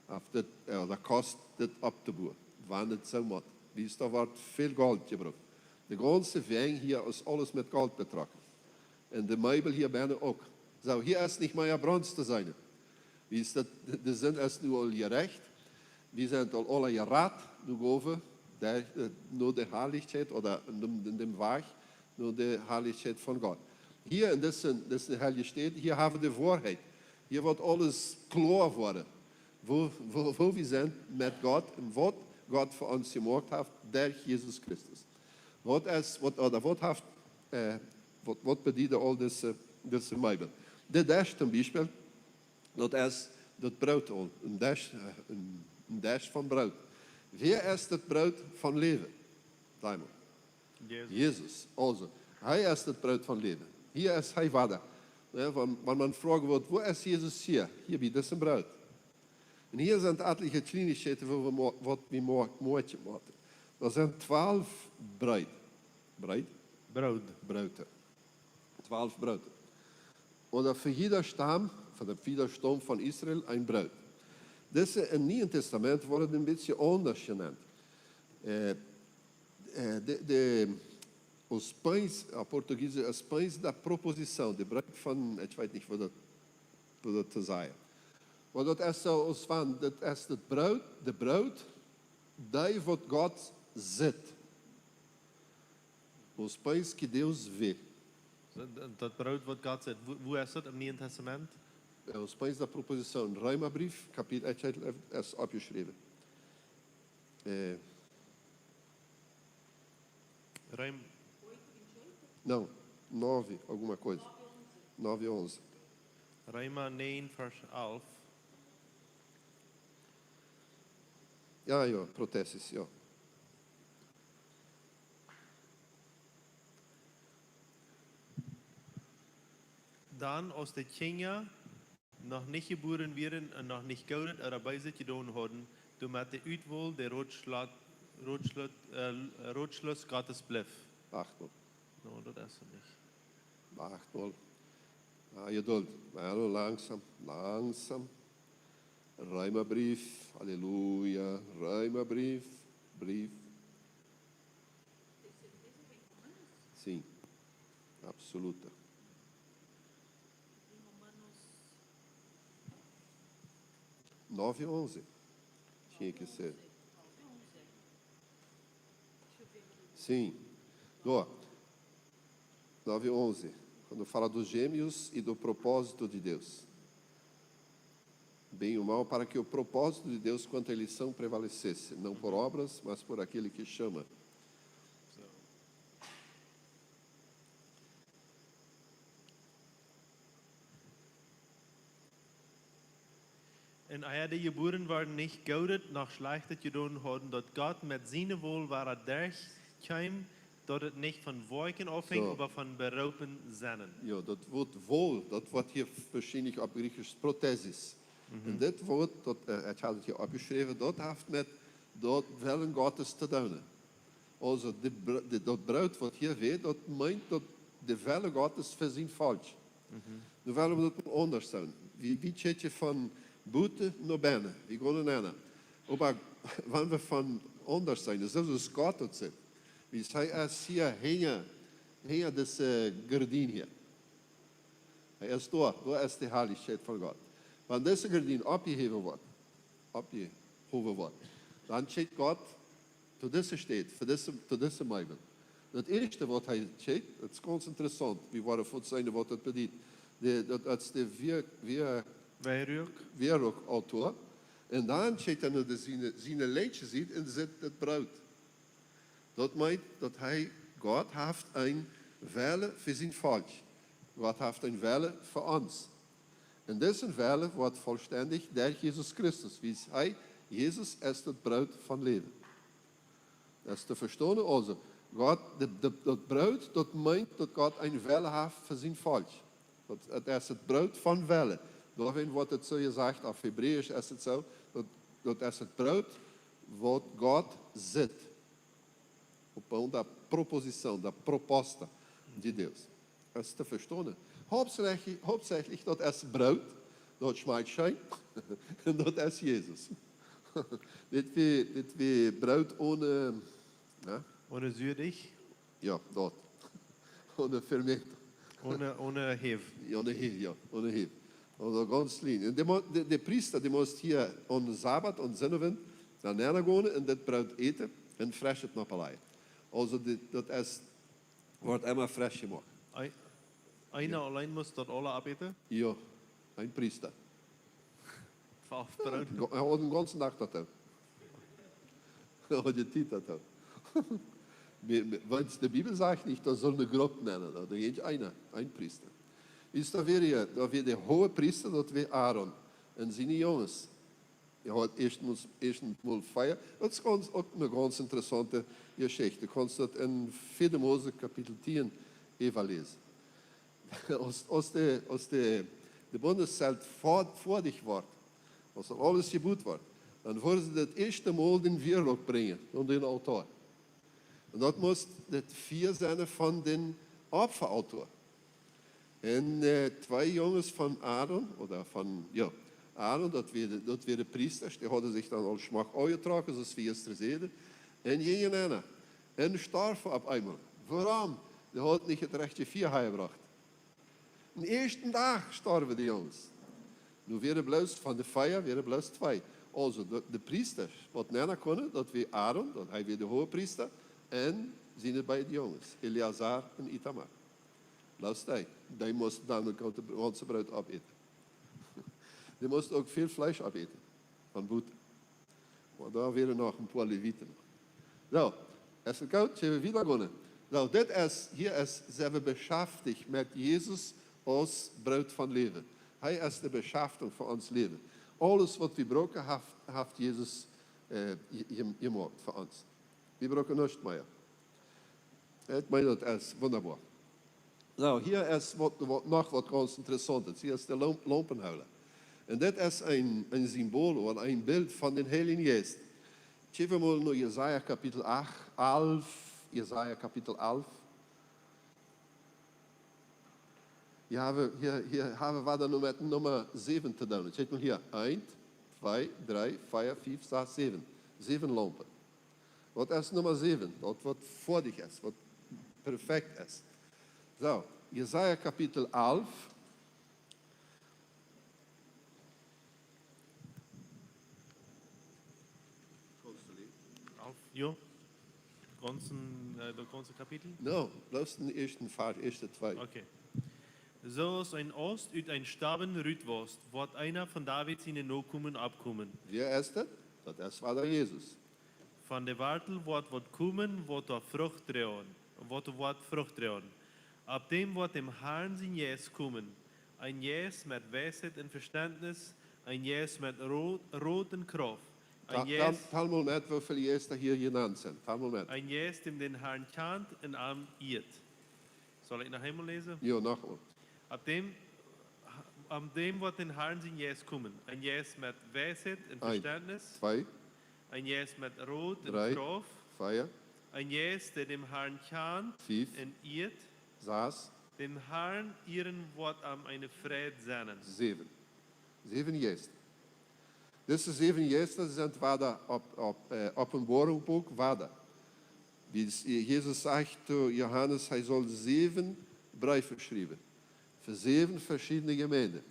Auf dit, jo, daut kost dit opptobuen, wan et soo mott. Wiels doa woat väl Golt jebrukt. De gaunze Wenj hia es aules met Golt betrocken. Un de Meebel hia bennen uk. Soo, hia es nich mea Brons to seenen. Wiels daut, de Sind es nu aul jerecht. Wie sent aul aula jerat, nu gonen wie de, äh, no de Harlichkjeit ooda en däm, en däm Wajch no de Harlichkjeit von Gott. Hia en dise, dise heilje Städ, hia haben wie de Woarheit. Hia woat aules kloa woaren. Woo, woo, woo wie sent met Gott un waut Gott fa ons jemoakt haft derch Jesus Christus. Waut es, waut, ooda waut haft, äh, waut, waut bedieden aul dise, dise Meebel? De Desch toom Biespel, daut es daut Broot aul, een Desch, äh, een, een Desch von Broot. Wäa es daut Broot von Läwen? Saj mol. Jesus. Jesus. Also, hee es daut Broot von Läwen. Hia es hee wada. Jo, wan, wan maun froagen woat, woo es Jesus hia? Hia bie disen Broot. Un hia sent atelje Kjleenichkjeiten, woo wie mo-, waut wie mo-, moaken motten. Doa sent twalf Broot. Broot? Broot. Broot. Twalf Broot. Ooda fa jieda Stam, fa de jieda Stam von Israel een Broot. Dise em Nieen Tastament woaren een bät aundasch jenant. Äh, äh, de, de, os pães, em Portugiesisch, os pães da proposição, de Broot von, ekj weet nich, waut daut, waut daut to sajen. Oba daut es soo aus wan, daut es daut Broot, de Broot, dee waut Gott sitt. Os pães que Deus vê. Daut, daut Broot waut Gott sitt, woo, woo es daut em Nieen Tastament? Jo, os pães da proposição, Reimabrief, Kapitel, ekj hab et oppjeschräwen. Eh, Reim- não, nove, alguma coisa. Nove onze. Reima negen, Varsch elf. Jo, jo, Protesis, jo. Dan aus de Kjinja noch nich jebuaren wieren un noch nich Goodet ooda Beeset jedonen hauden, doamet de Utwol de Rotschla-, Rotschla-, äh, Rotschluss Gottes blift. Acht mol. No, daut es et nich. Acht mol. Ah, Jeduld. Hallo, langsam, langsam. Reimabrief, Halleluja. Reimabrief, Brief. Sin, absoluta. Nove onze. Tinha que ser. Sim. Ó, nove onze. Quando fala dos gêmeos e do propósito de Deus. Bem ou mal, para que o propósito de Deus quanto à eleição prevalecesse, não por obras, mas por aquele que chama. Un ea dee jebuaren worden, nich Goodet noch Schlajchtet jedonen hauden, daut Gott met siene Wol wada derchkjeem, daut et nich von Woakjen aufhinj, so, oba von Beroopen sennen. Jo, daut Wuat Wol, daut woat hia woarschienlich opp Jriechisch Protesis. Mhm. Un dit Wuat, daut, eh, ekj hab et hia oppjeschräwen, daut haft met daut Wellen Gottes to doonen. Aulsoo, de Br-, de, daut Broot waut hia woat, daut meent daut de Wellen Gottes fa sien Volkj. Mhm. Nu well wie daut aundasch seenen. Wie, wie kjikjen von buten no bennen. Wie gonen nenn. Oba wan wie von aundasch seenen, daut es soo aus Gott daut sitt. Wiels hee es hia hinja, hinja dise Gardien hia. Hee es doa, doa es de Harlichkjeit von Gott. Wan dise Gardien oppjehäwen woat, oppjehowen woat, dan kjikjt Gott to dise Städ, fa dise, to dise Meebel. Daut ieeschte waut hee kjikjt, daut es gaunz interessaunt, wie woaren foats seenen waut daut bediet. De, daut, daut es de Wea-, Wea-, Wearuak. Wearuak Autor. Un dan kjikjt hee no de siene, siene linkje Sied un sitt daut Broot. Daut meent daut hee, Gott haft een Wellen fa sien Volkj. Gott haft een Wellen fa ons. Un dise Wellen woat vollstendich derch Jesus Christus, wiels hee, Jesus es daut Broot von Läwen. Daut es to vestonen, aulsoo, Gott, de, de, daut Broot, daut meent daut Gott een Wellen haft fa sien Volkj. Daut, daut es daut Broot von Wellen. Doawäajen woat et soo jesajcht, opp Hebräisch es et soo, daut, daut es daut Broot waut Gott sitt. Opp Grund de proposición, de proposta de Deus. Daut es to vestonen. Hauptsächlich, hauptsächlich daut es Broot, daut schmakjt scheen, un daut es Jesus. Dit wia, dit wia Broot one, jo? One Suadeech? Jo, daut. One Ferment. One, one Heew. Jo, one Heew, jo, one Heew. Aulsoo gaunz kjlien. Un de mo-, de, de Priesta, dee must hia aum Sabat, aum Sennowent, no nenn gonen un dit Broot äten un fresch et nopp lajen. Aulsoo, dit, daut es, woat emma fresch jemoakt. Ei-, eena auleen must daut aula opäten? Jo, een Priesta. Twalf Broot. Go-, hee haud dän gaunzen Dach daut. Hee haud de Tiet daut. Wie, wie, wiels de Bibel sajcht nich, daut saul ne Grupp nennen, daut es eena, een Priesta. Wiels doa wia hia, doa wia de Hoopriesta, daut wia Aaron un siene Junges. Hee haud ieeschtmol, ieeschtmol vea. Daut es gaunz, uk eene gaunz interessaunte Jeschicht. Du kaust daut en vieede Mose Kapitel tieen äwaläsen. Aus, aus de, aus de, de Bundeszelt foa-, foadich wort, aus daut aules jebut wort, dan wullen see daut ieeschte Mol dän Wierook brinjen aun dän Aultoa. Un daut must daut Fia sennen von dän Opfaaltoa. Un, äh, twee Junges von Aaron, ooda von, jo, Aaron, daut wia, daut wia de Priesta, dee hauden sikj dan aul schmock aunjetrocken, soo aus wie jistren säden. Un jinjen nenn, un storwen opp eemol. Wuarom? Dee hauden nich daut rajchte Fia häajebrocht. Dän ieeschten Dach storwen de Junges. Nu wieren bloos von de vea, wieren bloos twee. Aulsoo, de, de Priesta, waut nenn kunnen, daut wia Aaron, daut hee wia de Hoogepriesta, un siene beide Junges, Eleazar un Itamar. Bloos dee, dee musten dan daut gaunze, gaunze Broot oppäten. Dee musten uk väl Fleesch oppäten, von Buta. Oba doa wieren noch een poa Leviten. Soo, es daut goot, sent wie wieda jegonen. Soo, dit es, hia es, sent wie beschäftigt met Jesus aus Broot von Läwen. Hee es de Beschäftigung fa ons Läwen. Aules, waut wie brucken, haft, haft Jesus, äh, je-, je-, jemoakt fa ons. Wie brucken nuscht mea. Ekj meen, daut es wundaboa. Soo, hia es waut, waut, noch waut gaunz Interessauntet. Hia es de Laum-, Laumpenhoola. Un dit es een, een Symbool ooda een Bilt von dän Heiljen Jeist. Kjikj wie mol no Jesaja Kapitel acht, alf, Jesaja Kapitel alf. Hia haben wie, hia, hia haben wie dan nu met Numma säwen to doonen. Kjikj mol hia. Eent, twee, dree, vea, fief, sas, säwen. Säwen Laumpen. Waut es Numma säwen? Daut, waut foadich es, waut perfekt es. Soo, Jesaja Kapitel alf. Alf, jo. Gaunzen, äh, daut gaunze Kapitel? No, bloos dän ieeschten Varsch, ieeschte twee. Okay. Soo aus een Aust ut een Stomm rutwausst, woat eena von David siene Nokomen aufkomen. Wäa es daut? Daut es Voda Jesus. Von de Wartel woat waut komen, waut doa Frucht droagen, waut doa woat Frucht droagen. Opp däm woat däm Harn sien Jeist komen, een Jeist met Weisheit un Vestentnis, een Jeist met Ro-, Rot un Krauft. Een Ta-, Jeist, tal, tal mol met, woo väl Jeista hia jenant sent. Tal mol met. Een Jeist, dee dän Harn kjant un am ieet. Saul ekj noch eemol läsen? Jo, noch eemol. Opp däm, opp däm woat däm Harn sien Jeist komen. Een Jeist met Weisheit un Eent. Vestentnis. Twee. Een Jeist met Rot un Dree. Krauft. Vea. Een Jeist, dee däm Harn kjant Fief. Un ieet. Sas. Däm Harn ieren woat am eene Freid sennen. Säwen. Säwen Jeista. Dise säwen Jeista sent wada opp, opp, äh, Openboarunk Buak wada. Wiels Jesus sajcht to Johanes, hee saul säwen Breewe schriewen. Fa säwen veschiedne Jemeenden.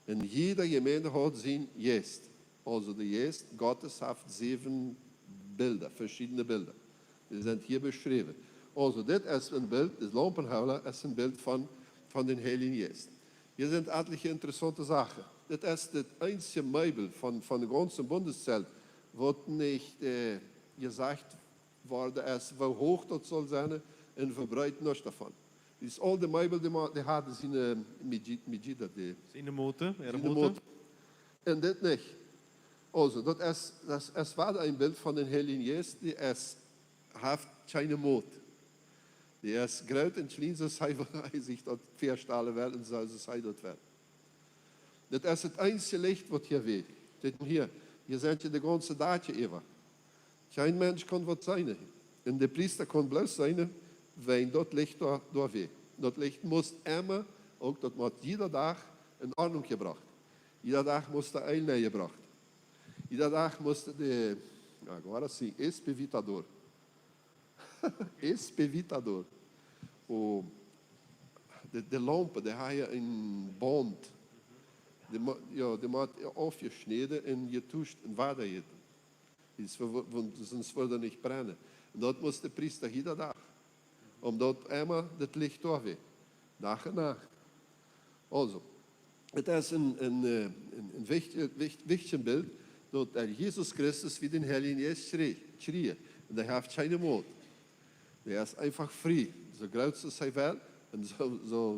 Un jiede Jemeend haud sienen Jeist. Aulsoo de Jeist Gottes haft säwen Bilda, veschiedne Bilda. Dee sent hia beschräwen. Aulsoo, dit es een Bilt, de Laumpenhoola es een Bilt von, von dän Heiljen Jeist. Hia sent atelje interessaunte Sachen. Dit es daut eensje Meebel von, von daut gaunze Bundeszelt, waut nich, äh, jesajcht worden es, woo hooch daut saul sennen un woo breet, nuscht doavon. Daut es aul de Meebel, dee ma-, dee hauden siene, äh, Megi-, Megida, dee Siene Moot, äare siene Moot. Moot. Un dit nich. Aulsoo, daut es, daut es wada een Bilt von dän Heiljen Jeist, dee es, haft kjeene Moot. Dee es groot un kjlien, soo aus hee, hee sikj daut väastalen well un soo aus hee daut well. Daut es daut eensje Licht, waut hia wia. Dit hia, hia sent jie de gaunze Dach äwa. Kjeen Mensch kunn waut seenen. Un de Priesta kunn bloos seenen, wan daut Licht doa, doa wia. Daut Licht must emma, uk daut must jieda Dach en Ordnunk jebrocht. Jieda Dach must de Eelje jebrocht. Jieda Dach must de, na, agora sim, espevitador. Espevitador. O, de, de Laumpen, dee hauden een Baunt. Dee mo-, jo, dee mott aufjeschnäden un jetuscht un wada jebrocht. Wiels, wiels, wiels, sest wudd daut nich brennen. Un daut must de Priesta jieda Dach. Om daut emma daut Licht doa wia. Dach un Nacht. Aulsoo, daut es een, een, äh, een, een wicht-, wicht-, wichtjet Bilt, daut de Jesus Christus wia dän Heiljen Jeist kjrie-, kjrieech. Un hee haft kjeene Moot. Hee es eefach frie. Soo groot aus hee well un soo, soo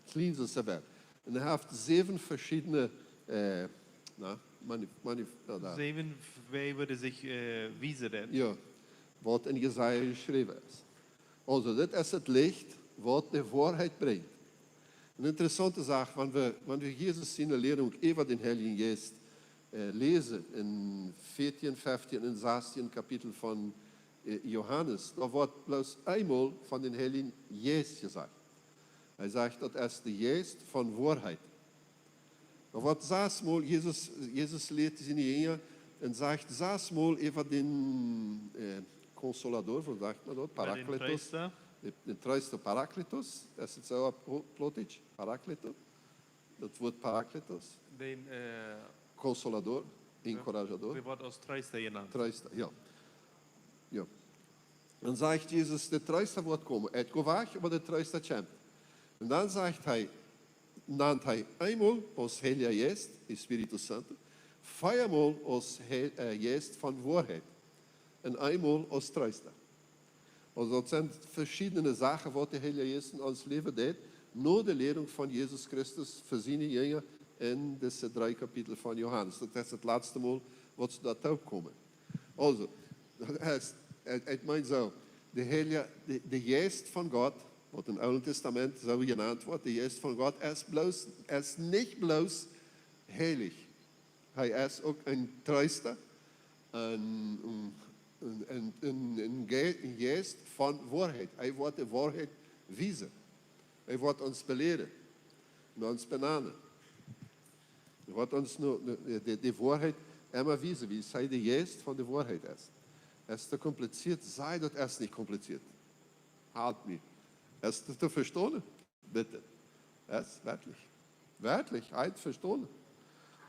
kjlien aus hee well. Un hee haft säwen veschiedne, äh, na, Manif, manif, ja, doa. Sehen, wer würde sich, äh, wiesen denn? Jo, waut enn Jesaja jeschräwen es. Aulsoo, dit es daut Licht, waut de Woarheit brinjt. Eene interessaunte Sach, wan wie, wan wie Jesus siene Lieren äwa dän Heiljen Jeist, äh, läsen, enn vieetieen, feftieen un sastieen Kapitel von, äh, Johanes, doa woat bloos eemol von dän Heiljen Jeist jesajcht. Hee sajcht, daut es de Jeist von Woarheit. Doa woat sasmol, Jesus, Jesus lieet siene Jinja un sajcht sasmol äwa dän, äh, Consolador, woo sajcht maun daut? Äwa dän Parakletos. Treesta. Dän, dän Treesta, Parakletos, daut es soo opp Ho-, Plautdietsch, Parakleto. Daut Wuat Parakletos. Dän, äh, Consolador, jo, Encorajador. Dee woat uk Treesta jenant. Treesta, jo. Jo. Dan sajcht Jesus, de Treesta woat komen. Hee woat wajch, oba de Treesta kjemt. Un dan sajcht hee, nant hee eemol aus Heilja Jeist, Espíritu Santo, veamol aus Heil-, äh, Jeist von Woarheit un eemol aus Treesta. Aulsoo, daut sent veschiedne Sachen, waut de Heilja Jeist enn ons Läwen deit, no de Lierunk von Jesus Christus fa siene Jinja enn dise dree Kapitel von Johanes. Daut es daut latste Mol, waut see doa toopkomen. Aulsoo, daut es, ekj, ekj meen soo, de Heilja, de, de Jeist von Gott, waut em Oolen Testament soo jenant woat, de Jeist von Gott es bloos, es nich bloos heilich. Hee es uk een Treesta, een, een, een, een, een Ge-, een Jeist von Woarheit. Hee woat de Woarheit wiesen. Hee woat ons belieren un ons benanen. Hee woat ons nu, nu, de, de Woarheit emma wiesen, wiels hee de Jeist von de Woarheit es. Es too kompliziet? Saj, daut es nich kompliziet. Halpt mie. Es daut too vestonen? Bitte. Es werkjlich. Werkjlich, hee haft vestonen.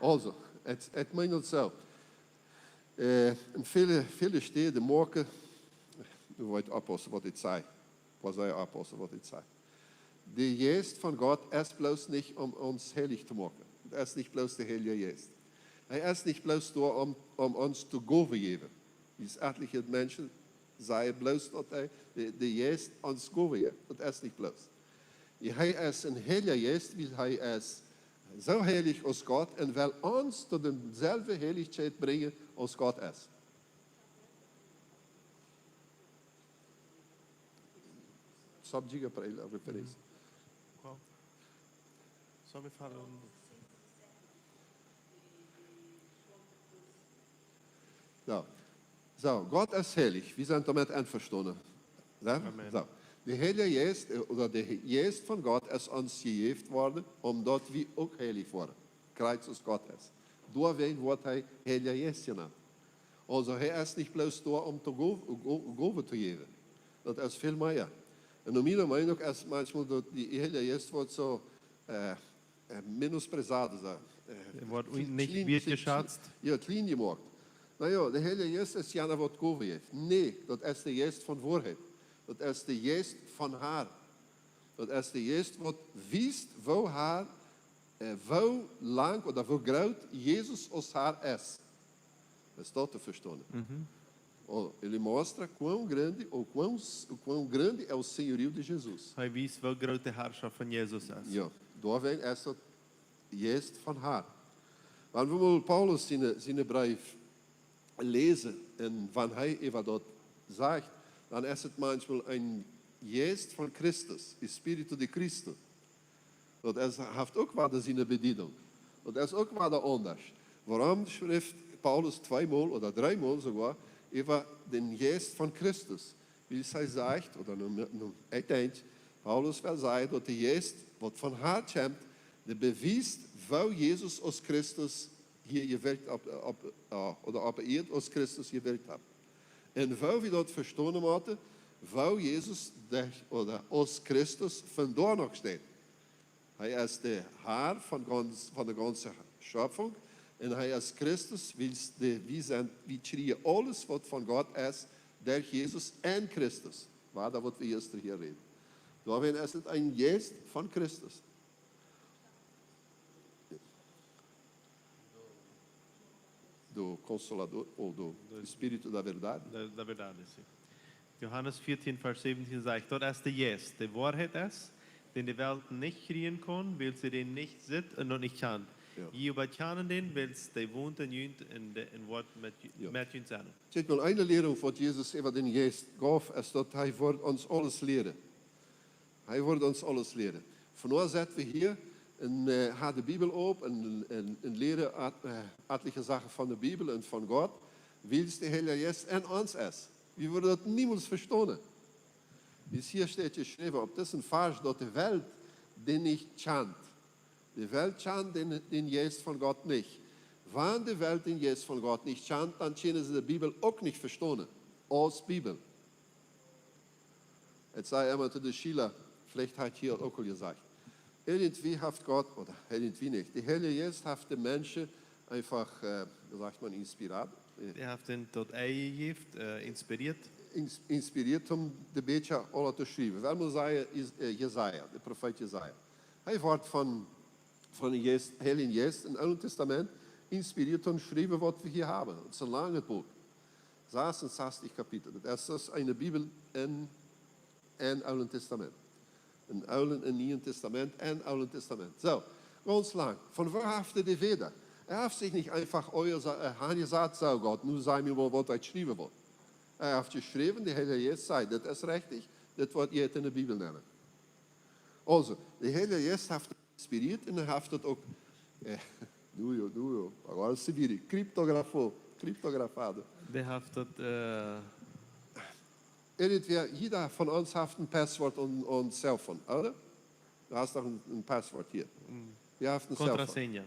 Aulsoo, et, et meent ons soo. Äh, enn väle, väle Städen moaken, du woascht oppaussen, waut ekj saj. Woascht oppaussen, waut ekj saj. De Jeist von Gott es bloos nich, om ons heilich to moaken. Daut es nich bloos de Heilja Jeist. Hee es nich bloos doa, om, om ons to Gowen jäwen. Wiels etliche Menschen sajen bloos, daut hee, de, de Jeist ons Gowen jeft. Daut es nich bloos. Hee es een Heilja Jeist, wiels hee es soo heilich aus Gott un well ons to deeselwje Heilichkjeit brinjen aus Gott es. Subject para la referencia. Qual? Só me fala um. Soo. Soo, Gott es heilich. Wie sent doamet envestonen? Jo? Amen. Soo. De Heilja Jeist, äh, ooda de Jeist von Gott es ons jejäft worden, om daut wie uk heilich woaren. Krakjt soo aus Gott es. Doawäajen woat hee Heilja Jeist jenant. Aulsoo, hee es nich bloos doa, om to Go-, Go-, Gowen to jäwen. Daut es väl mea. Un no miene Meenunk es maunchmol daut de Heilja Jeist woat soo, äh, äh, menosprezado, soo, äh, hee woat kjl-, nich kjl-, kjl-, wertjeschatzt. Jo, kjlien jemoakt. Na jo, de Heilja Jeist es jana, waut Gowen jeft. Nä, daut es de Jeist von Woarheit. Daut es de Jeist von Har. Daut es de Jeist, waut wiest, woo Har, äh, woo lang ooda woo groot Jesus aus Har es. Es daut too vestonen? Mhm. Oh, ele mostra quão grande, ou quão, o quão grande é o senhorio de Jesus. Hee wiest, woo groot de Harschaft von Jesus es. Jo, doawäajen es daut Jeist von Har. Wan wie mol Paulus siene, siene Breew läsen, un wan hee äwa daut sajcht, dan es et maunchmol een Jeist von Christus, Espíritu de Cristo. Daut es, haft uk wada siene Bediedunk. Daut es uk wada aundasch. Wuarom schrift Paulus tweemol ooda dreemol soogoa äwa dän Jeist von Christus? Wiels hee sajcht, ooda nu, nu, ekj denkj, Paulus well sajen, daut de Jeist, waut von Har kjemt, dee bewiest, woo Jesus aus Christus hia jewirkjt opp, opp, jo, ooda opp Ieed aus Christus jewirkjt haft. Un woo wie daut vestonen motten, woo Jesus de, ooda aus Christus vondoag noch steit. Hee es de Har von gaunz, von de gaunze Schöpfunk. Un hee es Christus, wiels de, wie sent, wie kjrieen aules, waut von Gott es, derch Jesus enn Christus. Wada waut wie jistren hia räden. Doawäajen es et een Jeist von Christus. Do Consolador, ou do Espíritu da Verdade. Da, da verdade, sim. Johanes vieetieen, Varsch säwentieen sajcht, daut es de Jeist, dee Woarheit es, dän de Welt nich kjrieen kaun, wiels see dän nich sitt un noch nich kjant. Jo. Jie oba kjanen dän, wiels dee wont en junt un de-, un woat met ju-, Jo. met junt sennen. Kjikj, wel, eene Lia, waut Jesus äwa dän Jeist jeef, es daut hee woat ons aules lieren. Hee woat ons aules lieren. Vondoag sent wie hia un, äh, haben de Bibel op un, un, un lieren at-, äh, etliche Sachen von de Bibel un von Gott, wiels de Heilje Jeist en ons es. Wie wudden daut niemols vestonen. Wiels hia steit jeschräwen, opp disen Varsch, daut de Welt dän nich kjant. De Welt kjant dän, dän Jeist von Gott nich. Wan de Welt dän Jeist von Gott nich kjant, dan kjennen see de Bibel uk nich vestonen. Aus Bibel. Ekj säd emma to de Schüler, veleicht hab ekj hia uk aul jesajcht. Irjentwoo haft Gott, ooda irjentwoo nich, de Heilje Jeist haft de Menschen eefach, äh, sajcht maun, inspireet. Äh, Dee haft an daut Eie jejäft, äh, inspireet. Ins-, inspireet om de Bieekja aula to schriewen. Well wie sajen, es, äh, Jesaja, de Profeet Jesaja. Hee woat von, von dän Jeist, Heiljen Jeist em Oolen Tastament inspireet om to schriewen, waut wie hia haben. Daut es een langet Buak. Sasunsastich Kapitel. Daut es, daut es eene Bibel en, en Oolen Tastament. En Oolen un Nieen Tastament en Oolen Tastament. Soo, gaunz lang. Von wua haft hee dee Wieed? Hee haft sikj nich eefach aul sa-, äh, aunjesat, soo Gott, nu saj mie mol, waut ekj schriewen well. Hee haft jeschräwen, de Heilje Jeist säd, dit es rajcht, dit woa jie en de Bibel nämen. Aulsoo, de Heilje Jeist haft inspireet un hee haft daut uk, äh, nu jo, nu jo, agora se vire, criptografo, criptografado. Dee haft daut, äh, Irjentwäa, jieda von ons haft een Passwort aun, aun Cellphone, ooda? Du hast doch een, een Passwort hia. Mm. Wäa haft een Cellphone? Contraseña.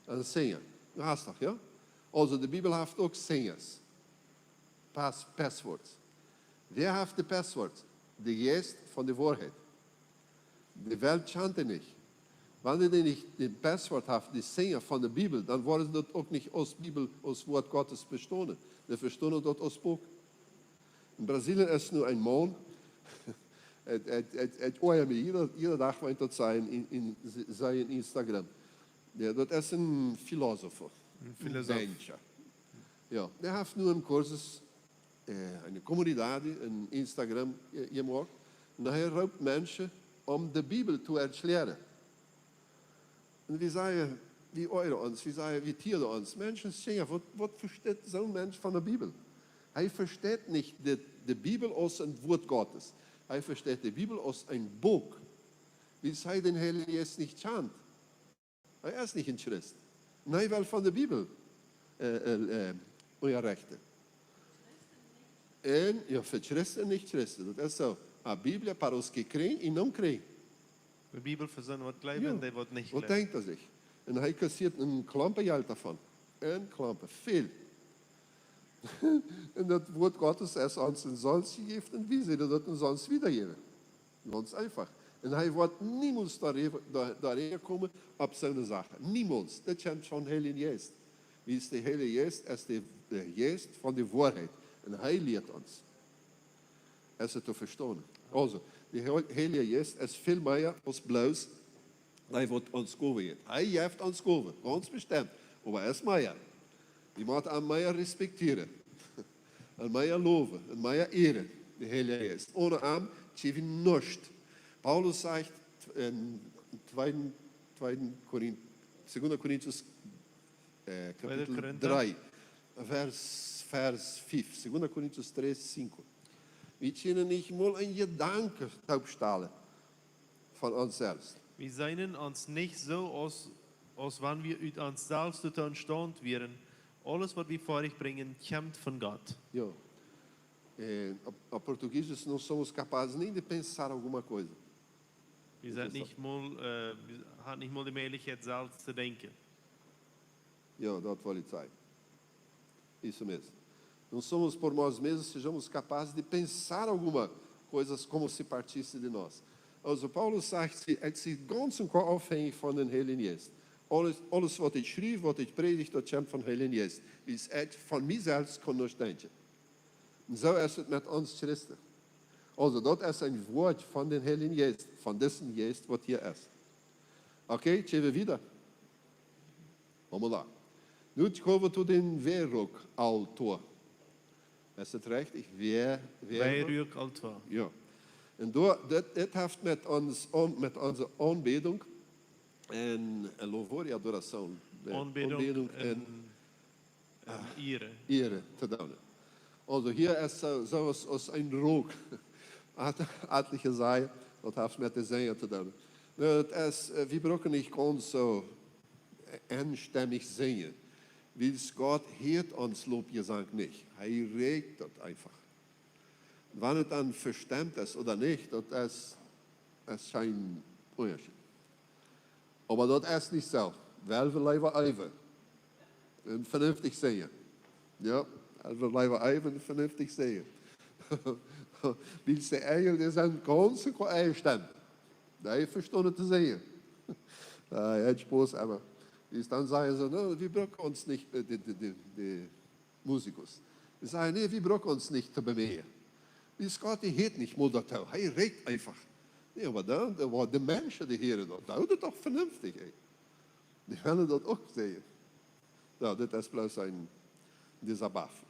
Eene Senha. Du hast doch, jo? Aulsoo, de Bibel haft uk Senhas. Pass-, Passwords. Wäa haft de Passwords? De Jeist von de Woarheit. De Welt kjant dee nich. Wan dee nich de Passwort haft, de Senha von de Bibel, dan woaren see daut uk nich aus Bibel, aus Wort Gottes vestonen. See vestonen daut aus Buak. En Brasilien es nu een Maun, et, et, et, et oaja mie, jieda, jieda Dach woa ekj daut seenen en, en, seenen en Instagram. Jo, daut es een Filosoof. Een Filosoof. Denkja. Jo, dee haft nu een Kursus, äh, eene Comunidad en Instagram je-, jemoakt. Un hee roopt Menschen om de Bibel to erkjlären. Un wie sajen, wie oajren ons, wie sajen, wie tieren ons. Menschen sajen, waut, waut vesteit soon Mensch von de Bibel? Hee vesteit nich de, de Bibel aus een Wort Gottes. Hee vesteit de Bibel aus een Buak. Wiels hee dän Heiljen Jeist nich kjant. Hee es nich een Christ. Un hee well von de Bibel, äh, äh, äh, unjarechten. Un, jo, fa Christen un nich Christen. Daut es soo. A Biblia para os que creem e não creem. De Bibel fa soone waut jleewen, Jo. un dee waut nich Waut jleewen. denkjt hee sikj? Un hee kassieet een Klompen Jelt doavon. Een Klompen, väl. Un daut Wort Gottes es ons umsonst jejäft un wie sellen daut umsonst wiedajäwen. Gaunz eefach. Un hee woat niemols doa-, doa-, doaräwa komen opp soone Sachen. Niemols. Daut kjemt vom Heiljen Jeist. Wiels de Heilje Jeist es de, de Jeist von de Woarheit. Un hee lieet ons. Es et to vestonen? Aulsoo, de Heil-, Heilje Jeist es väl mea aus bloos, hee woat ons Gowen jäwen. Hee jeft ons Gowen, gaunz bestemt. Oba hee es mea. Wie motten am mea respektieren. Un mea lowen, un mea ieren, de Heilje Jeist. Onen am kjenn wie nuscht. Paulus sajcht en tweeden, tweeden Korinth-, Segunda Korintus, äh, Tweede Kapitel Korinta. dree, Varsch, Varsch fiew. Segunda Korintus dree, fiew. Wie kjennen nich mol een Jedanken toopstalen von ons selfst. Wie seenen ons nich soo aus, aus wan wie ut ons selfst doatoo entstaunt wieren. Aules, waut wie väarich brinjen, kjemt von Gott. Jo. Eh, a, a portugueses, não somos capazes nem de pensar alguma coisa. Wie sent nich mol, äh, wie haben nich mol de Mäajlichkjeit, selfst to denkjen. Jo, daut well ekj sajen. Isso mesmo. Não somos por nós mesmos, sejamos capazes de pensar alguma coisa como se partisse de nós. Also Paulus sajcht, ekj sie gaunz un gaunz aufhängig von dän Heiljen Jeist. Aules, aules waut ekj schriew, waut ekj prädj, daut kjemt von Heiljen Jeist. Wiels ekj von mie selfst kaun nich denkjen. Un soo es et met ons Christen. Also, daut es een Wuat von dän Heiljen Jeist, von disen Jeist, waut hia es. Okay, kjikj wie wieda. Vamos lá. Nu komen wie to dän Weihrauchaltoa. Es et rajcht? Ekj, Wei-, Weihrauch-, Weihrauchaltoa. Jo. Un doa, dit, dit haft met ons aun-, met onse Aunbädunk en, en louvor y adoración, de Aunbädunk Aunbädunk en, en en Iere. Iere to doonen. Also hia es soo, soo aus, aus een Rook, at-, atliche sajen, daut haft met de Sinjen to doonen. Nu, daut es, äh, wie brucken nich gaunz soo enstemmich sinjen. Wiels Gott hieet ons Lofjesank nich. Hee räakjt daut eefach. Wan et dan vestemmt es ooda nich, daut es, es kjeen Unjascheet. Oba daut es nich soo. Well wie leewa eewen un venenftich sinjen. Jo, well wie leewa eewen un venenftich sinjen. Wiels de Enjel, dee sent gaunz enstemt. Dee vestonen to sinjen. Äh, haud Spos, oba wiels dan sajen see, nu, wie brucken ons nich, äh, de, de, de, de Musikus. Dee sajen, nä, wie brucken ons nich to bemieejen. Wiels Gott, dee hieet nich mol daut too. Hee räakjt eefach. Nä, oba dan, de, waut de Menschen, dee hieren daut, dee doonen daut doch venenftich, ey. Dee wellen daut uk seenen. Jo, dit es bloos een, dise Baaf.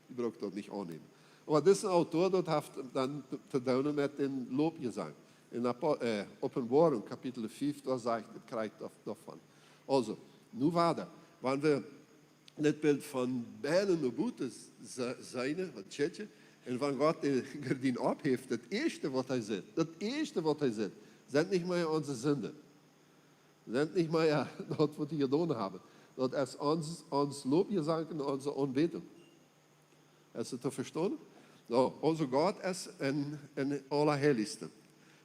Dee bruck daut nich aunnämen. Oba dise Autor, daut haft dan to, to doonen met dän Lofjesank. En Apo-, äh, Openboarunk, Kapitel fief, doa sajcht et krakjt doa-, doavon. Also, nu wieda, wan wie dit Bilt von bennen no buten se-, seenen, waut kjikjen, un wan Gott de Gardien ophäft, daut ieeschte waut hee sitt, daut ieeschte waut hee sitt, sent nich mea onse Sinden. Sent nich mea daut waut wie jedonen haben. Daut es ons, ons Lofjesank un onse Aunbädunk. Es daut to vestonen? Soo, onse Gott es en, en Aulaheilichsten.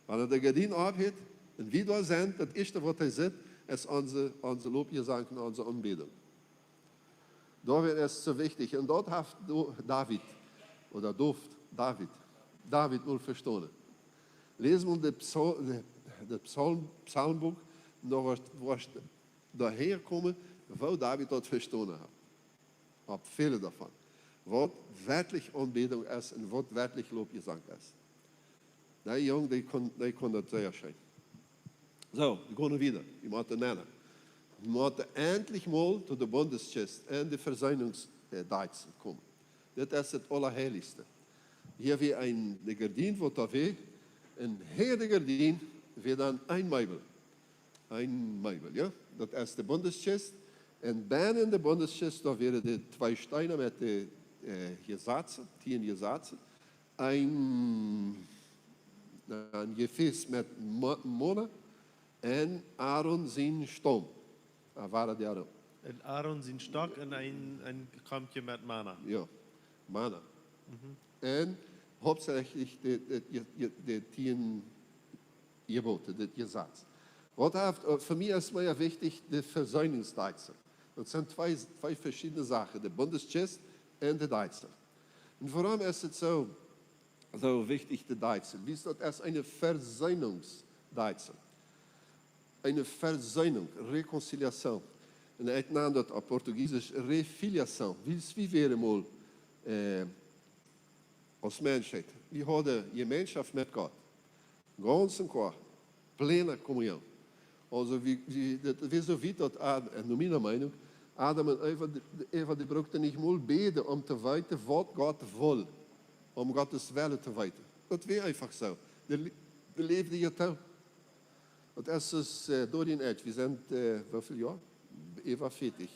Wan hee de Gardien ophäft un wie doa sent, daut ieeschte waut hee sitt, es onse, onse Lofjesank un onse Aunbädunk. Doawäajen es et soo wichtich. Un daut haft Do-, David, ooda dooft David, David mol vestonen. Läs mol de Psal-, de, de Psalm, Psalmbuak, dan woascht, woascht doahan komen, woo David daut vestonen haft. Opp väle doavon. Waut werkjlich Aunbädunk es un waut werkjlich Lofjesank es. Dee Jung, dee kunn, dee kunn daut sea scheen. Soo, wie gonen wieda. Wie motten nenn. Wie motten entlich mol to de Bundeskjist un de Versöhnungsdeichsel komen. Dit es daut Aulaheilichste. Hia wia een, de Gardien, waut doa wia. Un hinja de Gardien wia dan een Meebel. Een Meebel, jo? Daut es de Bundeskjist. Un bennen de Bundeskjist, doa wieren de twee Steena met de, äh, Jesazen, tieen Jesazen. Een, een Jefäs met Ma-, Manna un Aaron sien Stok. Avara de Aaron. Un Aaron sien Stok un een, een Komkje met Manna. Jo, Manna. Un hauptsächlich de, de, de, de tieen Jeboten, dit Jesaz. Waut haft, äh, fa mie es mea wichtich de Versöhnungsdeichsel. Daut sent twee, twee veschiedne Sachen, de Bundeskjist un de Deichsel. Un wuarom es et soo, soo wichtich, de Deichsel? Wiels daut es een Versöhnungsdeichsel. Een Versöhnung, Reconciliación. Un ekj nan daut opp Portugiesisch refiliação. Wiels wie wieren mol, äh, aus Menschheit. Wie hauden Jemeenschoft met Gott. Gaunz un kloa. Plena Kommunion. Also, wie, wie, daut wia soo wiet daut Ad-, äh, no miene Meinung, Adam un Eva, dee, dee Eva, dee bruckten nich mol bäden, om to weeten, waut Gott well, om Gottes Wellen to weeten. Daut wia eefach soo. Dee, dee läwden jo too. Daut es, äh, doa en Edge. Wie sent, äh, woo väl Joa? Äwa veatich.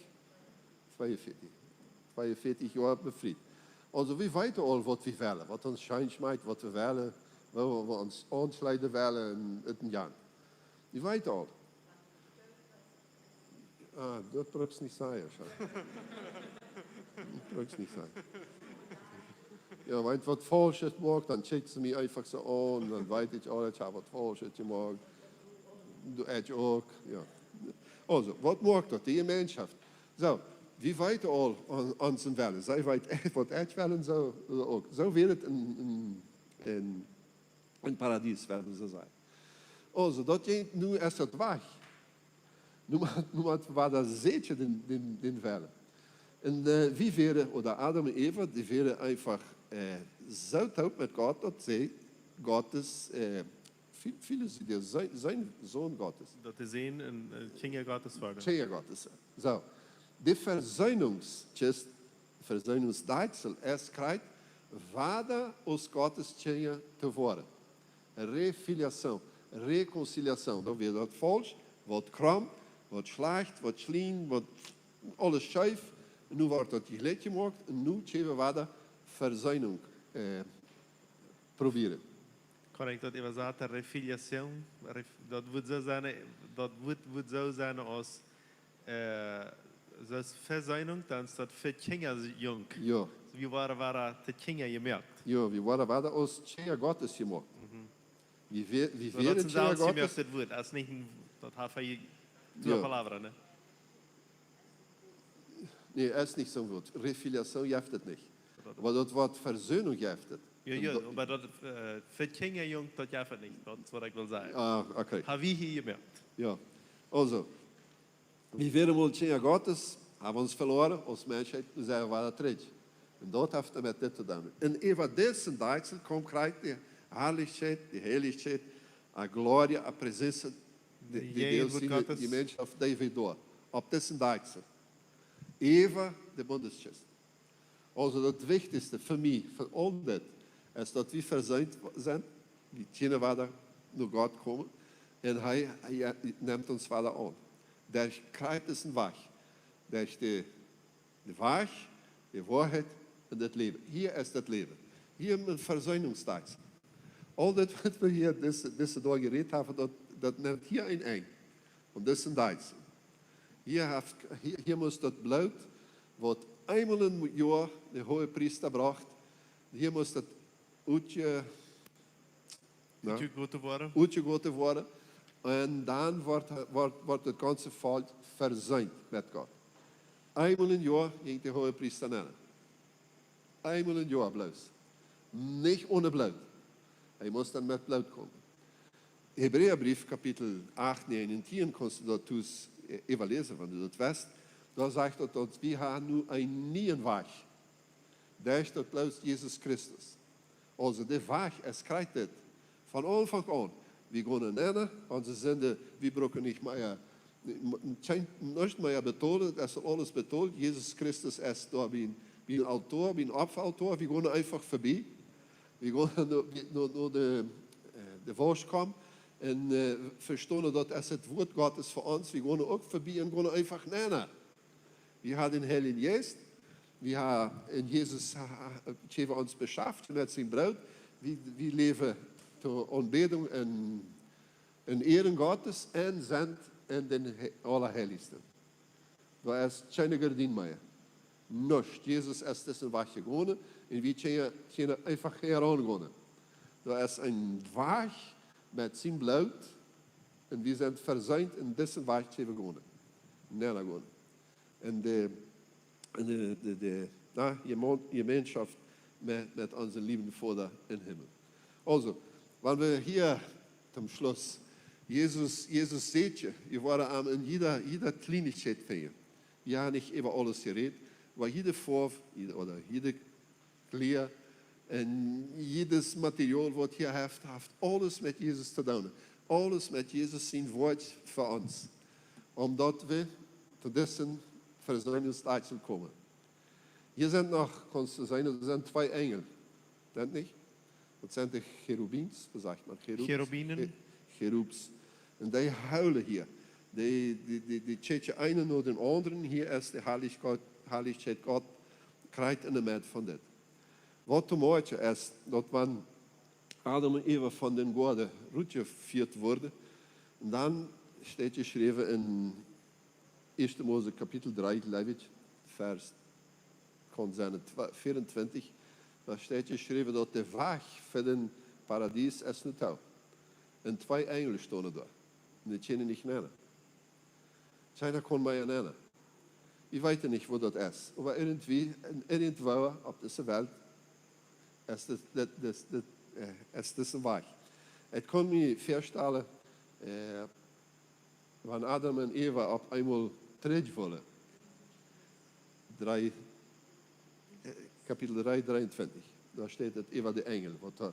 Tweeunveatich. Tweeunveatich Joa befriet. Also, wie weeten aul, waut wie wellen, waut ons scheen schmakjt, waut wie wellen, woo wie ons aunschlieeden wellen un, un jo. Wie weeten aul. Ah, daut bruckt nich sennen, jo. Daut bruckt nich sennen. Jo, wan ekj waut Faulschet moak, dan kjikjt see mie eefach soo aun, dan weet ekj, oh, ekj hab waut Faulschet jemoakt. Du, ekj uk, jo. Also, waut moakt daut? De Jemeenschoft. Soo, wie weeten aul aun, aun sien Wellen. See weet waut ekj well un soo, soo uk. Soo wia et en, en, en, en Paradies, well wie soo sajen. Also, daut jinkj, nu es daut wajch. Nu mott, nu mott wie daut secha dän, dän, dän Wellen. Un, äh, wie wieren, ooda Adam un Eva, dee wieren eefach, äh, soo toop met Gott, daut see Gottes, äh, Fi-, Filhus Dei, sien, sien Sän Gottes. Daut dee Sän un, äh, Kjinja Gottes wieren. Kjinja Gottes. Soo. De Versöhnungskjist, Versöhnungsdeichsel es krakjt, wada aus Gottes Kjinja to woaren. Refiliación, reconciliación. Dan wia daut faulsch. Waut krom, waut schlajcht, waut schlien, waut aules scheef. Un nu woat daut jlikj jemoakt un nu kjenn wie wada Vesöhnung äh, probieren. Korrekt, daut äwasaten, Refiliation, ref, daut wudd soo sennen, daut wudd, wudd soo sennen aus, äh, aus Vesöhnung, dan es daut fa Kjinja junk. Jo, Wie woaren wada to Kjinja jemoakt. jo, wie woaren wada aus Kjinja Gottes jemoakt. Wie, wie, wie Soo daut woaren es een Kjinja selfst Gottes? Jemookt daut Wuat, daut es nich een, daut haft fa je, Jo. Palabra, ne? Nä, es nich soon Wuat. Refiliation jeft et nich. Oba daut Wuat Vesöhnung jeft et. Jo, Un jo, daut- oba daut, äh, fa Kjinja junk, daut jeft et nich. Daut es waut ekj well sajen. Ah, okay. Ha wie hia jemoakt. Jo. Aulsoo, wie wieren mol Kjinja Gottes, haben ons veloaren aus Menschheit, nu sent wie wada trigj. Un daut haft met dit to doonen. Un äwa disen Dachs kjemt krakjt de Harlichkjeit, de Heilichkjeit, a Gloria, a Präsenz, de, De de Jäajenwuat Deels, Gottes. de Mensch opp dee wie doa. Opp disen Dachs. Äwa de Bundeskjist. Aulsoo daut Wichtichste fa mie, fa aul dit, es daut wie vesöhnt sent, wie kjennen wada no Gott komen. Un hee, hee nemt ons wada aun. Derch Christus sien Wajch. Derch de, de Wajch, de Woarheit un daut Läwen. Hia es daut Läwen. Hia es een Vesöhnungsdach. Aul daut waut wie hia dise, dise Doag jerät haben, daut, daut nemt hia een Enj. Un daut es een Dach. Hia haft, hia, hia mott daut Bloot, waut eemol em Joa de Hoogepriesta brocht, hia mott daut utje, na, Utjegoten woaren. utjegoten woaren. Un dan woat, woat, woat daut gaunze Volkj vesöhnt met Gott. Eemol em Joa jinkj de Hoogepriesta nenn. Eemol em Joa bloos. Nich one Bloot. Hee mott dan met Bloot komen. Hebräabrief, Kapitel acht, näajen un tieen, kaust du daut tus, äh, äwaläsen, wan du daut west. Doa sajcht daut, daut wie haben nu eenen nieen Wajch. Derch daut Bloot Jesus Christus. Aulsoo, de Wajch es krakjt dit. Von Aunfank aun. Wie gonen nenn, onse Sind, wie brucken nich mea, kjeen, nuscht mea betolen, daut es aules betolt. Jesus Christus es doa bie, bie een Altoa, bie een Opfaaltoa. Wie gonen eefach verbie. Wie gonen no, no, no de, äh, de Wausch komen un, äh, vestonen, daut es daut Wuat Gottes fa ons. Wie gonen uk verbie un gonen eefach nenn. Wie haben dän Heiljen Jeist. Wie haben en Jesus, ha, ha, haben wie ons beschaft met sien Broot. Wie, wie läwen to Aunbädunk un, un Ieren Gottes un sent en dän He-, Aulaheilichsten. Doa es kjeene Gardien mea. Nuscht. Jesus es disen Wajch jegonen un wie kjennen, kjennen eefach hia aungonen. Doa es een Wajch met sien Bloot un wie sent vesöhnt en disen Wajch to gonen. Nenn gonen. Un de, un de, de, de, na, Jemo-, Jemeenschoft met, met onsen leewen Voda em Himmel. Aulsoo, wan wie hia toom Schluss, Jesus, Jesus säd je, wie woaren am en jieda, jieda Kjleenichkjeit finjen. Wie haben nich äwa aules jerät, oba jiede Foaw, jiede, ooda jiede Kjleet un jiedet Material waut hia haft, haft aules met Jesus to doonen. Aules met Jesus sien Wuat fa ons. Om daut wie to disen Vesöhnungsdach komen. Hia sent noch, kaust du seenen, doa sent twee Enjel. Sent nich? Daut sent de Cherubims, waut sajcht maun? Cherubs? Cherubinen. Che-, Cherubs. Un dee hoolen hia. Dee, dee, dee, dee kjikjen eena no dän aundren. Hia es de Harlichkjeit, Harlichkjeit Gott, krakjt enne Medd von dit. Waut to moakjen es, daut wan Adam un Eva von dän Goaden rutjefieet worden, un dan steit jeschräwen en Ieeschte Mose Kapitel dree, jleew ekj, Varsch, kaun sennen, twa-, veeruntwintich, doa steit jeschräwen, daut de Wajch fa dän Paradies es nu too. Un twee Enjel stonen doa. Un dee kjennen nich nenn. Kjeena kaun mea nenn. Wie weeten nich, woo daut es. Oba irjentwoo, en irjentwoo opp dise Welt es dit, dit, dit, dit, äh, es dit een Wajch. Ekj kaun mie väastalen, äh, wan Adam un Eva opp eemol trigj wullen. Dree, äh, Kapitel dree, dreeuntwintich. Doa steit et äwa de Enjel, waut doa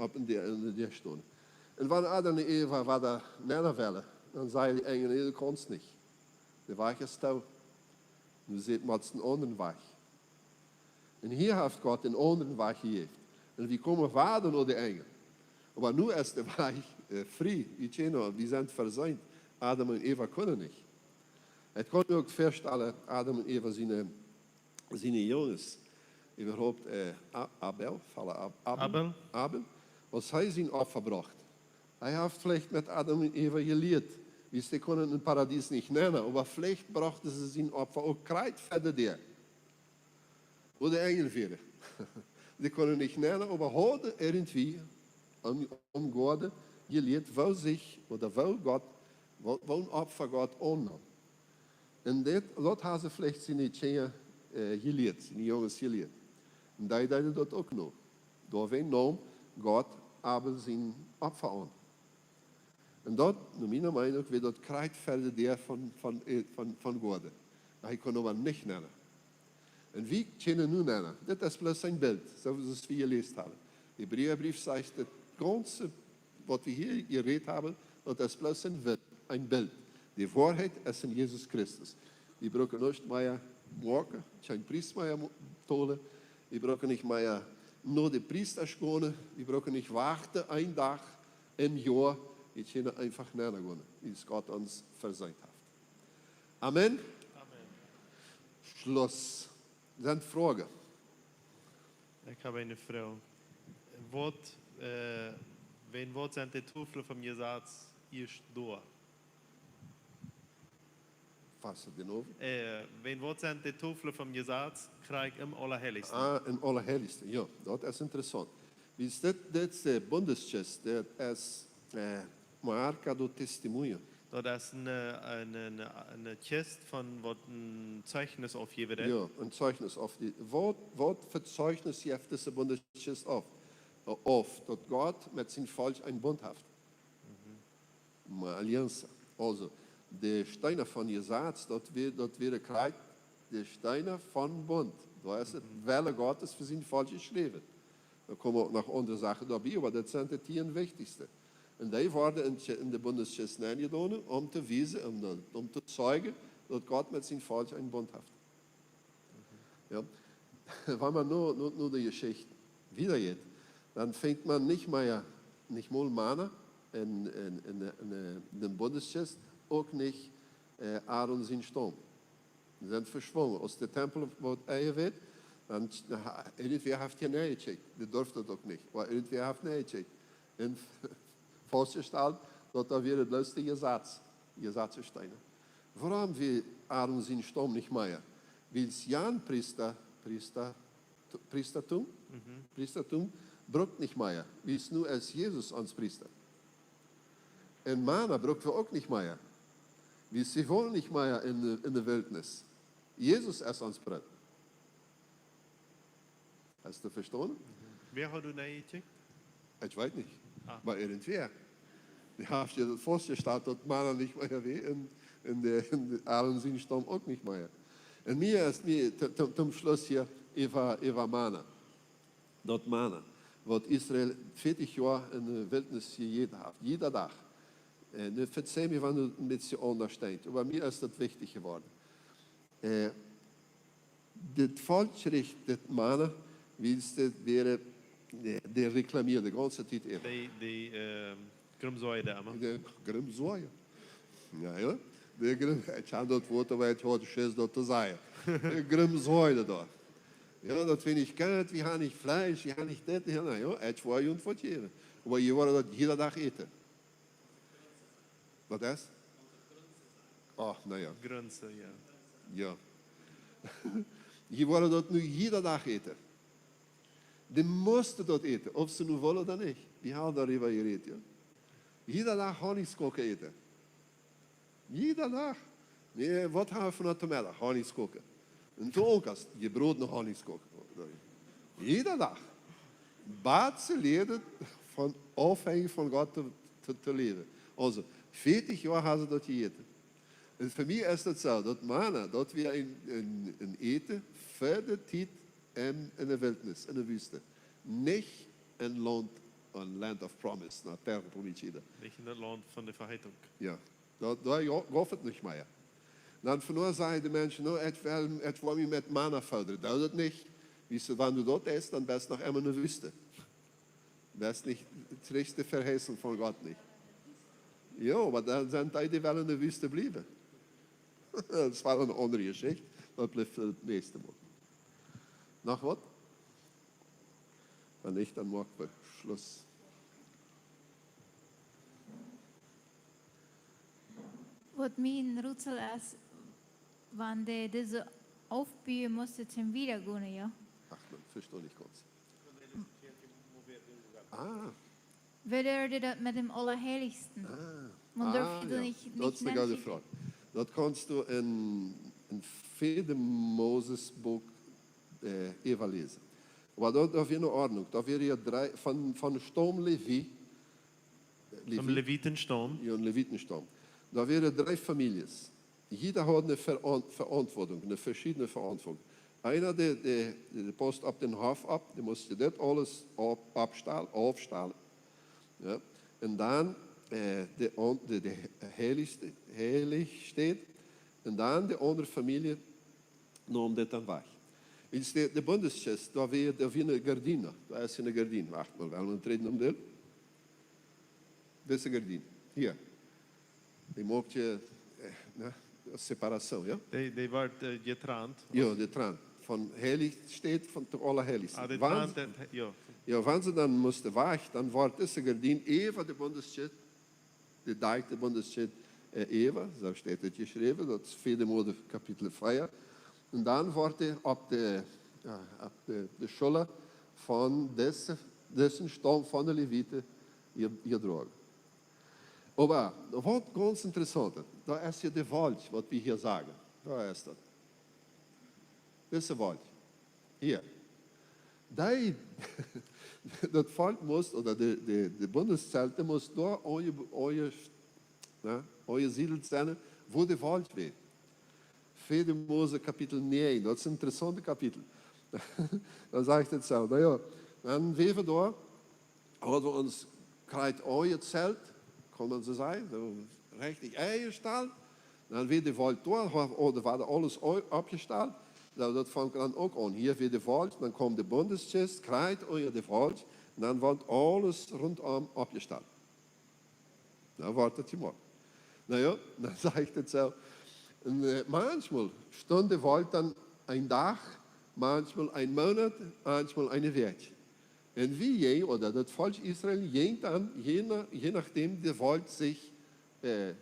opp en de, en de Däa stonen. Un wan Adam un Eva wada nenn wellen, dan säden de Enjel: "Nä, du kaust nich. De Wajch es too. Du sitst, motst eenen aundren Wajch." Un hia haft Gott eenen aundren Wajch jejäft. Un wie komen wada no de Enjel. Oba nu es de Wajch, äh, frie. Wie kjennen, wie sent vesöhnt. Adam un Eva kunnen nich. Et kaun mie uk väastalen, Adam un Eva siene, siene Junges, äwahaupt, äh, A-, Abel, Fala Ab-, Abel, Abel. Abel, aus hee sien Opfa brocht. Hee haft veleicht met Adam un Eva jelieet, wiels dee kunnen em Paradies nich nennen, oba veleicht brochten see sien Opfa uk krakjt fa de Däa. Woo de Enjel wieren. Dee kunnen nich nennen, oba hauden irjentwie aun, aun Gott jelieet, woo sikj, ooda woo Gott, woo, woo een Opfa Gott aunneem. Un dit, daut hauden see veleicht siene Kjinja, äh, jelieet, siene Junges jelieet. Un dee deeden daut uk no. Doawäajen neem Gott Abel sien Opfa aun. Un daut, no miene Meenunk, wia daut krakjt fa de Däa von, von, äh, von, von Gott. Hee kunn oba nich nennen. Un wie kjennen nu nennen. Dit es bloos een Bilt, soo aus wie jeläst haben. Hebräabrief sajcht, daut gaunze, waut wie hia jerät haben, daut es bloos een Bilt, een Bilt. De Woarheit es en Jesus Christus. Wie brucken nich mea moaken, kjeen Pries mea mo-, tolen. Wie brucken nich mea no de Priesta gonen. Wie brucken nich wachten een Dach em Joa. Wie kjennen eefach nenn gonen, wiels Gott ons vesient haft. Amen. Amen. Schluss. Sent Froagen? Ekj hab eene Froag. Waut, äh, wan waut sent de Toflen vom Jesaz ieescht doa? Waut es daut? Äh, wan waut sent de Toflen vom Jesaz krakjt em Aulaheilichsten? Ah, em Aulaheilichsten, jo, daut es interessaunt. Wiels dit, dit es de Bundeskjist, daut es, äh, Marca do Testemunho. Daut es eene, eene, eene, eene Kjist von waut een Zeichnis aufjäwen deit. Jo, een Zeichnis auf die, waut, waut fa Zeichnis jeft dise Bundeskjist auf? Auf, daut Gott met sien Volkj een Bunt haft. Una alianza. Aulsoo, de Steena von Jesaz, daut wia, daut wieren krakjt de Steena von Bunt. Doa es daut Wellen Gottes fa sien Volkj jeschräwen. Doa komen uk noch aundre Sachen doabie, oba daut sent de tieen wichtichste. Un dee worden en, en de Bundeskjist nenjedonen, om to wiesen, om, om to zeijen, daut Gott met sien Volkj een Bunt haft. Jo. Wan maun no, no, no de Jeschicht wieda jeit, dan finjt maun nich mea, nich mol Mana en, en, en, en, en dän Bundeskjist, uk nich, äh, Aaron sien Staum. Dee sent veschwungen. Aus de Tempel wort enjewieet, dan, ha-, irjentwäa haft hia nenjekjikjt. Dee durft daut uk nich. Oba irjentwäa haft nenjekjikjt. Un faustjestalt, daut doa wia bloos de Jesaz, Jesazsteena. Wuarom wia Aaron sien Staum nich mea? Wiels jan Priesta, Priesta, Priestatum, Priestatum brukt nich mea. Wiels nu es Jesus ons Priesta. Un Mana brukt wie uk nich mea. Wiels wie wullen nich mea en de, en de Wiltnis. Jesus es ons Broot. Hast du vestonen? Wäa haud doa nenjekjikjt? Ekj weet nich. Ah. Oba irjentwäa. Dee haft je daut faustjestalt, daut Mana nich mea wia un, un de, un de Aaron sien Staum uk nich mea. Un mie es, mie, to-, to-, toom Schluss hia, äwa, äwa Mana. Daut Mana, waut Israel vieetich Joa en de Wiltnis jejäten haft, jieda Dach. Äh, nu vezeij mie, wan du een bät aundasch denkjst, oba mie es daut wichtich jeworden. Äh, Dit Volkj kjrieech dit Mana, wiels dit wieren, dee, dee reklamieeden de gaunze Tiet äwa. Dee, dee, ähm, grumsoajen emma. Dee grumsoajen. Jo, jo. Dee grum-, ekj hab daut Wuat, oba ekj haud Schiss daut to sajen. Dee grumsoajen doa. Jo, daut wie nich Kjint, wie haben nich Fleesch, wie haben nich dit, jo, na jo, ekj wull junt waut jäwen. Oba jie woaren daut jieda Dach äten. Waut es? Oh, na jo. Grunse, jo. Jo. Jie woaren daut nu jieda Dach äten. Dee musten daut äten, auf see nu wullen ooda nich. Wie haben doaräwa jerät, jo. Jieda Dach Honichskoaken äten. Jieda Dach. Nä, waut haben wie vondoag to Meddach? Honichskoaken. Un to Owentkost, jebrodne Honichskoaken. Jieda Dach. Bat see lieeden von aufhenjich von Gott to, to, to läwen. Aulsoo, vieetich Joa haben see daut jejäten. Un fa mie es daut soo, daut Mana, daut wia een, een, een Äten fa de Tiet en, en de Wiltnis, en de Wüste. Nich en Launt, en Land of Promise, na, terra prometida. Nich en daut Launt von de Veheitunk. Jo. Doa, doa jo-, gauf et nich mea. Dan vondoag sajen de Menschen, no, ekj well, ekj well mie met Mana foodren. Doo daut nich. Wiels du, wan du daut deist, dan best noch emma en de Wüste. Daut es nich, kjrichst de Veheißunk von Gott nich. Jo, oba dan sent dee, dee wellen enne Wüste bliewen. Daut es wada eene aundre Jeschicht. Daut blift fa daut näakjste Mol. Noch waut? Wan nich, dan moak wie Schluss. Waut mien Rätsel es, wan dee dise aufbuen musten toom wieda gonen, jo? Ach, dan vestoo ekj nich gaunz. Ah, Woo deed dee daut met däm Aulaheiligsten? ah. Wan derf Ah, je dan jo. nich, Daut nich es eene goode Menschen Froag. Daut kaunst du en, en Vieede Moses Buak, äh, äwaläsen. Oba daut, daut wia en Ordnunk. Daut wieren jo dree, von, von dän Staum Levi, Vom Levitenstaum. Jo, een Levitenstaum. Doa wieren dree Famieljes. Jieda haud eene Veran-, Veauntwuatunk, eene veschiedne Veauntwuatunk. Eena, dee, dee, dee paust opp dän Hoff opp, dee must dit aules opp-, oppstalen, aufstalen. Jo. Un dan, äh, de, aun-, de, de Heilichste, Heiligstäd. Un dan de aundre Famielje neem dit dan wajch. Wiels de, de Bundeskjist, doa wia, doa wia eene Gardien, doa es eene Gardien, wacht mol, well wie trigj no dit. Dise Gardien, hia. Dee moakt je, äh, ne, Separatioon, jo? Dee, dee woat, äh, jetrant. Jo, dee trant. Von Heiligstäd, von daut Aulaheiligste. Ah, dee Wan- trant, äh, jo. Jo, wan see dan musten wajch, dan wort dise Gardien äwa de Bundeskjist, dee dakjt de Bundeskjist, äh, äwa, soo steit et jeschräwen, daut es Vieede Mose Kapitel vea. Un dan wort dee opp de, jo, opp de, de Schulla von dise, disen Staum von de Leviten je-, jedroagen. Oba waut gaunz interessaunt es, daut es hia de Wolkj, waut wie hia sajen. Doa es daut. Dise Wolkj. Hia. Dee, daut Volkj must, ooda de, de, de Bundeszelte must doa aunje-, aunje-, ne, aunjesiedelt sennen, wua de Wolkj wia. Vieede Mose Kapitel näajen, daut es een interessaunt Kapitel. Dan sajcht et soo, na jo, dan wieren wie doa, hauden wie ons krakjt aunjezelt, kaun maun soo sajen, soo rajcht enjestalt. Dan wia de Wolkj doa, ha-, hauden wie aules au-, oppjestalt. Soo, daut funk dan uk aun. Hia wia de Wolkj, dan kjeem de Bundeskjist, krakjt unja de Wolkj, un dan wort aules runtom oppjestalt. Dan wort et jemoakt. Na jo, dan sajcht et soo. Un, äh, maunchmol stunt de Wolkj dan een Dach, maunchmol een Moonat, maunchmol eene Wäakj. Un wie jinkj, ooda daut Volkj Israel jinkj dan, je na-, je nodäm de Wolkj sikj, äh,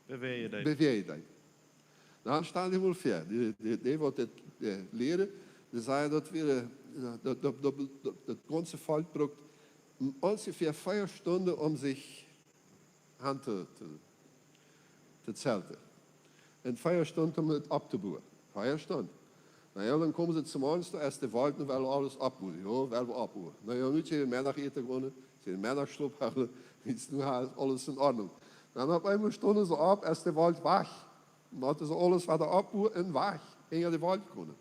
Bewäajen deed. bewäajen deed. Dan stal die mol väa, dee, dee, dee waut dit, äh, lieeden, dee säden, daut wia, äh, daut, daut, daut, daut, daut gaunze Volkj brukt onjefäa vea Stunden, om sikj han to, to, to zelten. Un vea Stunden om et opptobuen. Vea Stunden. Na jo, dan kjeemen see zemorjes, doa es de Wolkj, nu well wie aules oppbuen. Jo, well wie oppbuen. Na jo, nu kjenn wie Meddach äten gonen, kjenn wie Meddachschlop haben, nu es aules en Ordnunk. Dan opp eemol stunden see opp, es de Wolkj wajch. Dan motten see aules wada oppbuen un wajch, hinja de Wolkj komen.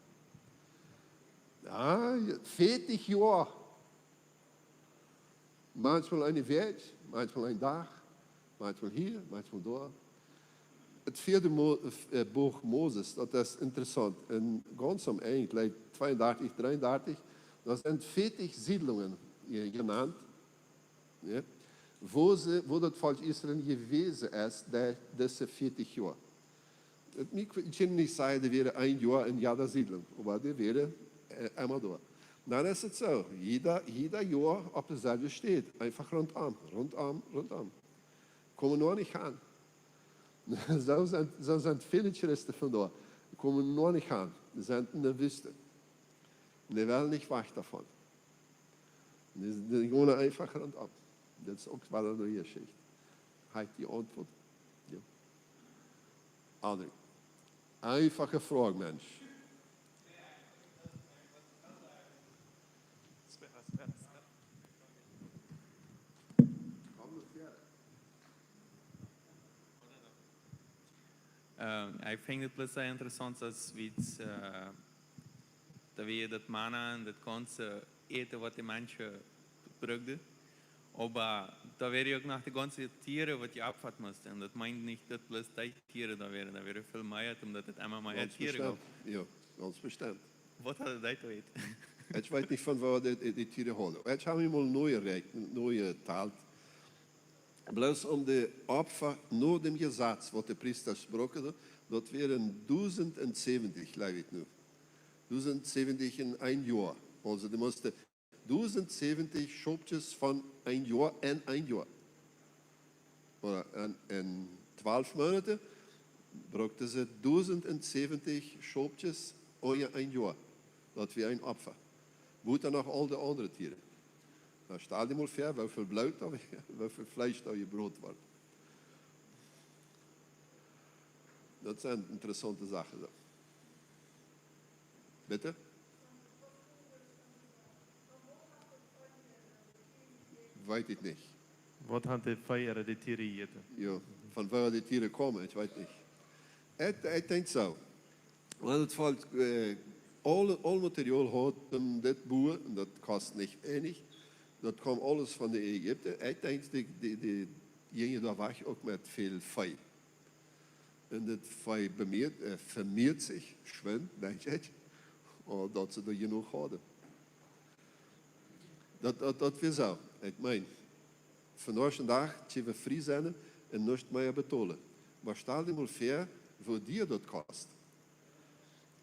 Jo, veatich Joa. Maunchmol eene Wäakj, maunchmol een Dach, maunchmol hia, maunchmol doa. Et vieede Mo-, äh, Buak Moses, daut es interessaunt. En gaunz aum Enj, jlikj tweeundartich, dreeundartich, doa sent veatich Siedlungen je-, jenant, jo, wua see, wua daut Volkj Israel jewast es, dee, dise veatich Joa. Et, wie kj-, kjennen nich sajen, dee wieren een Joa en jiede Siedlung, oba dee wieren, äh, emma doa. Dan es et soo, jieda, jieda Joa opp deselwje Städ, eefach runtom, runtom, runtom. Komen noch nich aun. Soo sent, soo sent väle Christen vondoag. Komen noch nich aun. Dee sent en de Wüste. Un dee wellen nich wajch doavon. Dee, dee gonen eefach runtom. Daut es uk wada eene Jeschicht. Hee haft dee Auntwuat. Jo. André. Eefache Froag, Mensch. Äh, ekj finj daut bloos sea interessaunt, aus wie, äh, daut wie daut Manna un daut gaunze Äten, waut de Menschen bruckten. Oba doa wieren uk noch de gaunze Tieren, waut jeopfat musten. Un daut meent nich, daut bloos dee Tieren doa wieren. Doa wieren väl mea, omdaut et emma mea Tieren gauf. Jo, gaunz bestemt. Waut haud daut doamet? Ekj weet nich, von wua dee, dee, dee Tieren hauden. Ekj hab mie mol nojeräakjent, nojetalt. Bloos om de Opfa no däm Jesaz, waut de Priesta brucken, daut wieren dusent un säwentich, jleew ekj nu. Dusent säwentich en een Joa. Aulsoo, dee musten dusent säwentich Schopkjes von een Joa en een Joa. Ooda en, en twalf Moonat bruckten see dusent un säwentich Schopkjes en een Joa. Daut wia een Opfa. Buta noch aul de aundre Tieren. Nu stal die mol väa, woo väl Bloot doa wia, woo väl Fleesch doa jebroden wort. Daut sent interessaunte Sachen, soo. Bitte? Weet ekj nich. Waut han de Vee ooda de Tieren jejäten? Jo, von woo de Tieren komen, ekj weet nich. Ekj, ekj denkj soo. Wan daut Volkj, äh, aul, aul Material haud om dit buen, un daut kost nich eenich, daut kjeem aules von de Ägipten. Ekj denkj, dee, dee, dee jinjen doa wajch uk met väl Vee. Un daut Vee bemieet, äh, vemieet sikj, schwind, denkj ekj, aul daut see doa jenuach hauden. Daut, daut, daut wia soo. Ekj meen, vondoag dän Dach kjenn wie frie sennen un nuscht mea betolen. Oba stal die mol väa, woo dia daut kost.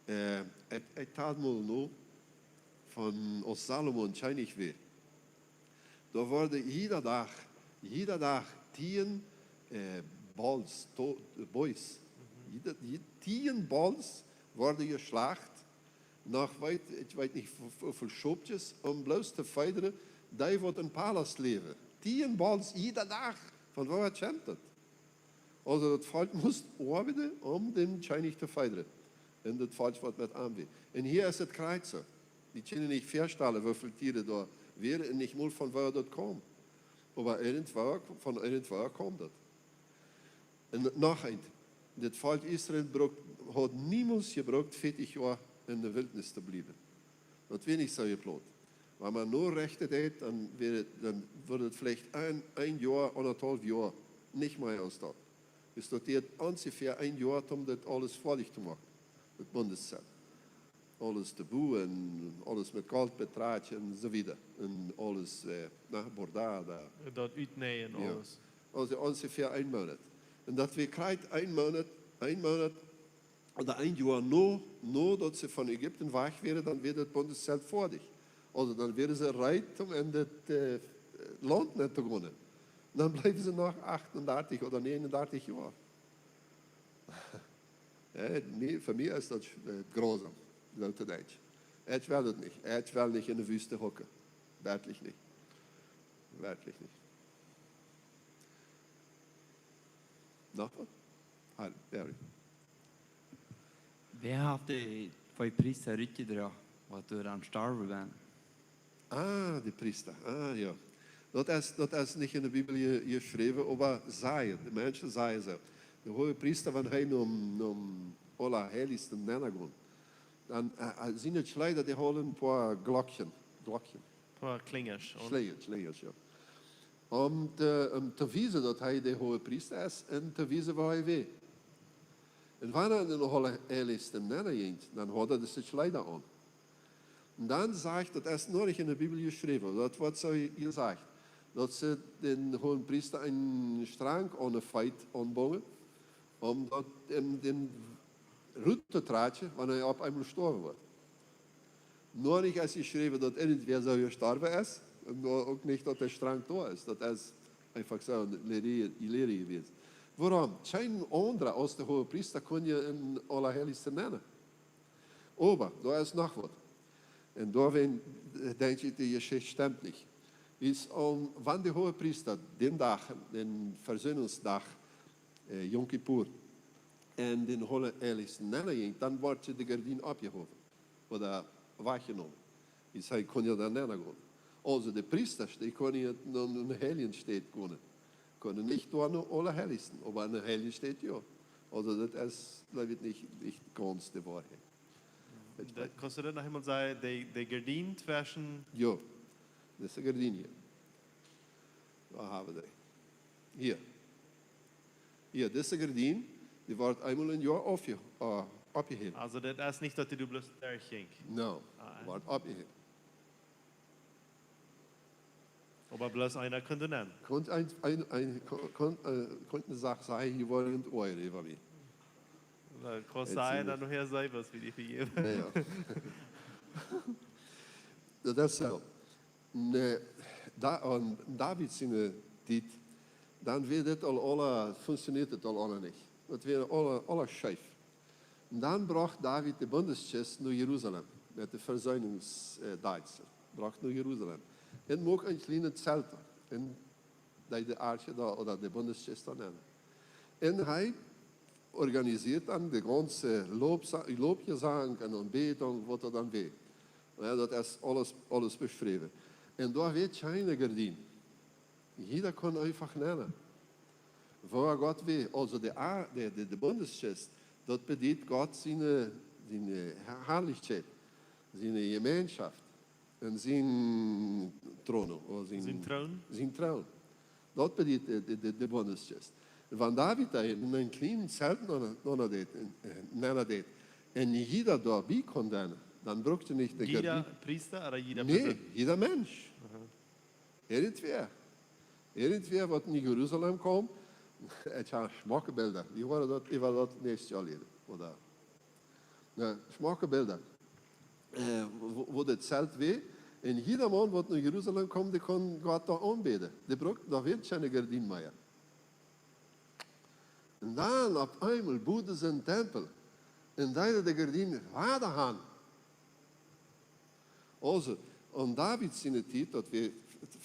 Äh, ekj, ekj tald mol no von aus Salomo Kjennich wia. Doa worden jieda Dach, jieda Dach tieen, äh, Bulls, to-, Bulls. Jieda, jie-, tieen Bulls worden jeschlacht. Noch weet, ekj weet nich, woo, woo väl Schopkjes, om bloos to feedren, dee waut em Palaust läwen. Tieen Bulls jieda Dach. Von wua kjemt daut? Aulsoo, daut Volkj must oabeiden, om dän Kjennich to feedren. Un daut Volkj waut met am wia. Un hia es daut krakjt soo. Dee kjennen nich väastalen, woo väl Tieren doa wieren un nich mol von wua daut kjeem. Oba irjentwua, von irjentwua kjeem daut. Un noch eent. Daut Volkj Israel brukt, haud niemols jebrukt vieetich Joa en de Wiltnis to bliewen. Daut wia nich soo jeplont. Wan eena nu rajcht deed, dan wia, dan wudd et veleicht een, een Joa, aundethaulf Joa, nich mea aus daut. Daut deed onjefäa een Joa, om dit aules foadich to moaken. Daut Bundeszelt. Aules to buen, aules met Golt betrakjen un soo wieda. Un aules, äh, na, bordada. Daut utnäajen, jo. Aules. Aulsoo onjefäa een Moonat. Un daut wia krakjt een Moonat, een Moonat ooda een Joa no, no daut see von Ägipten wajch wieren, dan wia daut Bundeszelt foadich. Aulsoo dan wieren see reed om en daut, äh, Launt nenn to gonen. Dan bleewen see noch achtundartich ooda negenundartich Joa. Jo, nä, fa mie es daut, äh, grausam, soo to denkjen. Ekj well daut nich. Ekj well nich en de Wüste hocken. Werkjlich nich. Werkjlich nich. Noch waut? Ah, Barry. Wäa haft de twee Priesta rutjedroagen, waut doa aum stoawen wieren? Ah, de Priesta. Ah, jo. Daut es, daut es nich en de Bibel je-, jeschräwen, oba sajen. De Menschen sajen soo. De Hoogepriesta, wan hee nom, nom Aulaheilichsten nenn jinkj, dan, äh, äh, siene Kjleeda, dee hauden een poa Glockjen. Glockjen. Poa Klinjasch, jo. Klinjasch, Klinjasch, jo. Om to, om to wiesen, daut hee de Hoogepriesta es un to wiesen, wua hee wia. Un wan hee en dän Aulaheilichsten nenn jinkj, dan haud hee dise Kjleeda aun. Un dan sajcht, daut es noch nich en de Bibel jeschräwen, daut woat soo jesajcht, daut see dän Hoogepriesta eenen Strank aun de Feet aunbungen, om daut, om dän rut to trakjen, wan hee opp eemol stoawen woat. Noch nich es jeschräwen, daut irjentwäa soo jestorwen es, un noch uk nich, daut de Strank doa es. Daut es eefach soo een Lera, Lera jewast. Wuarom? Kjeen aundra aus de Hoogepriesta kunn je en dän Aulaheilichsten nenn. Oba doa es noch waut. Un doawäajen, äh, denkj ekj, de Jeschicht stemt nich. Wiels aun, wan de Hoogepriesta dän Dach, dän Versöhnungsdach, äh, Yom Kippur, en dän Aulaheilichsten nenn jinkj, dan wort je de Gardien oppjehowen ooda wajchjenomen. Wiels hee kunn je doa nenn gonen. Aulsoo de Priestasch, dee kunnen je no eene heilje Städ gonen. Kunnen nich doa no Aulaheilichsten, oba en de heilje Städ, jo. Aulsoo daut es, jleew ekj, nich, nich gaunz de Woarheit. Daut, kaust du daut noch eemol sajen? De, de Gardien tweschen? Jo, dise Gardien hia. Wua hab wie dee? Hia. Hia, dise Gardien, dee woat eemol em Joa oppje-, äh, oppjehäwen. Aulsoo, daut es nich, daut dee bloos derchjinkj. No, ah, woat oppjehäwen. Oba bloos eena kunn doa nenn. Kunn een, een, een, kunn, kunn, äh, kunn eene Sach sajen, jie woaren en Oaja äwa mie. Dan kaust du sajen, dan nohäa selfst, wie die vejäwen. Jo, jo. Daut es soo. Nä, da, aun David siene Tiet, dan wia dit aul aula, funktionieet dit aul aula nich. Daut wia aula, aula scheef. Un dan brocht David de Bundeskjist no Jerusalem, met de Vesöhnungs-, äh, Deetsen. Brocht no Jerusalem. Un muak een kjlienet Zelt. Un deed de Arche doa, ooda de Bundeskjist doa nenn. Un hee organisieet dan de gaunze Loofsa-, Loofjesank un Aunbädunk, waut doa dan wia. Jo, daut es aules, aules beschräwen. Un doa wia kjeene Gardien. Jieda kunn eefach nenn. Woo Gott wia, aulsoo de, A-, de, de, de Bundeskjist, daut bediet Gott siene, siene Harlichkjeit, siene Jemeenschoft. Un sien Trono, ooda sien, sien Troon. Sien Troon. Daut bediet de, de, de, de Bundeskjist. Wan David doa en een kjlien Zelt nenn, nenn deed, en, äh, nenn deed, un jieda doabie kunn deenen, dan bruckt hee nich de Gardien. Jieda Priesta ooda jieda Persoon? Nä, jieda Mensch. Aha. Irjentwäa. Irjentwäa, waut no Jerusalem kjeem, ekj hab schmocke Bilda. Wie woaren daut, wie woaren daut näakjstet Joa lieren, ooda? Na, schmocke Bilda. Äh, woo, woo daut Zelt wia. Un jieda Maun, waut no Jerusalem kjeem, dee kunn Gott doa aunbäden. Dee brukt, doa wia kjeene Gardien mea. Un dan opp eemol buden see een Tempel. Un deeden de Gardien wada han. Aulsoo, aun David siene Tiet, daut wia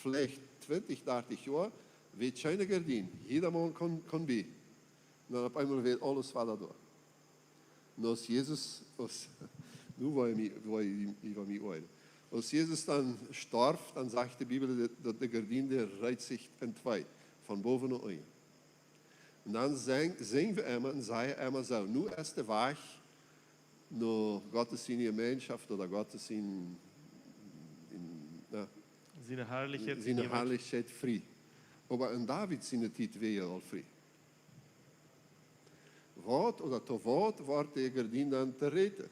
veleicht twintich, dartich Joa, wia kjeene Gardien. Jieda Maun kunn, kunn bie. Dan opp eemol wia aules wada doa. Un aus Jesus, aus, nu woa ekj mie, woa ekj äwa mie oajren. Aus Jesus dan storf, dan sajcht de Bibel, daut, daut de Gardien, dee reet sikj en twee, von bowen no unjen. Un dan sinj, sinj wie emma un sajen emma soo: Nu es de Wajch no Gott siene Jemeenschoft ooda Gott siene, en, na, siene Harlichkjeit, siene Harlichkjeit frie. Oba en David siene Tiet wia hee aul frie. Waut ooda to waut wort de Gardien dan to räden?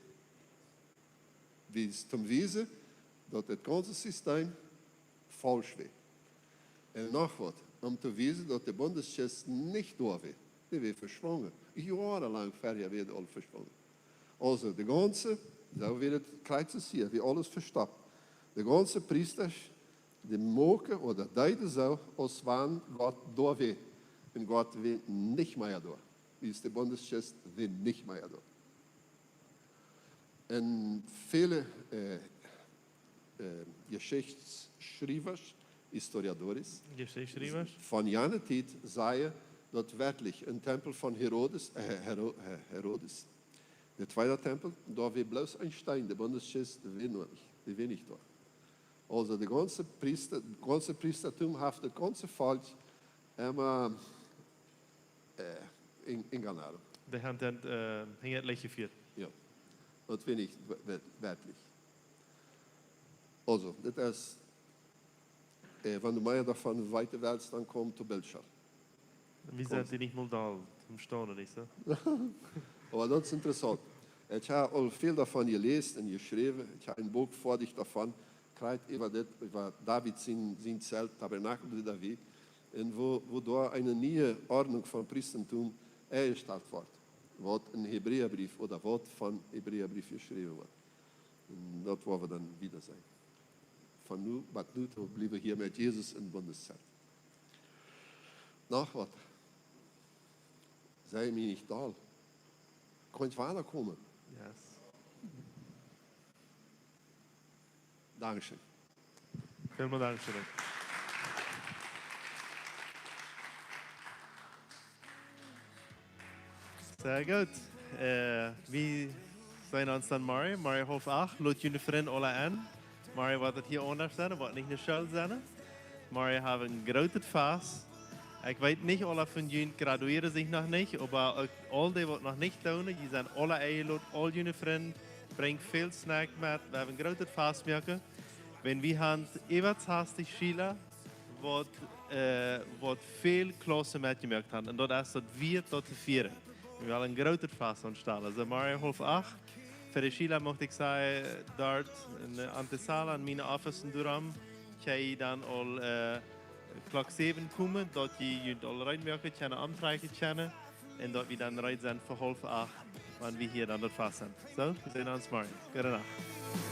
Wiels toom wiesen, daut daut gaunze System faulsch wia. Un noch waut, om to wiesen, daut de Bundeskjist nich doa wia. Dee wia veschwungen. Joaren lang verhäa wia dee aul veschwungen. Aulsoo, de gaunze, soo wia daut Kjriez hia, wia aules vestoppt. De gaunze Priestasch, dee muaken ooda deeden soo, aus wan Gott doa wia. Un Gott wia nich mea doa. Wiels de Bundeskjist wia nich mea doa. Un väle, äh, äh, Jeschichtsschriewers, historiadores, Jeschichtsschriewers, von jane Tiet sajen, daut werkjlich een Tempel von Herodes, äh, Hero-, äh, Herodes, de tweede Tempel, doa wia bloos een Steen, de Bundeskjist, dee wia noch nich, dee wia nich doa. Aulsoo, de gaunze Priesta, gaunze Priestatum haft daut gaunze Volkj emma, äh, en-, engañado. Dee han daut, äh, hinja daut Licht jefieet. Jo. Daut wia nich we-, we-, werkjlich. Aulsoo, daut es, äh, wan du mea doavon weeten west, dan komm to Bildschirm. Wie sent dee nich mol doa, toom Staunen, nich soo? Oba daut es interessaunt. Ekj hab aul väl doavon jeläst un jeschräwen. Ekj hab een Buak foadich doavon, krakjt äwa dit, äwa David sien, sien Zelt, Tabernakel de David. Un woo, woo doa eene niee Ordnunk von Priestatum enjestalt woat. Waut em Hebräabrief ooda waut von Hebräabrief jeschräwen woat. Un daut woa wie dan wieda seenen. Von nu, bat nu, wie bliewen hia met Jesus em Bundeszelt. Noch waut? Sent wie nich doa? Kaun ekj wieda komen? Yes. Dankscheen. Välmol dankscheen. Sea goot. Äh, wie seenen ons dan morjen. Morjen haulf acht. Lod june Frind aula en. Morjen woat et hia aundasch sennen, woat nich ne School sennen. Morjen hab wie een grootet Fast. Ekj weet nich, aula von junt graduieren sikj noch nich, oba uk aul dee, waut noch nich doonen, jie sent aula enjelot, aul june Frind, brinjt väl Snack met, wie haben een grootet Fast moaken. Wan wie han äwa sastich Schiela, waut, äh, waut väl Klaussen metjemoakt han. Un daut es daut wieet, daut to fieren. Wie haben een grootet Fast aunstalen. Soo morjen haulf acht. Fa de Schiela mucht ekj sajen, doa en, äh, Antesala, en miene Office en Durham. kjenn jie dan aul Klock säwen komen, daut jie junt aul reed moaken kjennen, omtrakjen kjennen, un daut wie dan reed sent fa haulf acht, wan wie hia dan daut Fast sent. Soo, wie seenen ons morjen. Goode Nacht.